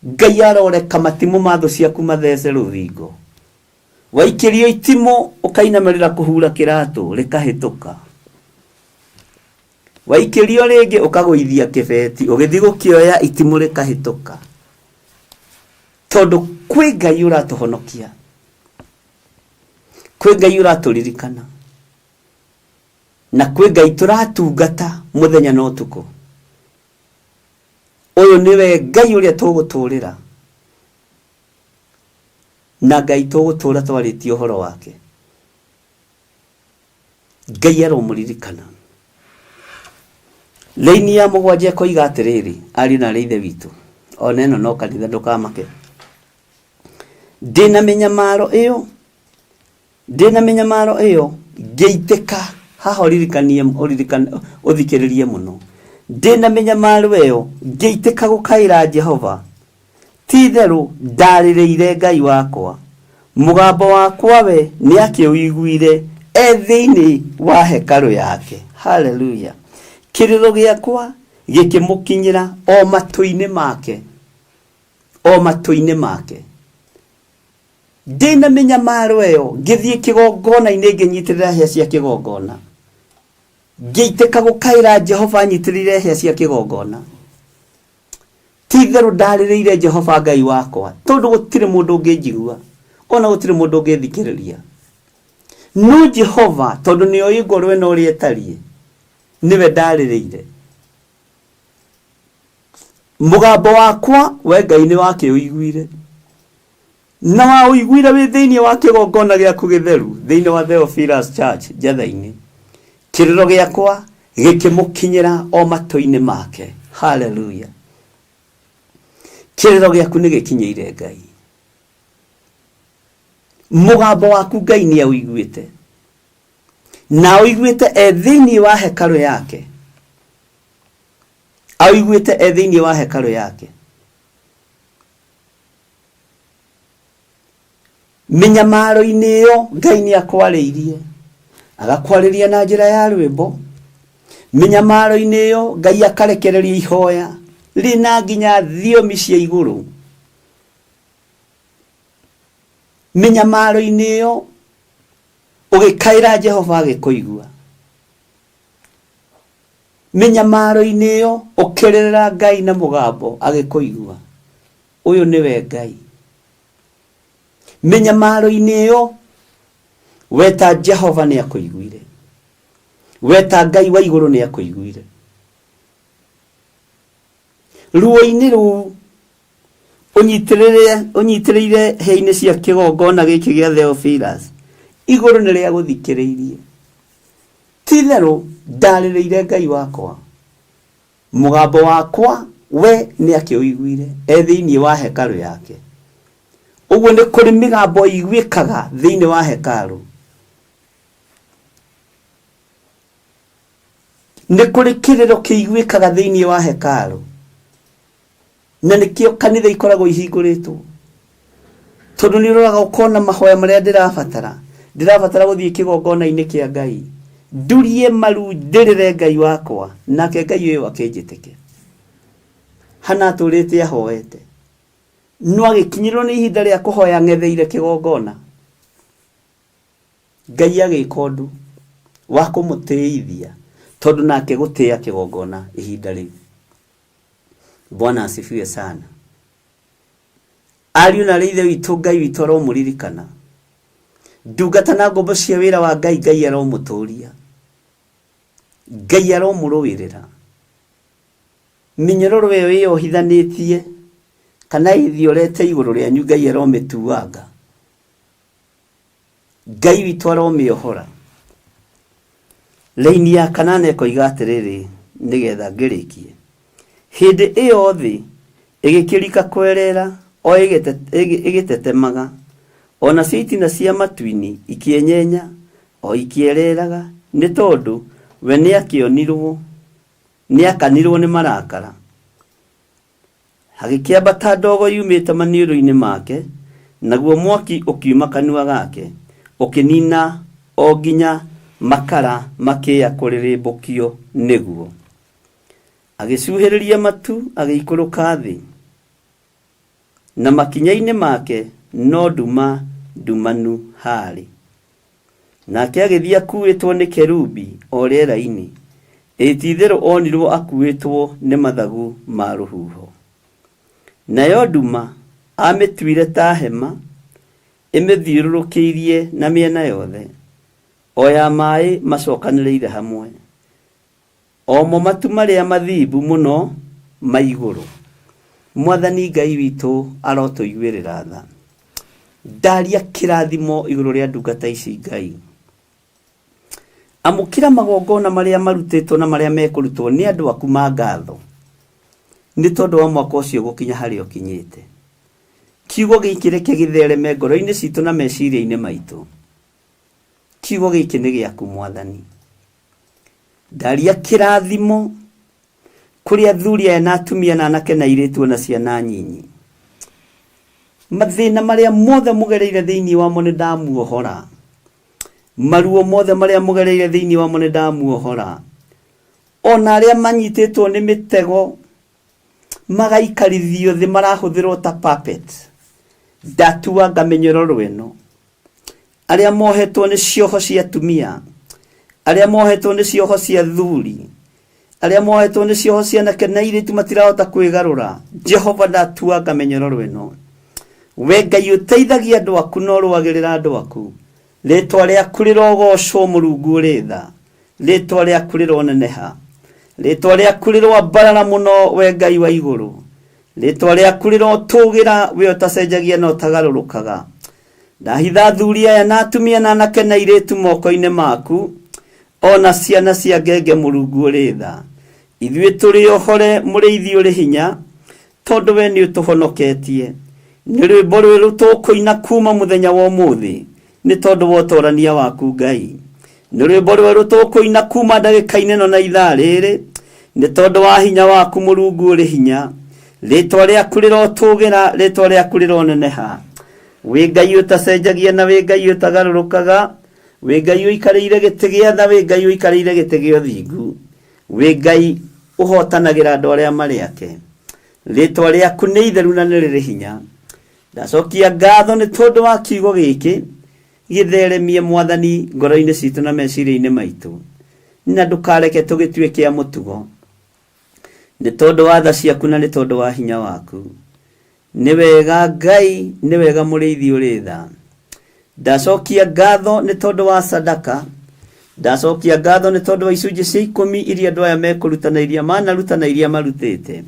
S2: Ngai aroreka matimũ ma thũ ciaku mathece rũthingo. Waikĩrio itimũ ũkainamĩrĩra kũhura kĩratũ rĩkahĩtũka. Waikĩrio rĩngĩ ũkagũithia kĩbeti ũgĩthiĩ gũkĩoya itimũ rĩkahĩtũka. Tondũ kwĩ Ngai ũratũhonokia. Kwĩ Ngai ũratũririkana. Na kwĩ Ngai tũratungata mũthenya na ũtukũ. Ũyũ nĩwe Ngai ũrĩa tũgũtũrĩra. Na Ngai tũgũtũra twarĩtie ũhoro wake. Ngai aromũririkana. Raini ya mũgwanja ĩkoiga atĩrĩrĩ, ariũ na aarĩ a Ithe witũ, ona ĩno no kanitha ndũkamake. Ndĩna mĩnyamaro ĩyo, ndĩna mĩnyamaro ĩyo, ngĩitĩka, haha ũririkanie, ũririkane, ũthikĩrĩrie mũno. Ndĩna mĩnyamaro ĩyo, ngĩitĩka gũkaĩra Jehova, Ti-itherũ ndarĩrĩire Ngai wakwa, mũgambo wakwa we nĩakĩũiguire e thĩinĩ wa hekarũ yake. Haleluya! Kĩrĩro gĩakwa gĩkĩmũkinyĩra o matũ-inĩ make, o matũ-inĩ make. Ndĩ na mĩnyamaro ĩyo, ngĩthiĩ kĩgongona-inĩ ngĩnyitĩrĩra hĩa cia kĩgongona, ngĩitĩka gũkaĩra Jehova nyitĩrĩire hĩa cia kĩgongona. Ti-itherũ ndarĩrĩire Jehova Ngai wakwa, tondũ gũtirĩ mũndũ ũngĩnjigua, o na gũtirĩ mũndũ ũngĩthikĩrĩria. No Jehova, tondũ nĩ oĩ ngoro ĩno ũrĩa ĩtariĩ, nĩwe ndarĩrĩire. Mũgambo wakwa, we Ngai nĩ wakĩũiguire, na waũiguire wĩ thĩinĩ wa kĩgongona gĩaku gĩtheru, thĩinĩ wa Theophilus Church, Njetha-inĩ. Kĩrĩro gĩakwa gĩkĩmũkinyĩra o matũ-inĩ make. Haleluya! Kĩrĩro gĩaku nĩ gĩkinyĩire Ngai. Mũgambo waku Ngai nĩ aũiguĩte, na aũiguĩte e thĩinĩ wa hekarũ yake, aũiguĩte e thĩinĩ wa hekarũ yake. Mĩnyamaro-inĩ ĩyo Ngai nĩ akwarĩirie, agakwarĩria na njĩra ya rwĩmbo. Mĩnyamaro-inĩ ĩyo Ngai akarekereria ihoya rĩna nginya thiomi cia igũrũ. Mĩnyamaro-inĩ ĩyo ũgĩkaĩra Jehova agĩkũigua. Mĩnyamaro-inĩ ĩyo ũkĩrĩrĩra Ngai na mũgambo agĩkũigua. Ũyũ nĩwe Ngai. Mĩnyamaro-inĩ ĩyo weta Jehova nĩ akũiguire. Weta Ngai wa igũrũ nĩ akũiguire. Ruo-inĩ rũu ũnyitĩrĩre ũnyitĩrĩire hĩa-inĩ cia kĩgongona gĩkĩ gĩa Theophilus, igũrũ nĩ rĩagũthikĩrĩirie. Ti-itherũ ndarĩrĩire Ngai wakwa. Mũgambo wakwa we nĩakĩũiguire e thĩinĩ wa hekarũ yake. Ũguo nĩ kũrĩ mĩgambo ĩiguĩkaga thĩinĩ wa hekarũ. Nĩ kũrĩ kĩrĩro kĩiguĩkaga thĩinĩ wa hekarũ. Na nĩkĩo kanitha ikoragwo ihingũrĩtwo. Tondũ nĩ ũroraga ũkona mahoya marĩa ndĩrabatara. Ndĩrabatara gũthiĩ kĩgongona-inĩ kĩa Ngai. Ndurie maru ndĩrĩre Ngai wakwa, nake Ngai ũyũ akĩnjĩtĩke. Hana atũrĩte ahoete. No agĩkinyĩrwo nĩ ihinda rĩa kũhoya ang'etheire kĩgongona. Ngai agĩka ũndũ wa kũmũtĩithia tondũ nake gũtĩa kĩgongona ihinda rĩu. Bwana asifiwe sana. Ariũ na aarĩ a Ithe witũ, Ngai witũ aromũririkana. Ndungata na ngombo cia wĩra wa Ngai, Ngai aromũtũria. Ngai aromũrũĩrĩra. Mĩnyororo ĩyo ĩyohithanĩtie kana ĩthiorete igũrũ rĩanyu, Ngai aromĩtuanga. Ngai witũ aromĩohora. Raini ya kanana ĩkoiga atĩrĩrĩ, nĩgetha ngĩrĩkie. Hĩndĩ ĩyo thĩ ĩgĩkĩrika kwerera o ĩgĩtetemaga, o nacio itina cia matu-inĩ ikĩenyenya o ikĩereraga, nĩ tondũ we nĩakĩonirwo, nĩakanirwo nĩ marakara. Hagĩkĩambata ndogo yumĩte maniũrũ-inĩ make, naguo mwaki ũkiuma kanua gake, ũkĩnina o nginya makara makĩya kũrĩrĩmbũkio nĩguo. Agĩcuhĩrĩria matu, agĩikũrũka thĩ. Na makinya-inĩ make no nduma ndumanu haarĩ. Nake agĩthiĩ akuuĩtwo nĩ kerubi o rĩera-inĩ, ĩ ti-itherũ onirwo akuuĩtwo nĩ mathagu ma rũhuho. Nayo nduma aamĩtuire ta hema ĩmĩthiũrũrũkĩirie na mĩena yothe, o ya maĩ macokanĩrĩire hamwe. O mo matu marĩa mathimbu mũno ma igũrũ. Mwathani Ngai witũ arotũiguĩrĩra tha. Ndaria kĩrathimo igũrũ rĩa ndungata ici Ngai. Amũkĩra magongona marĩa marutĩtwo na marĩa mekũrutwo nĩ andũ aku ma ngatho nĩ tondũ wa mwaka ũcio gũkinya harĩa ũkinyĩte. Kiugo gĩkĩ reke gĩthereme ngoro-inĩ citũ na meciria-inĩ maitũ. Kiugo gĩkĩ nĩ gĩaku Mwathani. Ndaria kĩrathimo kũrĩ athuri aya na atumia na anake na airĩtu ona ciana nyinyi. Mathĩna marĩa mothe mũgereire thĩinĩ wamo nĩ ndamuohora. Maruo mothe marĩa mũgereire thĩinĩ wamo nĩ ndamuohora. Ona arĩa manyitĩtwo nĩ mĩtego magaikarithio thĩ marahũthĩrwo ta puppet. Ndatuanga mĩnyororo ĩno. Arĩa mohetwo nĩ cioho cia atumia, arĩa mohetwo nĩ cioho cia athuri, arĩa mohetwo nĩ cioho cia anake na airĩtu matirahota kwĩgarũra. Jehova ndatuanga mĩnyororo ĩno. We Ngai ũteithagia andũ aku na ũrũagĩrĩra andũ aku. Rĩtwa rĩaku rĩrogocwo Mũrungu ũrĩ tha. Rĩtwa rĩaku rĩroneneha. Rĩtwa rĩaku rĩroambarara mũno we Ngai wa igũrũ. Rĩtwa rĩaku rĩrotũgĩra we ũtacenjagia na ũtagarũrũkaga. Ndahitha athuri aya na atumia na anake na airĩtu moko-inĩ maku, o na ciana cia ngenge Mũrungu ũrĩ tha. Ithuĩ tũrĩ ohore mũrĩithi ũrĩ hinya, tondũ we nĩ ũtũhonoketie. Nĩ rwĩmbo rwerũ tũkũina kuma mũthenya wa ũmũthĩ, nĩ tondũ wa ũtorania waku Ngai. Nĩ rwĩmbo rwerũ tũkũina kuma ndagĩka-inĩ ĩno na ithaa rĩrĩ, nĩ tondũ wa hinya waku Mũrungu ũrĩ hinya. Rĩtwa rĩaku rĩrotũgĩra, rĩtwa rĩaku rĩroneneha. Wĩ Ngai ũtacenjagia na wĩ Ngai ũtagarũrũkaga, wĩ Ngai ũikarĩire gĩtĩ gĩa tha, wĩ Ngai ũikarĩire gĩtĩ gĩa ũthingu, wĩ Ngai ũhotanagĩra andũ arĩa marĩ ake. Rĩtwa rĩaku nĩ itheru na nĩ rĩrĩ hinya. Ndacokia ngatho nĩ tondũ wa kiugo gĩkĩ gĩtheremie Mwathani ngoro-inĩ citũ na meciria-inĩ maitũ, na ndũkareke tũgĩtue kĩa mũtugo, nĩ tondũ wa tha ciaku na nĩ tondũ wa hinya waku. Nĩ wega Ngai, nĩ wega mũrĩithi ũrĩ tha. Ndacokia ngatho nĩ tondũ wa sadaka, ndacokia ngatho nĩ tondũ wa icunjĩ cia ikũmi iria andũ aya mekũruta na iria manaruta na iria marutĩte.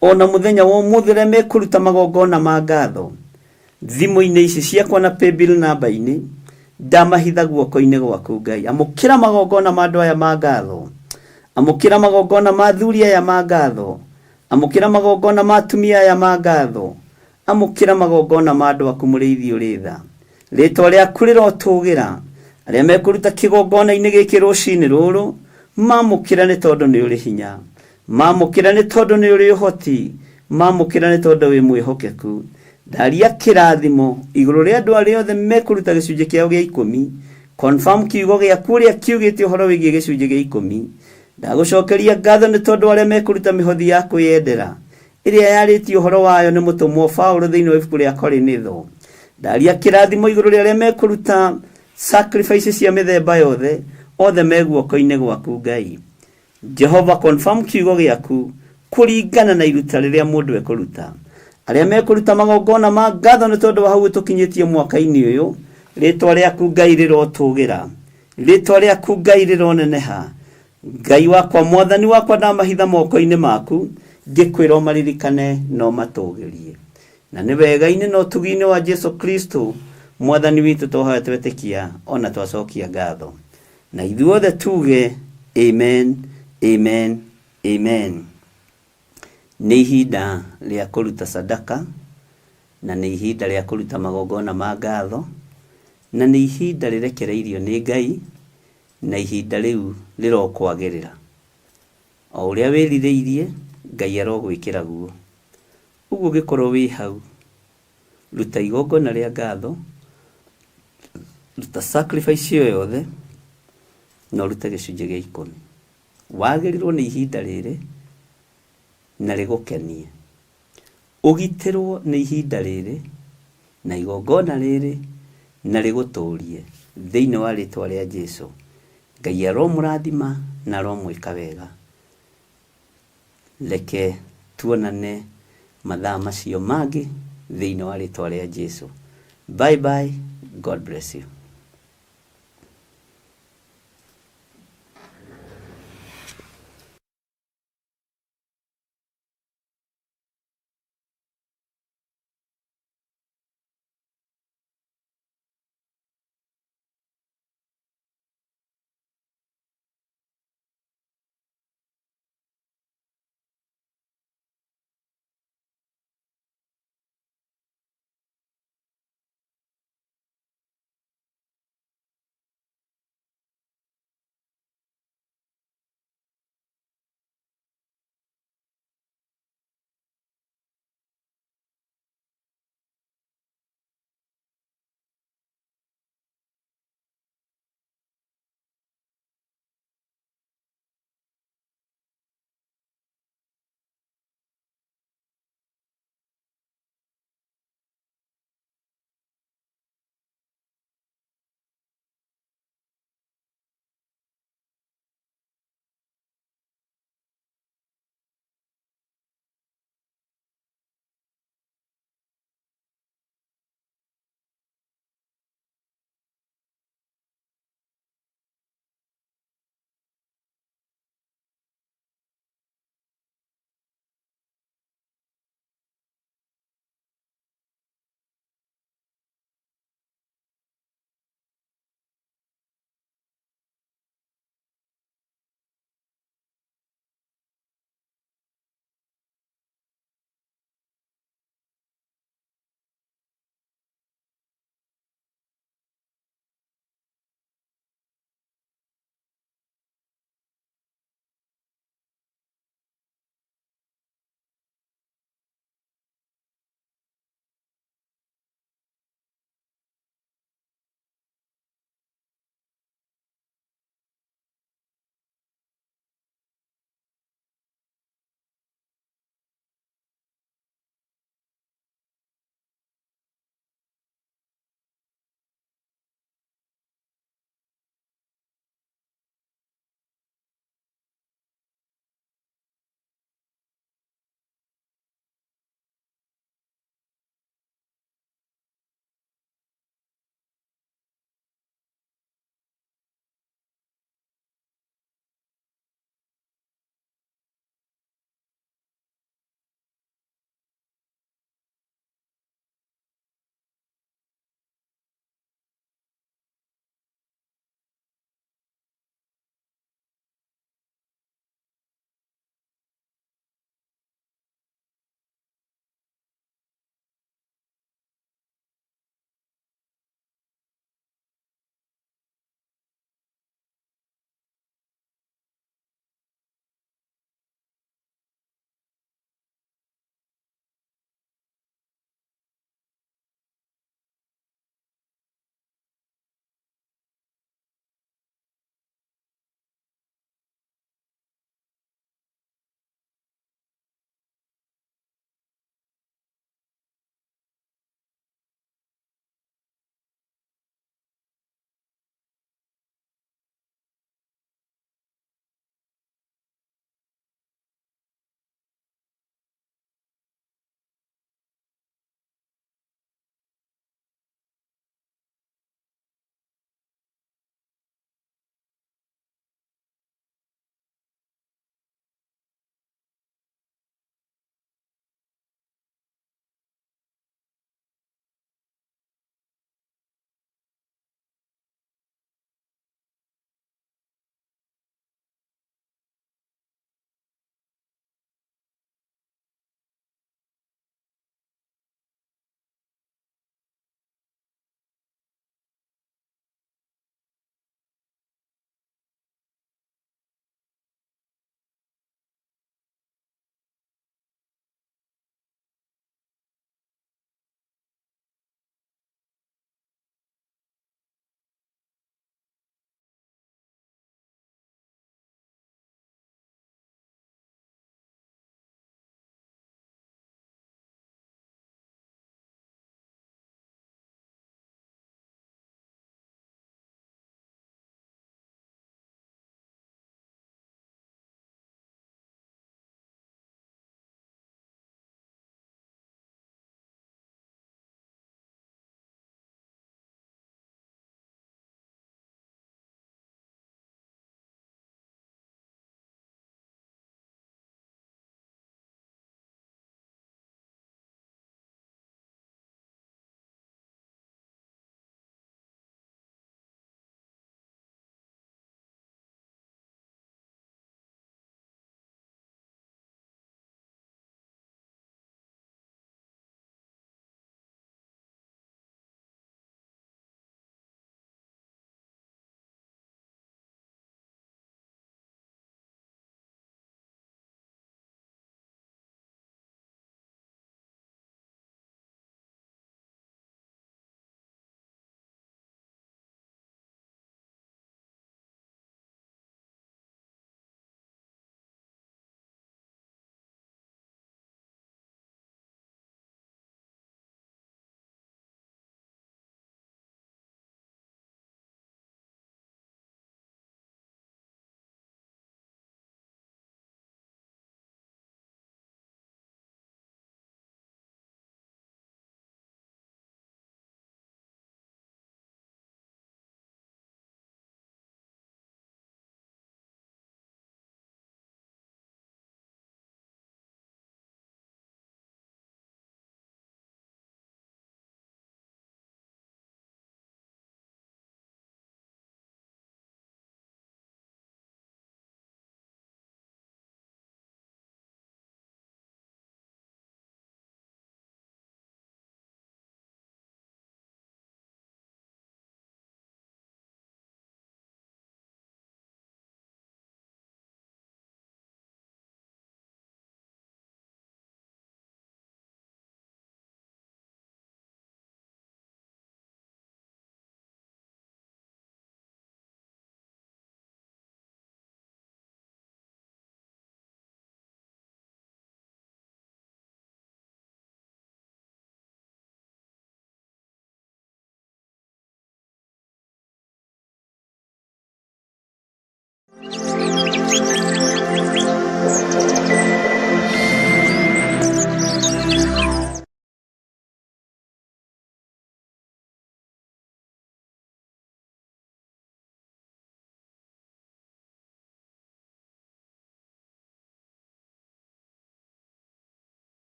S2: O na mũthenya wa ũmũthĩ ũrĩa mekũruta magongona ma ngatho, thimũ-inĩ ici ciakwa na paybill namba-inĩ, ndamahitha guoko-inĩ gwaku Ngai. Amũkĩra magongona ma andũ aya ma ngatho. Amũkĩra magongona ma athuri aya ma ngatho. Amũkĩra magongona ma atumia aya ma ngatho. Amũkĩra magongona ma andũ aku mũrĩithi ũrĩ tha. Rĩtwa rĩaku rĩrotũgĩra. Arĩa mekũruta kĩgongona-inĩ gĩkĩ rũcinĩ rũrũ, mamũkĩra nĩ tondũ nĩ ũrĩ hinya. Mamũkĩra nĩ tondũ nĩ ũrĩ ũhoti. Mamũkĩra nĩ tondũ wĩ mwĩhokeku. Ndaria kĩrathimo igũrũ rĩa andũ arĩa othe mekũruta gĩcunjĩ kĩao gĩa ikũmi. Confirm kiugo gĩaku ũrĩa kiugĩte ũhoro wĩgiĩ gĩcunjĩ gĩa ikũmi. Ndagũcokeria ngatho nĩ tondũ arĩa mekũruta mĩhothi ya kwĩyendera, ĩrĩa yarĩtie ũhoro wayo nĩ mũtũmwo Paulo thĩinĩ wa ibuku rĩa Korinitho. Ndaria kĩrathimo igũrũ rĩa arĩa mekũruta sacrifice cia mĩthemba yothe, othe me guoko-inĩ gwaku Ngai. Jehova confirm kiugo gĩaku kũringana na iruta rĩrĩa mũndũ ekũruta. Arĩa mekũruta magongona ma ngatho nĩ tondũ wa hau ũtũkinyĩtie mwaka-inĩ ũyũ, rĩtwa rĩaku Ngai rĩrotũgĩra. Rĩtwa rĩaku Ngai rĩroneneha. Ngai wakwa, Mwathani wakwa, ndamahitha moko-inĩ maku, ngĩkwĩra ũmaririkane na ũmatũgĩrie. Na nĩ wega-inĩ na ũtugi-inĩ wa Jesu Kristo, Mwathani witũ twahoya twetĩkia o na twacokia ngatho. Na ithuothe tuge amen, amen, amen. Nĩ ihinda rĩa kũruta sadaka, na nĩ ihinda rĩa kũruta magongona ma ngatho, na nĩ ihinda rĩrekereirio nĩ Ngai, na ihinda rĩu rĩrokwagĩrĩra. O ũrĩa wĩrirĩirie, Ngai arogwĩkĩra guo. Ũguo ũngĩkorwo wĩ hau, ruta igongona rĩa ngatho, ruta sacrifice o yothe, na ũrute gĩcunjĩ gĩa ikũmi. Wagĩrĩrwo nĩ ihinda rĩrĩ na rĩgũkenie. Ũgitĩrwo nĩ ihinda rĩrĩ na igongona rĩrĩ na rĩgũtũrie thĩinĩ wa rĩtwa rĩa Jesu. Ngai aromũrathima na aromwĩka wega. Reke tuonane mathaa macio mangĩ thĩinĩ wa rĩtwa rĩa Jesu. Bye bye. God bless you.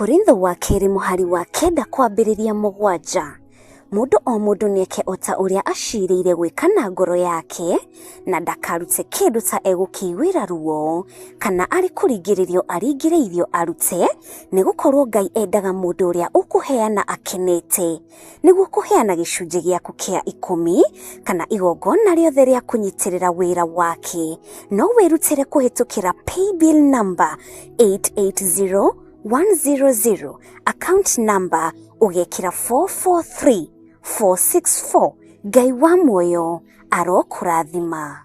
S1: Akorintho wa kerĩ mũhari wa kenda kwambĩrĩria 7. Mũndũ o mũndũ nĩeke o ta ũrĩa acirĩire gwĩka na ngoro yake, na ndakarute kĩndũ ta egũkĩiguĩra ruo, kana arĩ kũringĩrĩrio aringĩrĩirio arute, nĩ gũkorwo Ngai endaga mũndũ ũrĩa ũkũheana akenete. Nĩguo kũheana gĩcunjĩ gĩaku kĩa ikũmi, kana igongona rĩothe rĩa kũnyitĩrĩra wĩra wake, no wĩrutĩre kũhĩtũkĩra paybill number 880100, account number ũgekĩra 443464. Ngai wa muoyo arokũrathima.